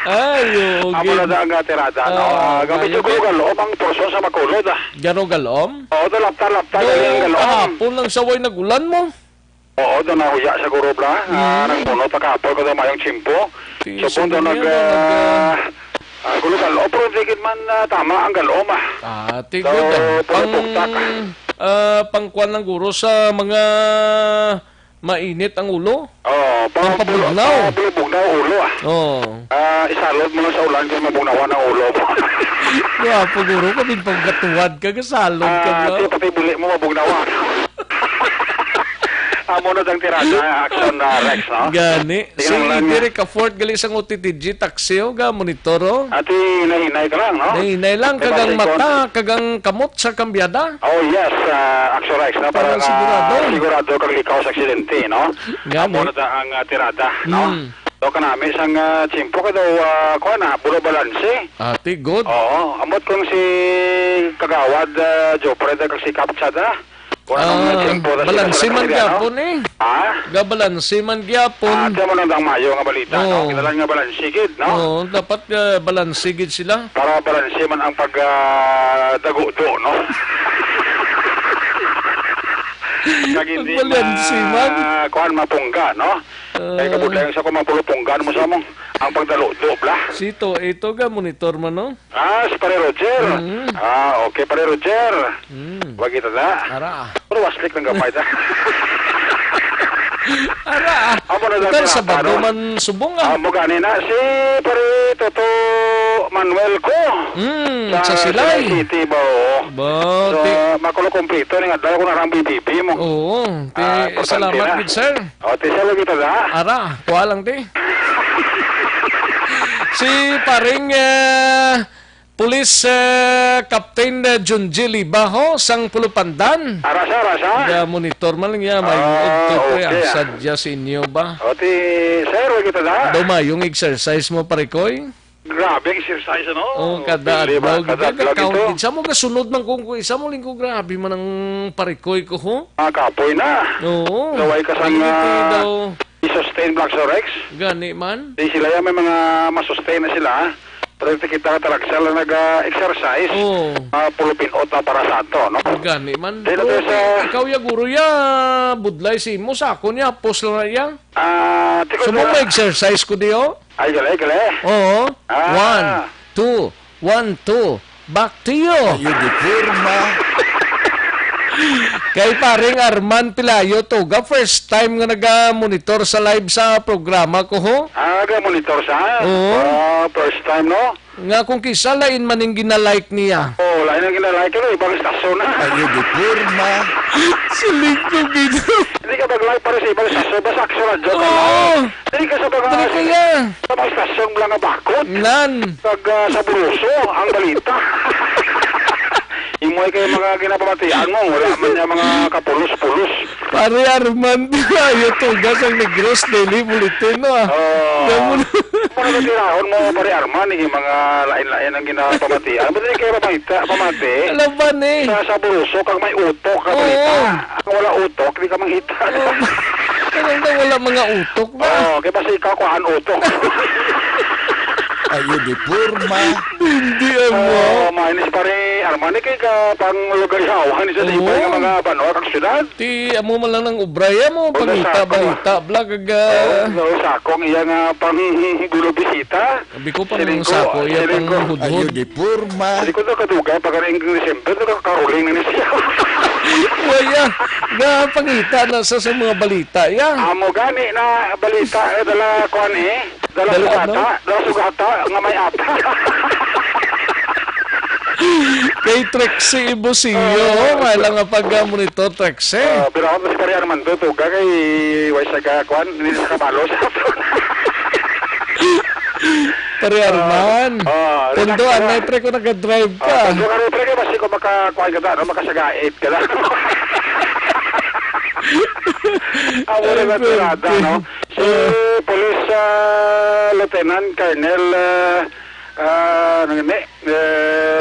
Ay, oo, Amo na gid. Da ang, ah, tirada, no? Oo, Ah, gamit kaya yung gid. Garo galom ang portion sa Bacolod, ah. Garo galom? Oo, dalapta-lapta, No, dali ang galom. Kahapon lang sa way nag-ulan mo. Oo, doon nahuya siguro bla. Ah, Mm. Nagpunot na kahapon ko daw mayong tiyempo. Ti, So, punto sige nag, na, nag, ah, ah, ah, gulo-galo, pero hindi gid man, ah, tama ang galom, ah. Ah, ti, So, good, ah. Puro Pang, buktak, ah. Ah, pangkuan lang guro sa mga Mainit ang ulo? Oo, pa-, Pampabugnaw. Pampabugnaw ulo, ah. Oo. Ah, isalod mo lang sa ulan kay mabugnawan ang ulo mo. Gwapo, guro. Kami pagkatuwad ka, gasalod ka Ah, na. Di pati buli mo mabugnawan. Amo na dang tirada, Action, ah, Rex, no? Gani. Tingnan Si lang niya. Derek Afort, gali sang O T T G, taxi, oh, ga monitor, oh. Ati, hinay-hinay ka lang, no? Hinay lang, Diba, kagang si mata, Con- kagang kamot sa kambyada. Oh, yes, ah, Action Rex, no? Para Para nga sigurado. Sigurado kang likaw sa aksidente, no? Gani. Amo na ta ang, ah, tirada, no? Mm. So, kanami sang, ah, tiyempo ka daw, ah, kuwan, ah, puro balanse. Ati, good. Oo, ambot kung si Kagawad, ah, Jopre, da kag si Kapchada. Wala nang Ah, tiyempo na sila balanse sa man kasigan, no? Gyapon, eh. Ha? Gabalanse man gyapon. Ah, tiyan mo lang ang mayo nga balita, no? Oo. Kinalan nga balanse gid, no? Oo, dapat, ah, balanse gid sila. Para balanse man ang pag, ah, dagudo, no? Kag hindi Balanse ma-, man. Kuwan, mapungga, no? Kay Ah. kabudlayan sa ko, mapulupunggan mo sa mo. Ang pagdaludo, bla. Sito, ito ga monitor man, no? Ah, si Pare Roger. Mm. Ah, okay, Pare Roger. Mm. Wag kita na. Ara. Pero waslik ng gamay ta. Ara, ah. Amo na lang Total, tirada, Sabado no? Man subong, ah. Amo gani na si Pare Toto Manuel ko. Mm, sa sa Silay. Silay City ba, oo. Ba, So, ti- makulo kompleto ning adlaw ko na lang B B B mo. Oo, ti-, Ah, importante salamat na. Gid, sir. O, ti, sir, lagi ta na. Ara, kuha lang, ti. Si paring, eh, Police, eh, Captain, eh, Junji Libaho, sang Pulupandan. Ara sa, ara sa. Ga monitor man lang niya, may Ah, ugto ko okay, yan. Ah. Sadya sa inyo ba? O, ti, sir, lagi ta na. Daw mayong exercise mo, pare koy? Grabe ang exercise, ano? Oh, kada Pili ba? Adlaw, Kada gid, adlaw count ito. Gid. Sa mo gasunod man kung, kung isa mo linggo, grabe man ang parikoy ko, ho? Ah, kapoy na. Oo. Naway ka sang, Hindi ah, daw i-sustain, Black Sorex. Gani man. Di sila yan, may mga masustain na sila, ha? Pero di kita talaga sila nag-exercise. Oo. Ah, pulupin-ot na para sa ato, no? Gani man. Di na tayo Pero sa ikaw, ya, guro, ya, budlay si mo, sa ako niya, post lang na, ya. Ah, tiko Subong na. May exercise ko, di, oh? Ay, gali, gali. Oo. Ah. One, two, one, two. Back to you. Ayo, di forma. Kay paring Arman Pilayo to, ga first time nga naga-monitor sa live sa programa ko, ho? Ah, naga-monitor sa? Oo. Ah, first time, no? Nga kung kisa lain man ning gina-like niya. Oh, lain ang gina-like, ano, ibang estasyon na. Ayo, di forma. Siling ko, gid. Hindi ka mag-like para sa ibang estasyon, basta Action Radio ka lang. Oo. Dili ka sa mga, Dili kaya. Sa mga stasyon lang nga bakod. Nan. Kag, ah, sabroso ang balita. Imo ay kay mga ginapamatian mo, wala man niya mga kapulos-pulos. Pare Arman, ayo tugas ang Negros Daily Bulletin, no, ah. Oh. Damo na. Ano na tirahon mo, Pare Arman, yung mga lain-lain ang ginapamatian? Ba't di kayo pamangita, pamati? Laban, eh. Sa sabroso, kag may utok ka Oo. Balita. Ang wala utok, di ka mangita. Oo. Talagang wala mga utok ba? Oo, kay basta ikaw, kuhaan utok. Ayo, di forma. Hindi, amo. Oo, mainis pa rin. Armani kay ka pang lugar yawan, isa sa iba Oo. Nga mga banwa kag syudad. Ti, amo man lang ng ubra, ya mo, Wala pangita, sa ako. Balita, bla, kag, ah, Oo, no, sa akong iya nga pang dulo bisita. Sabi ko, pang Siling ko, sako, iya siling pang ko. Hudhod. Ayo, di forma. Siling ko, nakadugay pa ka rin December, nakakaruling na ni siya. Waya, nga pangita na sa, sa mga balita, ya. Amo gani na balita, eh, dala, kuan, eh. Dala Dala, sugata, ano? Dala sugata, nga may ata. Kay Trixie Ibusio, Oo. May lang nga pag-monitor, Trixie. Oo, pero ako si Pare Armando, tuga kay way sa ka, kuan, hindi sa kabalo sa ato. Pare Arman. Oo, Pundo, relax na. Anay, pre, kung nag-drive ka. Oo, pundo ka rin, pre, kay basi ko maka, kuan ka na, no? Makasagait ka na. Ang wala Ay, na tirada, no? Si Police, ah, Lieutenant Colonel, ah, ah, ano yun, eh? Eh,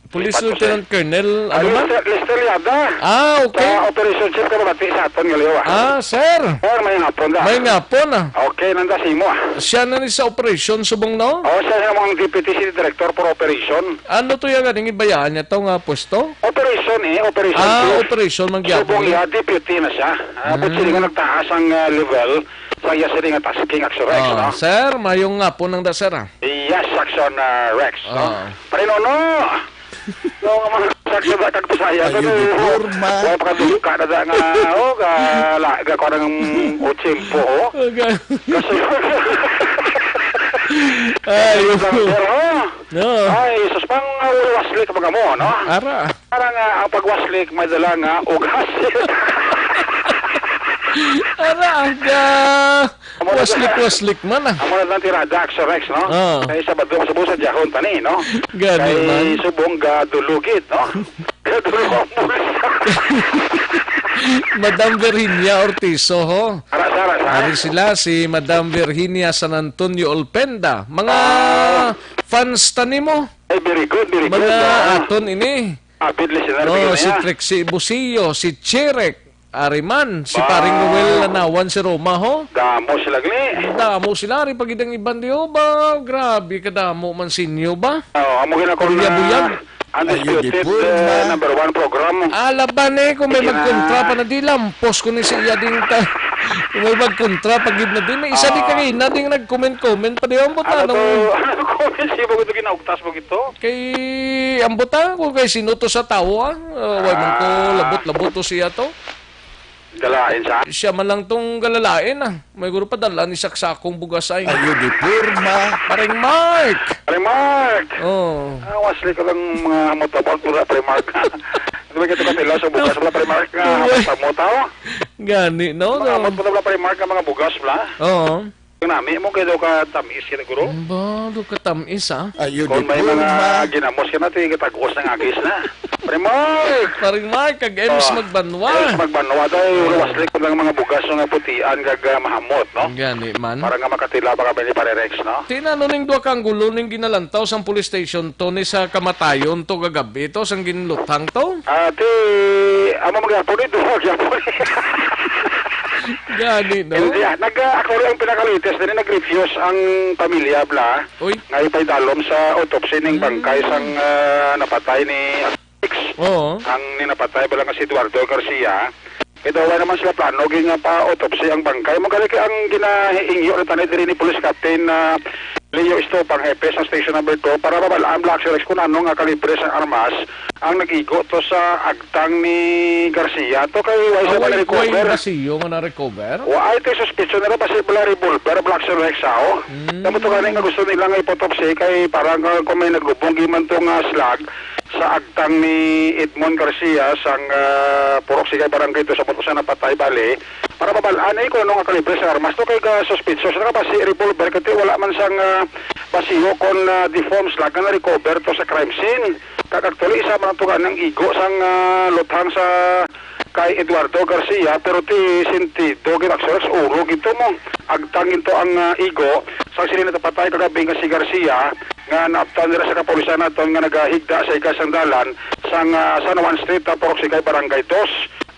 Police Lieutenant Colonel, ano man? Lester, Lester Liada. Ah, okay. Sa Operation Chief, kababati sa aton nga liwa. Ah, sir. Sir, may ngapon da. May ngapon, ah. Okay, nanda si mo, ah. Siya na ni sa operasyon, subong, no? Oh, siya na ang Deputy City Director for Operation. Ano to yung ganing ibayaan niya to nga pwesto? Operation, eh, Operation Ah, Chief. Operation, man gyapon. Subong iya, deputy na siya. Ah, but Hmm. Sila nga nagtaas ang, ah, level sa iya sila nga tasking, actually, Ah, no? Sir, mayong ngapon ang da, sir, ah. Yes, Action, ah, Rex, no? Ah. Pare Nono! No, mga Sa kag Bisaya, Ayun, ano, di forma. Wala pa ka duka na da nga, oh, ga, la, ga, ko ng otsimpo, oh. Okay. Kaso, Ay, Kaso, oh. No. Ay, sus, pang, uh, waslik mga mo, no? Ara. Parang, ah, ang pagwaslik, may dala nga, ugas. Ara, aga. Amo na Waslik-waslik man, ah. Amo na lang tirada, Axorex, no? Oo. Kay Sabado, sa busa, diyahon tani, no? Gani Kay man. Subong ga dulugid, no? Ga dulugid ang bulsa. Madam Virginia Ortizo, ho? Ara sa, ara sa. Ari sila, si Madam Virginia San Antonio Olpenda. Mga Ah. fans ta nimo. Ay, very good, very good, Mga no? aton ini. Avid listener, Oh, bigyan si niya. Trixie Busio, si Chirek Ariman, si Ba. Paring Noel Lanawan, si Roma, ho? Damo sila, gani. Damo sila, ari pa gid ang iban, di, oh, ba? Grabe, kadamo man sinyo ba? Oh, amo gina ko Kuya na Buyag. undisputed, Ayun, di po, eh, ma. number one program. Alaban, eh, kung may Sige na. magkontra pa na, di lampos ko ni siya ding ta-, kung may magkontra pa gid na din. May isa di Ah. kanina ding nag-comment-comment pa di, oh, ambot Ano anong to? Ano comment siya mo gito, ginaugtas mo gito? Kay, ambot, ah, kung kay sino to sa tawo, ah. Ah, way man ko Ah. labot-labot to siya to. Galain sa? Siya man lang tong galalain, ah. May guro pa dala ni saksakong bugas ay. Ayo di forma. Paring Mark! Paring Mark! Oh. Ah, wasli ko lang mga hamot-hamot mo na, Paring Mark. Ano ba kita ka tilaw sa bugas mo na, Paring Mark, nga Uy. hamot-hamot, oh? Gani, no? Mga No. hamot mo na, Paring Mark, nga mga bugas mo na. Oo. Ang nami mo, kaya daw ka tamis, kaya guro? Ba, do ka tamis, ah? Ayo Kung di may mga forma. ginamos ka na, ito yung katagos ng agis na. Paring Mark! Paring Mark, kag Ems Oh, Magbanwa. Ems Magbanwa, tayo, Oh. wasli ko lang mga bugas nga putian, kag, ah, mahamot, no? Gani man. Para nga makatila, baka may ni Pare Rex, no? Tinano ning duha ka anggulo ning ginalantaw sang police station, to ni sa kamatayon to gagabi to, sang ginluthang to? Ah, ti, amo magyapon, eh, duha magyapon. Gani, no? Hindi, ah, nag, ah, actually, ang pinakalites din, nag-refuse ang pamilya, bla, Uy. nga ipaidalom sa autopsy ning Mm. bangkay sang, ah, napatay ni Alex. Oo. Ang ninapatay bala nga si Eduardo Garcia. Kay daw wala naman sila plano, gid nga pa-autopsy ang bangkay. Mo gani kay ang ginaingyo na tani diri ni Police Captain, ah, Leo Estopa, ang hepe sa Station Number Two, para mabalaan, Black Rex, kung ano nga kalibre sa armas ang nag-igo to sa agtang ni Garcia. To kay wala sa Away, recover. Way Garcia nga na-recover? Wa ay tay suspicion nila, basi pala revolver, Black Rex, ah, oh. Mm. Tamo to gani nga gusto nila nga ipotopsy kay parang, ah, kung may nagubong giman to nga slug sa agtang ni Edmond Garcia sang, ah, Purok Sigay Barangay to sa Bato sa napatay, bali, para mabalaan, eh, kung ano nga kalibre sa armas to kay ga suspicious na basi revolver kay wala man sang, ah, basiho kon, ah, deformed slug nga na-recover to sa crime scene. Kag actually, isa man to gani ang igo sang, ah, luthang sa kay Eduardo Garcia, pero ti sentido gid, actually, sa ulo gid to mo. Agtang gid to ang, ah, igo sang sini natapatay kagabi nga si Garcia, nga naabtan nila sa kapulisan naton nga nagahigda sa ikas sang dalan sang, ah, San Juan Street, ah, Purok Sigay, Barangay Dos.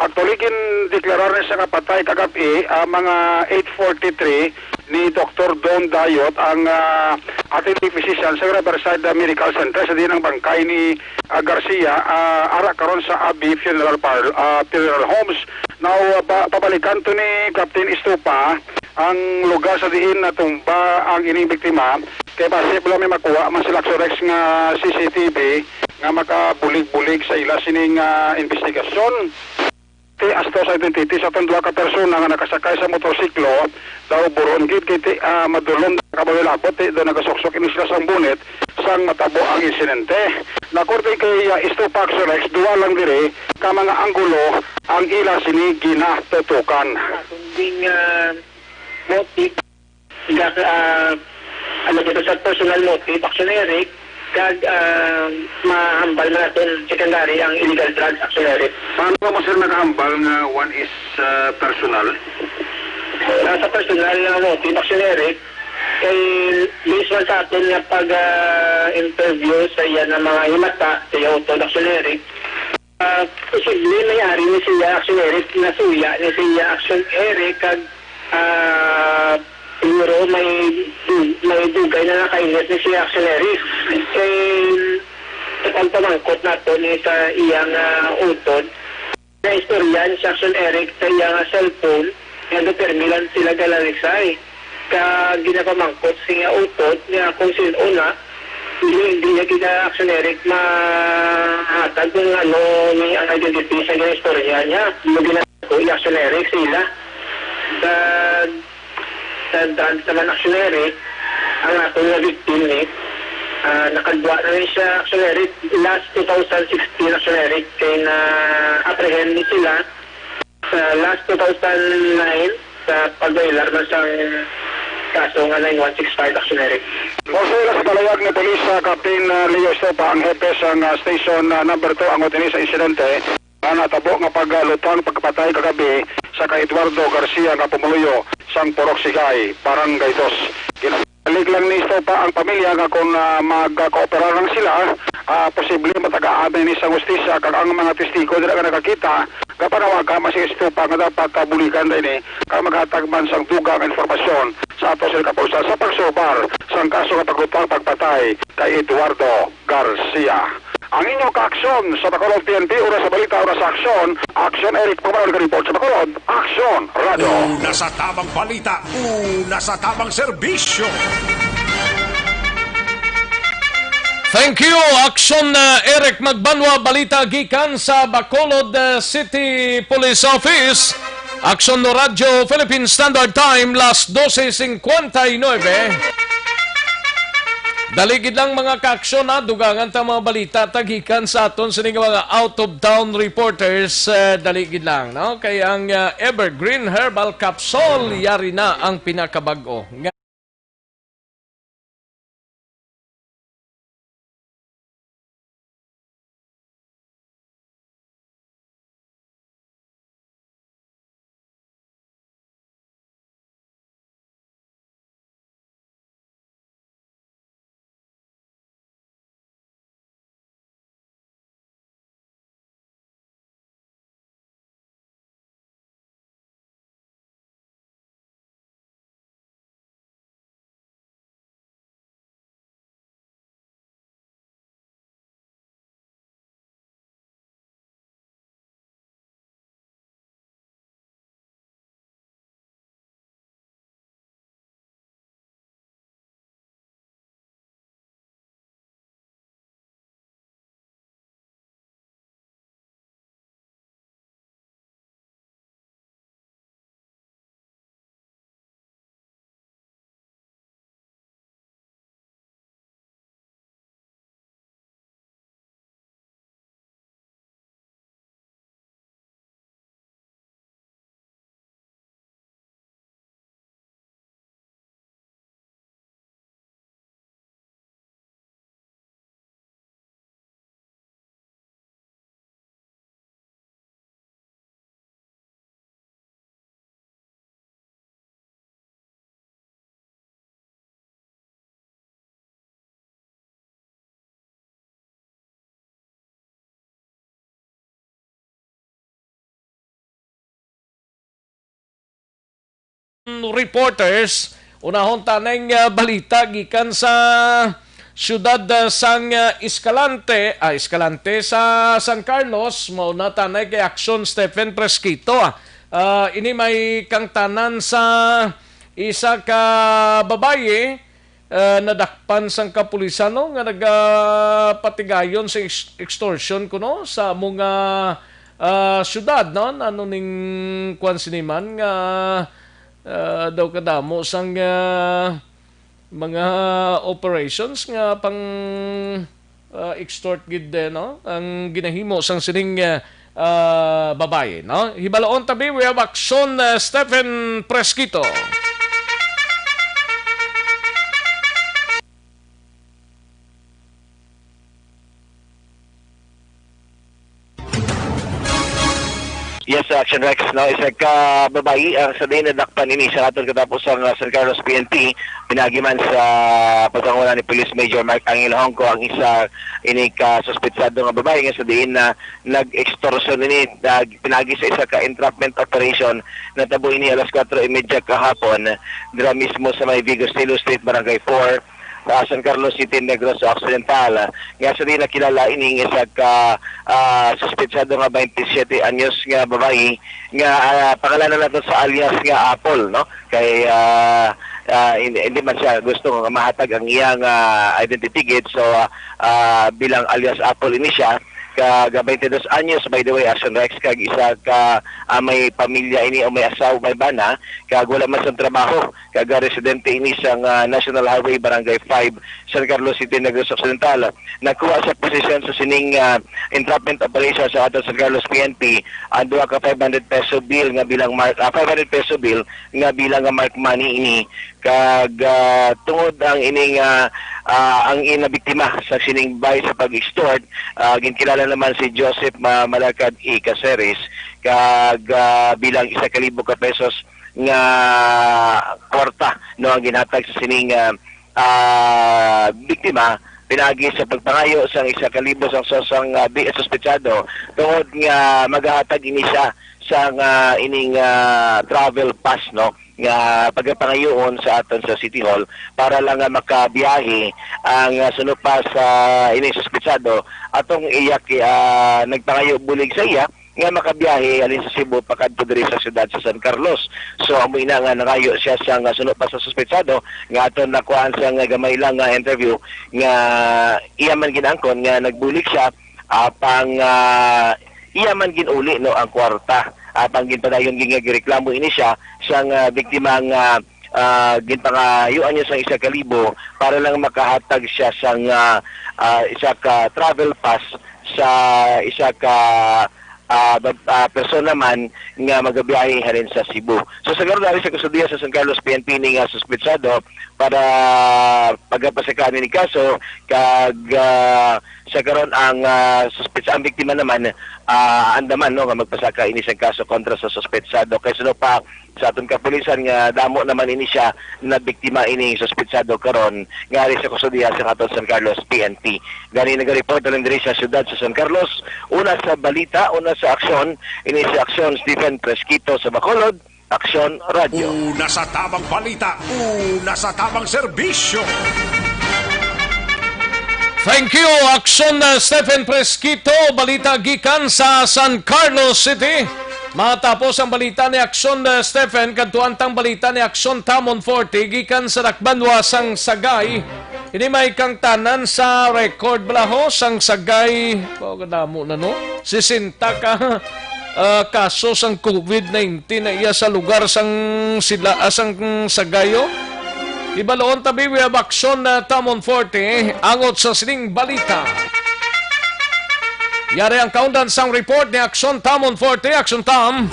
Actually, gindeklarar ni sa kapatay kagabi, ah, mga eight forty-three ni Doktor Don Dayot, ang, ah, attending physician sa Riverside, ah, Medical Center, sa diin ang bangkay ni, ah, Garcia, ah, ara karon sa Abi Funeral Parl-, ah, Funeral Homes. Now, ah, pa-, pabalikan to ni Captain Estopa ang lugar sa diin natumba ang ining biktima, kay basi wala may makuha man sila, Axorex, nga C C T V nga makabulig-bulig sa ila sining, ah, investigasyon. Ti astos identity sa tong duha ka persona nga nakasakay sa motorsiklo, daw buron gid kay ti, ah, madulom na kabayo labot, ti daw nagasuksok ini sila sang bonnet sang matabo ang insidente. According kay, ah, Estopa, Axorex, duha lang diri ka mga anggulo ang ila sini ginatutukan. Sunding, ah, motive. Ga-, ah, ano dito sa personal motive, Axorex, kag, ah, mahambal man naton secondary ang illegal drug, Axorex. Paano nga mo, sir, nakahambal nga one is, ah, personal? Ah, sa personal nga motive, Axorex, kay based man sa aton nga pag, ah, interview sa iya nga mga himata, sa iya utod, Axorex, Ah, posible may ari ni siya, Axorex, nasuya ni siya, Axorex, kag, ah, siguro may du-, may dugay na nakainis ni siya, Axorex. Kay sa pagpamangkot nato ni sa iyang, ah, utod, naistorya ni si Axorex sa iyang cellphone nga do permi lang sila galalisay. Kag ginapamangkot sa iya utod nga kung sin-o na, Hindi, hindi niya gina-action, Eric, mahatag kung ano ni ang identity sa istorya niya. Hindi na ko i-action, Eric, sila. Sa, sa drugs naman, action, Eric, ang ato nga victim, eh, ah, nakagwa na rin siya, action, Eric, last two thousand sixteen, action, Eric, kay na apprehend ni sila sa last two thousand nine sa pag-file man sang kaso nga nine one six five, action, Eric. Base sa palawag ni Police, ah, Captain, ah, Leo Estopa, ang hepe sang, ah, Station, ah, Number Two, ang utini sa insidente nga natabo nga paglutang pagpatay kagabi sa kay Eduardo Garcia nga pumuluyo sang Purok Sigay, Barangay Dos. Ginalig lang ni Estopa ang pamilya nga kung, ah, magkooperar lang sila, ah, posible matagaan ni sang hustisya, kag ang mga testigo dira nga nakakita nga panawagan man si Estopa nga dapat, ah, buligan ra ini kag maghatag man sang dugang nga impormasyon sa ato sa kapulisan sa pagsurbar sang kaso nga paglutang pagpatay kay Eduardo Garcia. Ang inyo kaaksyon sa Bacolod P N P, oras sa balita, oras sa aksyon. Aksyon, Eric Pagmalon, report sa Bacolod. Aksyon, Radyo. Una sa tamang balita, una sa tamang serbisyo. Thank you, Aksyon, uh, Eric Magbanwa. Balita gikan sa Bacolod, uh, City Police Office. Aksyon no Radyo Philippine Standard Time, las doce cincuenta y nueve. Dali gid lang, mga kaaksyon, ha. Dugangan ta mga balita tagikan sa aton sini nga mga out-of-town reporters. Eh, dali gid lang, no? Kay ang, ah, Evergreen Herbal Capsule, yari na ang pinakabag-o. Nga Reporters, unahon ta ning, ah, balita gikan sa siyudad, ah, sang, ah, Escalante, ah, Escalante sa San Carlos, mao na tanay kay Aksyon Stephen Fresquito, ah. Ah, ini may kangtanan sa isa ka babayi, ah, nadakpan sang kapulisan, no, nga nagapatigayon sa ex-, extortion kuno sa amo nga, ah, syudad, no? Ano ning kuwan sini man nga, ah, daw kadamo sang, ah, mga operations nga pang, ah, extort gid, eh, no? Ang ginahimo sang sining, ah, ah, babayi, no? Hibaloon tabi, we have Aksyon, ah, Stephen Fresquito. Yes, Action Rex, no? Isa ka babayi ang sa diin nadakpan ini sa aton katapos ang, ah, San Carlos P N P, pinaagi man sa pagpanguna ni Police Major Mark Angel Hongco ang isa ini ka suspetsado nga babayi nga sa diin na nag-extortion ini, nag-, pinaagi sa isa ka entrapment operation. Natabo ini alas kwatro y media kahapon, dira mismo sa may Vigor Silo Street, Barangay four, sa San Carlos City, Negros Occidental. Nga sa di nakilala ining isa ka, ah, suspetsado nga twenty-seven anyos nga babayi nga, ah, pangalanan nato sa alias nga Apple, no? Kay, ah, ah, hindi, hindi man siya gusto nga mahatag ang iyang, ah, identity gid. So, ah, ah, bilang alias Apple ini siya, kag twenty-two anyos, by the way, Action Rex, kag isa ka, ah, may pamilya ini o may asawa, may bana, kag wala man sang trabaho, kag, ah, residente ini sang, ah, National Highway, Barangay five, San Carlos City, Negros Occidental. Nakuha sa posesyon sa sining, ah, entrapment operation sa aton San Carlos P N P ang duha ka five hundred peso bill nga bilang mark, ah, five hundred peso bill nga bilang nga mark money ini. Kag, ah, tungod ang ining, ah, ah, ang ina biktima sa sining bay sa pag-extort, ah, ginkilala naman si Joseph Ma-, Malakad E. Caceres, kag, ah, bilang isa ka libo ka pesos nga kwarta, no, ang ginhatag sa sining, ah, ah, biktima pinaagi sa pagpangayo sang isa ka libo sang sosang, ah, bi-, suspetsado tungod nga magahatag ini siya sang, ah, ining, ah, travel pass, no, nga pagapangayoon sa aton sa City Hall para lang nga makabiyahe ang, ah, suno pa sa ining suspetsado atong iya ki-, ah, nagpangayo bulig sa iya nga makabiyahe halin sa Cebu pakadto diri sa siyudad sa San Carlos. So, amo ina nga nangayo siya sa nga suno pa sa suspetsado nga aton nakuhaan sa nga gamay lang nga interview nga iya man ginaangkon nga nagbulig siya, apang, ah, iya man ginuli, no, ang kwarta. Apang ginpadayon gid nga gireklamo ini siya sa nga biktima nga, ah, ginpangayuan niya sang isa ka libo para lang makahatag siya sang, ah, ah, isa ka travel pass sa isa ka, ah, bab-, ah, persona man nga magabiyahe halin sa Cebu. So, sa karon, ari sa kustodiya sa San Carlos P N P ni nga suspetsado para pagapasakaan ini kaso, kag, ah, sa karon ang, ah, suspets-, ang biktima naman, ah, andaman, no, nga magpasaka ini sang kaso kontra sa suspetsado. Kay suno pa sa aton kapulisan nga damo naman ini siya na biktima ini suspetsado karon nga ari sa kustodiya sa aton San Carlos P N P. Gani nag-report na lang diri sa siyudad sa San Carlos. Una sa balita, una sa aksyon, ini si Aksyon Stephen Fresquito sa Bacolod, Aksyon Radyo. Una sa tamang balita, una sa tamang serbisyo. Thank you, Aksyon, uh, Stephen Fresquito. Balita gikan sa San Carlos City. Matapos ang balita ni Aksyon, uh, Stephen, kadtuan tang balita ni Aksyon Tamon Forte gikan sa Dakbanwa sang Sagay. Ini may kangtanan sa record bala ho sang Sagay. Oh, kadamo na, no? Sisenta ka, ah, kaso sang covid nineteen na iya sa lugar sang sila, ah, sang Sagay, oh. Ibaloon tabi, we have Aksyon, ah, Tamon Forte, angot sa sining balita. Yari ang kaundan sang report ni Aksyon Tamon Forte. Aksyon Tam.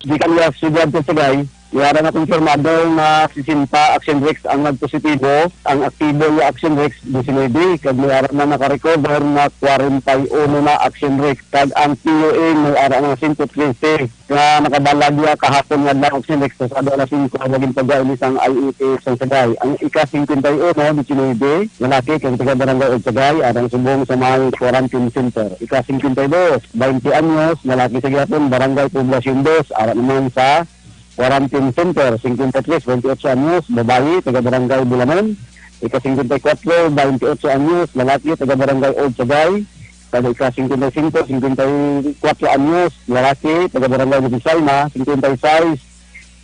Gikan niya sa siyudad sa Sagay, yara na kumpirmado nga sesenta Action Rex ang nagpositibo, ang aktibo nga Action Rex, diecinuebe, kag may ara na nakarecover nga kwarenta y uno na Action Rex, kag ang P U A may ara na sento trese nga nakabalag niya kahapon nga adlaw, Action Rex, sa Sabado alas singko, naging pagkain sang I E T sang Sagay. Ang ika singkwenta y uno, diecinuebe, lalaki, kag taga Barangay Old Sagay, arang subong sa may quarantine center. Ika singkwenta y dos, baynte anyos, lalaki sa gihapon, Barangay Poblacion dos, ara naman sa quarantine center. Singkwenta y tres, baynte otso anyos, babayi, taga Barangay Bulanon. Ika singkwenta y kuwatro, baynte otso anyos, lalaki, taga Barangay Old Sagay. Taga ika singkwenta y singko, singkwenta y kuwatro anyos, lalaki, taga Barangay Lupisaina. Singkwenta y sais,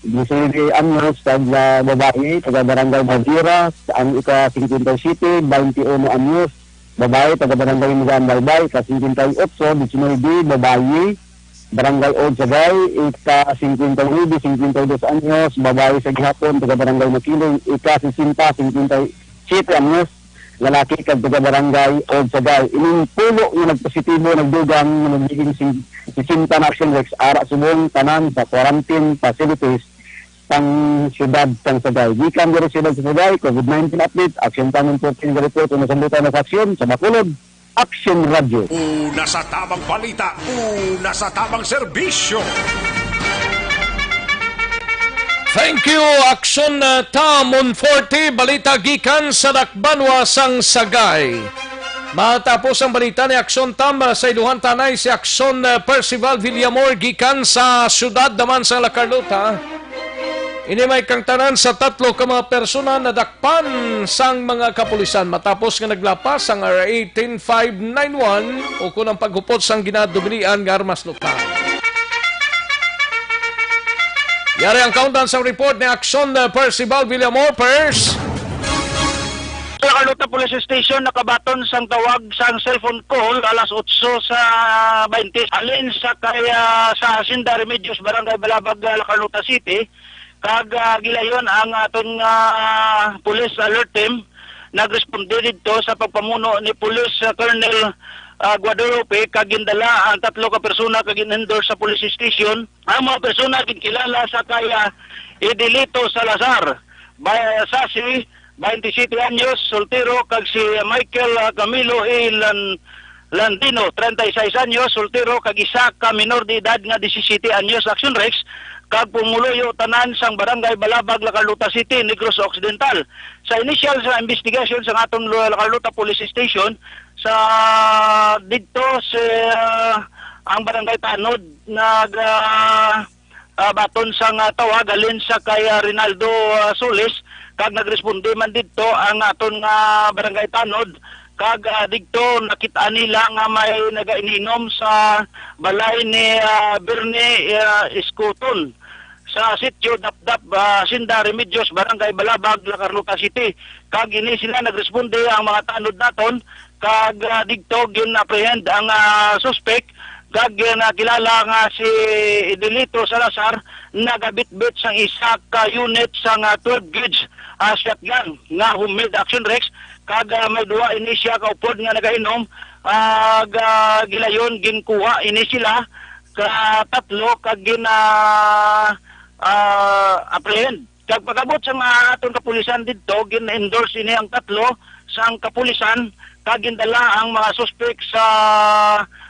diecinuebe anyos, taga babayi, taga Barangay Baviera. Ang ika singkwenta y siyete, baynte uno anyos, babayi, taga Barangay Magaan Baybay. Ika singkwenta y otso, diecinuebe, babayi, Barangay Old Sagay. Ika singkwenta y nuebe, singkwenta y dos anyos, babayi sa gihapon, taga Barangay Makiling. Ika sesenta, singkwenta y siyete anyos, lalaki, kag taga Barangay Old Sagay. Ining pulo nga nagpositibo nagdugang nga magiging sing-, sesenta na Action Rex, ara subong tanan sa quarantine facilities sang siyudad sang Sagay. Gikan diri siyudad sa Sagay, covid nineteen update, Action Tamon Forte nga report, una sa Action sa Bacolod, Action Radyo. Una sa tamang balita, una sa tamang serbisyo. Thank you, Action, uh, Tamon Forte. Balita gikan sa Dakbanwa sang Sagay. Matapos ang balita ni Action Tam, uh, sa iluhan tanay si Action, uh, Percival Villamor gikan sa siyudad naman sa La Carlota. Ini may kangtanan sa tatlo ka mga persona na pan sang mga kapulisan matapos nga naglapas ang R A ten five nine one o kon ang paghupot sang ginadumilian nga armas lokal. Yari ang kaundan sa report ni Action, uh, Percival Villamor. Pers. Sa Carlota Police Station, nakabaton sang tawag sang cellphone call alas otso sa baynte. Alin sa kay, ah, sa Hacienda Remedios, Barangay Balabag, ah, La Carlota City, kag, ah, gilayon ang aton nga police alert team. Nagresponde didto sa pagpamuno ni Police, ah, Colonel, ah, Guadalupe, kag gindala ang tatlo ka persona kag gin-endorse sa police station. Ang mga persona ginkilala sa kay, ah, Edelito Salazar, bay-, Sasi, twenty-seven anyos, soltero, kag si Michael, ah, Camilo A. Lan-, Landino, treinta y seis anyos, soltero, kag isa ka minor de edad nga disisiete anyos. Action Rex, kag pumuluyo tanan sang Barangay Balabag, La Carlota City, Negros Occidental. Sa inisyal sa investigasyon sa aton La Carlota Police Station, sa didto sa, ah, ang Barangay Tanod, nag, ah, ah, baton sang, ah, tawag halin sa kay, ah, Rinaldo, ah, Solis, kag nagresponde man didto ang aton nga Barangay Tanod, kag, ah, didto nakit-an nila nga may nagaininom sa balay ni, ah, Bernie, ah, Escoton sa sitio Dapdap, ah, Hacienda Remedios, Barangay Balabag, La Carlota City. Kag ini sila nagresponde ang mga tanod naton, kag, ah, didto gin-apprehend ang, ah, suspek, kag ginakilala nga si Edelito Salazar, nagabitbit sang isa ka unit sang, ah, twelve gauge, ah, shotgun nga homemade. Action Rex, kag, ah, may duha ini siya ka upod nga nagainom, ah, ga-, gilayon, ginkuha ini sila ka tatlo kag gin, ah, ah, apprehend. Kag pag-abot sa mga aton kapulisan didto, gin-endorse ini ang tatlo sang kapulisan, kag gindala ang mga suspek sa,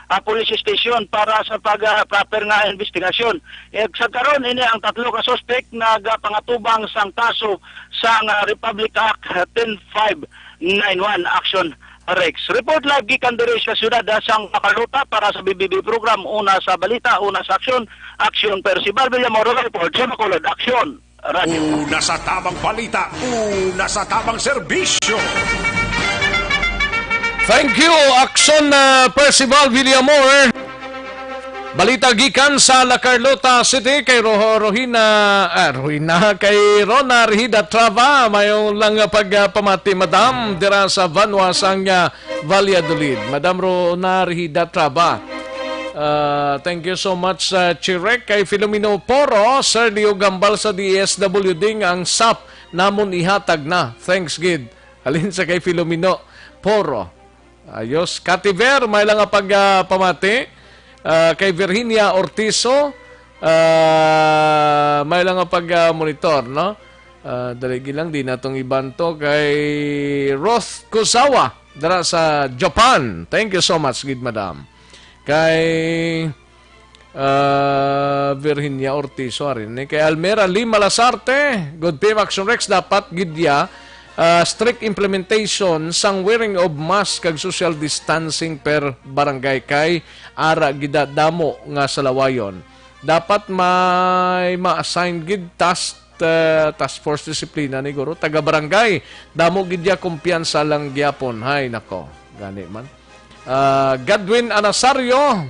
ah, police station para sa pag, ah, proper nga investigasyon. Eh, sa karon, ini ang tatlo ka suspek nagapangatubang sang kaso sang, ah, Republic Act ten five nine one. Action Rex. Report live gikan diri sa siyudad, ah, sang La Carlota para sa B B B program, una sa balita, una sa aksyon. Aksyon Percival Villamor, report sa Bacolod. Aksyon. Radyo. Una sa tabang balita, una sa tabang serbisyo. Thank you, Action, uh, Percival Villamor. Balita gikan sa La Carlota City kay Ro-, Rohina, ah, Rohina, kay Rona Rihida Trava. Mayo lang nga pagpamati, Madam, dira sa Vanua sang, ah, Valladolid. Madam Rona Rihida Trava. Ah, thank you so much, ah, Chirek. Kay Filomeno Poro, Sir Leo Gambal sa D S W D nga ang sap namon ihatag na. Thanks gid. Halin sa kay Filomeno Poro. Ayos. Kativer, may lang nga pag, ah, pamati. Ah, kay Virginia Ortizo, ah, may lang nga pag, ah, monitor, no? Ah, dali gilang, di natong iban to. Kay Roth Kusawa, dara sa Japan. Thank you so much, gid, madam. Kay, ah, Virginia Ortiz, sorry. Ni kay Almera Lima Lasarte, good P M Action Rex, dapat gid ya, ah, strict implementation sang wearing of mask kag social distancing per barangay kay ara gid damo nga salawayon. Dapat may ma-assign gid task, ah, task force disiplina ni guro, taga barangay. Damo gid ya, kumpiyansa lang gyapon. Hay nako, gani man. Ah, Godwin Anasario,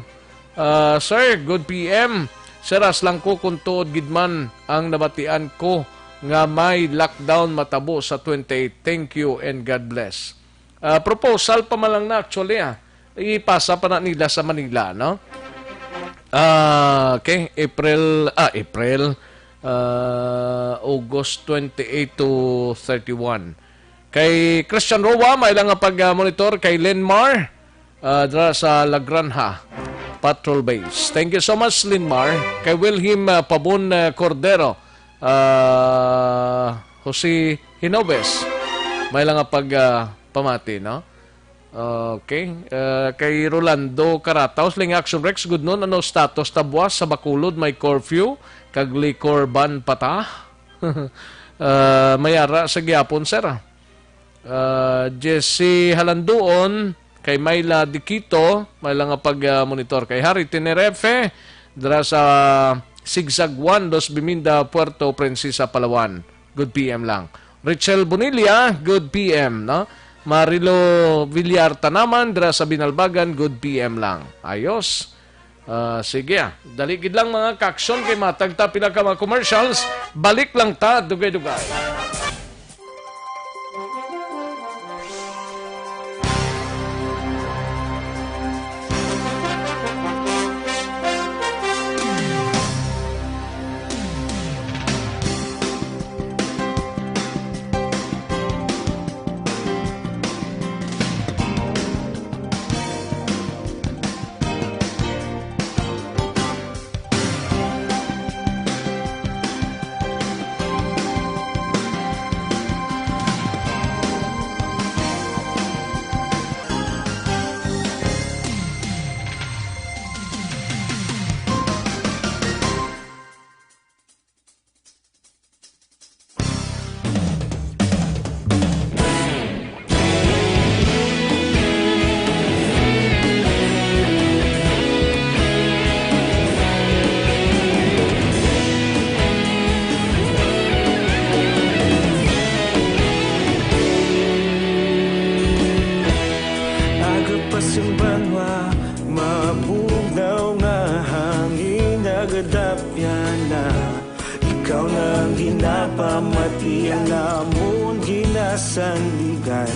ah, sir, good P M. Sir, as lang ko kung tuod gid man ang nabatian ko nga may lockdown matabo sa twenty-eight. Thank you and God bless. Ah, proposal pa man lang na, actually, ah. Ipasa pa na nila sa Manila, no? Ah, okay, April, ah, April, ah, August twenty-eight to thirty-one. Kay Christian Roa, may lang nga pag, ah, monitor kay Lenmar, ah, dra sa La Granja Patrol Base. Thank you so much, Lenmar. Kay Wilhelm, ah, Pabon, ah, Cordero, ah, Jose Hinobes, may lang nga pag, ah, pamati, no? Okay. Ah, kay Rolando Carataos, Ling Action Rex, good noon. Ano status ta buwas sa Bacolod? May curfew kag liquor ban pa ta? Ah, may ara sa gyapon, sir, ah. Ah, Jesse Halanduon, kay Myla Diquito, may lang nga pag, ah, monitor. Kay Harry Tenerife, dira sa Sigsag one, Los Biminda, Puerto Princesa, Palawan. Good P M lang. Richel Bonilla, good P M, no? Marilo Villar Tanaman, dira sa Binalbagan, good P M lang. Ayos. Ah, sige, ah. Dali gid lang, mga ka-aksyon, kay matag ta pila ka mga commercials. Balik lang ta, dugay-dugay. Aga pa sing banwa, mabugnaw nga hangin, nagadapyan na. Ikaw na ang ginapamati, ang amon ginasandigan.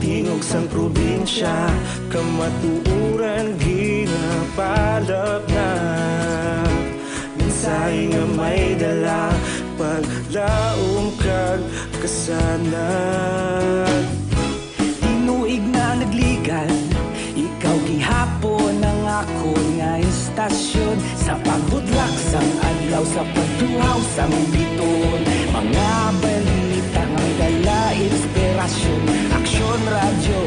Tingog sang probinsya, kamatuoran ginapalapnap. Mensahe nga may dala, paglaom kag kasanag. Tinuig na nagligad, ikaw gihapon ang akon nga istasyon. Sa pagbutlak sang adlaw, sa pagtuhaw sang bituon, mga balita nga may dala inspirasyon. Aksyon Radyo,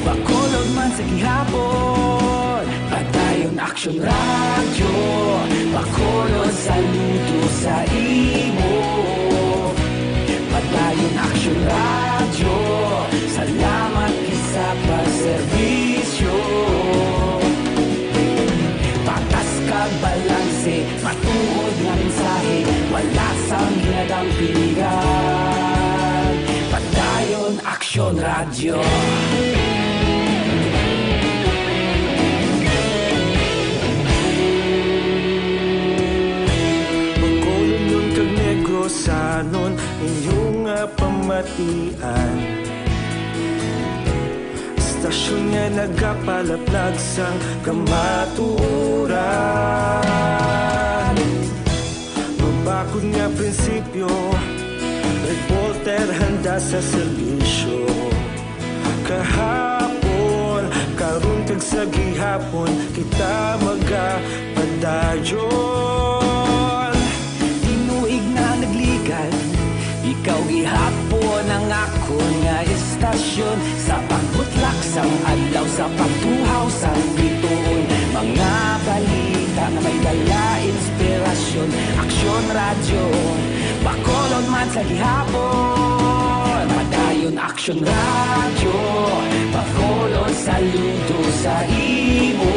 Bacolod man sa gihapon. Padayon Aksyon Radyo, Bacolod, saludo sa imo. Padayon Aksyon Radyo, salamat gid sa pagserbisyo. Patas kag balanse, matuod nga mensahe, wala sang ginadampingan. Padayon Aksyon Radyo. Bacolodnon kag Negrosanon, inyo nga pamatian. Istasyon nga nagapalaplag sang kamatuoran. Mabakod nga prinsipyo, reporter handa sa serbisyo. Kahapon, karon, kag sa gihapon, kita magapadayon. Tinuig na nagligad, ikaw gihapon ang akon nga istasyon. Sa pagbutlak sang adlaw, sa pagtuhaw sang bituon, mga balita nga may dala inspirasyon. Aksyon Radyo, Bacolod man sa gihapon. Padayon Aksyon Radyo, Bacolod, saludo sa imo.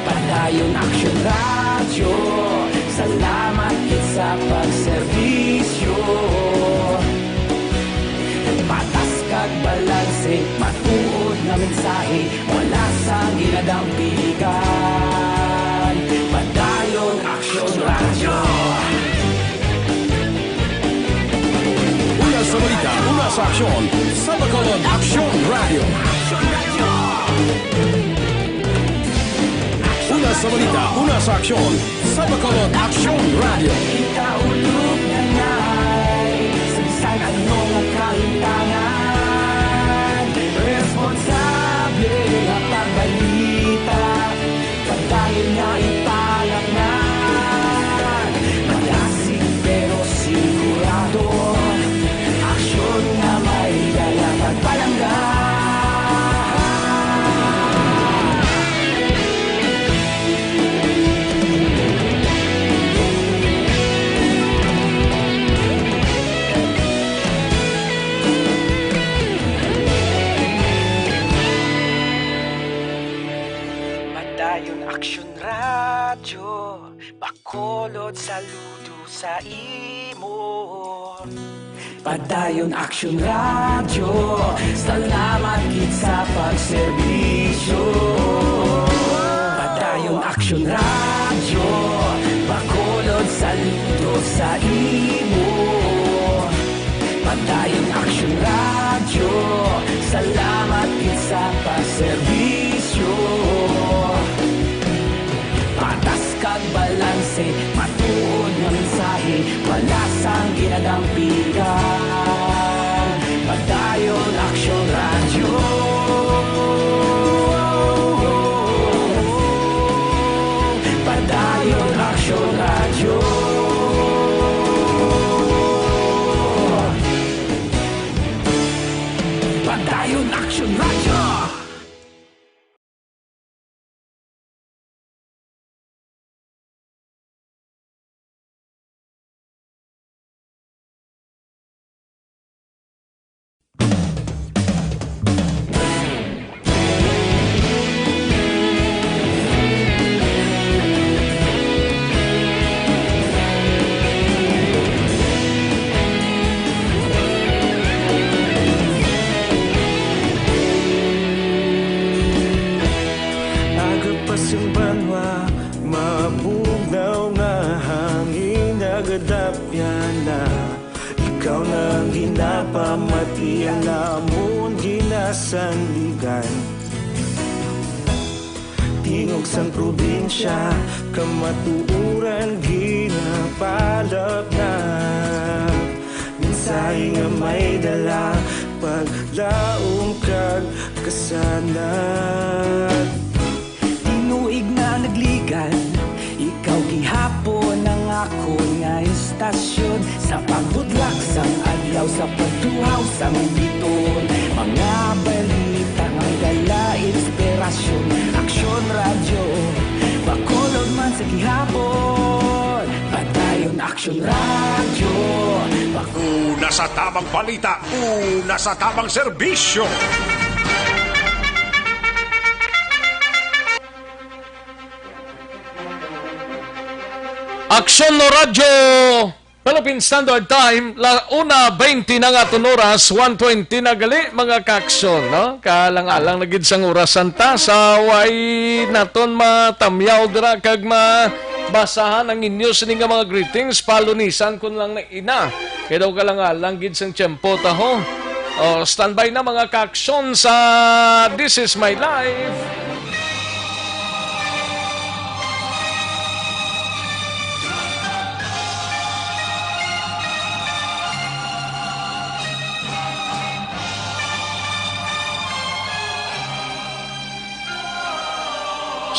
Padayon Aksyon Radyo, salamat gid sa pagserbisyo. Patas kag balanse, matuod nga mensahe, wala sang ginadampingan. Padayon Aksyon Radyo. Una sa balita, una sa aksyon, sa Bacolod Aksyon Radyo. Una sa balita, una sa aksyon, sa Bacolod Aksyon Radyo. Kita ulog na ngay, sa bisan ano nga kahintangan, responsable nga pagbalita. Padayon nga ipalapngan, malasig pero sigurado. Aksyon nga may dala pagpalangga. Padayon Aksyon Radyo, Bacolod, saludo sa imo. Padayon Aksyon Radyo, salamat gid sa pagserbisyo. Padayon Aksyon Radyo, Bacolod, saludo sa imo. Padayon Aksyon Radyo, salamat gid sa pagserbisyo. Patas kag balanse, matuod nga mensahe, wala sang ginadampigan. Padayon Aksyon Radyo. Padayon Aksyon Radyo. Padayon Aksyon Radyo. Aga pa sing banwa, mabugnaw nga hangin nagadapyan na. Ikaw na ang ginapamati, ang amon ginasandigan. Tingog sang probinsya, kamatuoran ginapalapnap. Mensahe nga may dala, paglaom kag kasanag. Tinuig na nagligan, ikaw gihapon ang akon nga istasyon. Sa pagbudlak sang adlaw, sa pagtuhaw sang biton, mga balita nga may dala inspirasyon. Aksyon Radyo, Bacolod man sa gihapon. Padayon Aksyon Radyo, Bacolod. Una sa tamang balita, una sa tamang serbisyo. Aksyon Radyo Philippine Standard Time, la una twenty na nga aton oras, one twenty na gali, mga kaaksyon, no? Kalang-alang na gid sang oras santa, sa way naton matamyaw dira kag mabasahan ang inyo sini nga mga greetings, palunisan kun lang na ina. Kay daw kalang-alang gid sang tiyempo ta, ho. O, standby na, mga kaaksyon, sa This Is My Life.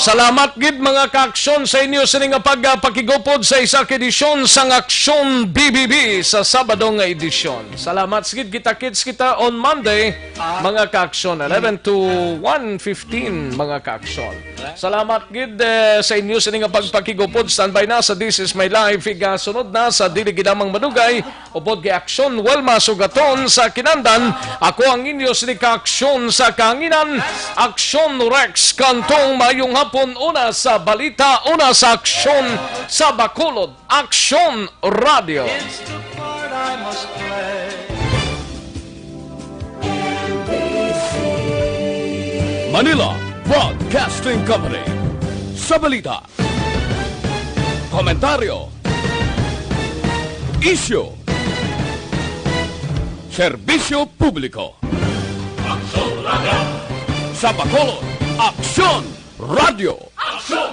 Salamat gid, mga kaaksyon, sa inyo sini nga pagpakigupod sa isa ka edisyon sang Aksyon B B B sa Sabado nga edisyon. Salamat gid, kita-kits kita on Monday, mga kaaksyon, eleven to one fifteen, mga kaaksyon. Salamat gid, eh, sa inyo sini nga pagpakigupod. Standby na sa This Is My Life. Igasunod na sa dili gid lamang madugay, upod kay Aksyon Wilma Sugaton sa Kinandan. Ako ang inyo sini ka Aksyon sa Kahanginan, Aksyon Rex Cantong. Maayong hapon, una sa balita, una sa aksyon sa Bacolod, Aksyon Radio. It's the part I must play. Manila Broadcasting Company. Sa balita, komentaryo, isyu, serbisyo publiko. Aksyon Radio. Sa Bacolod, Aksyon Radio. Aksyon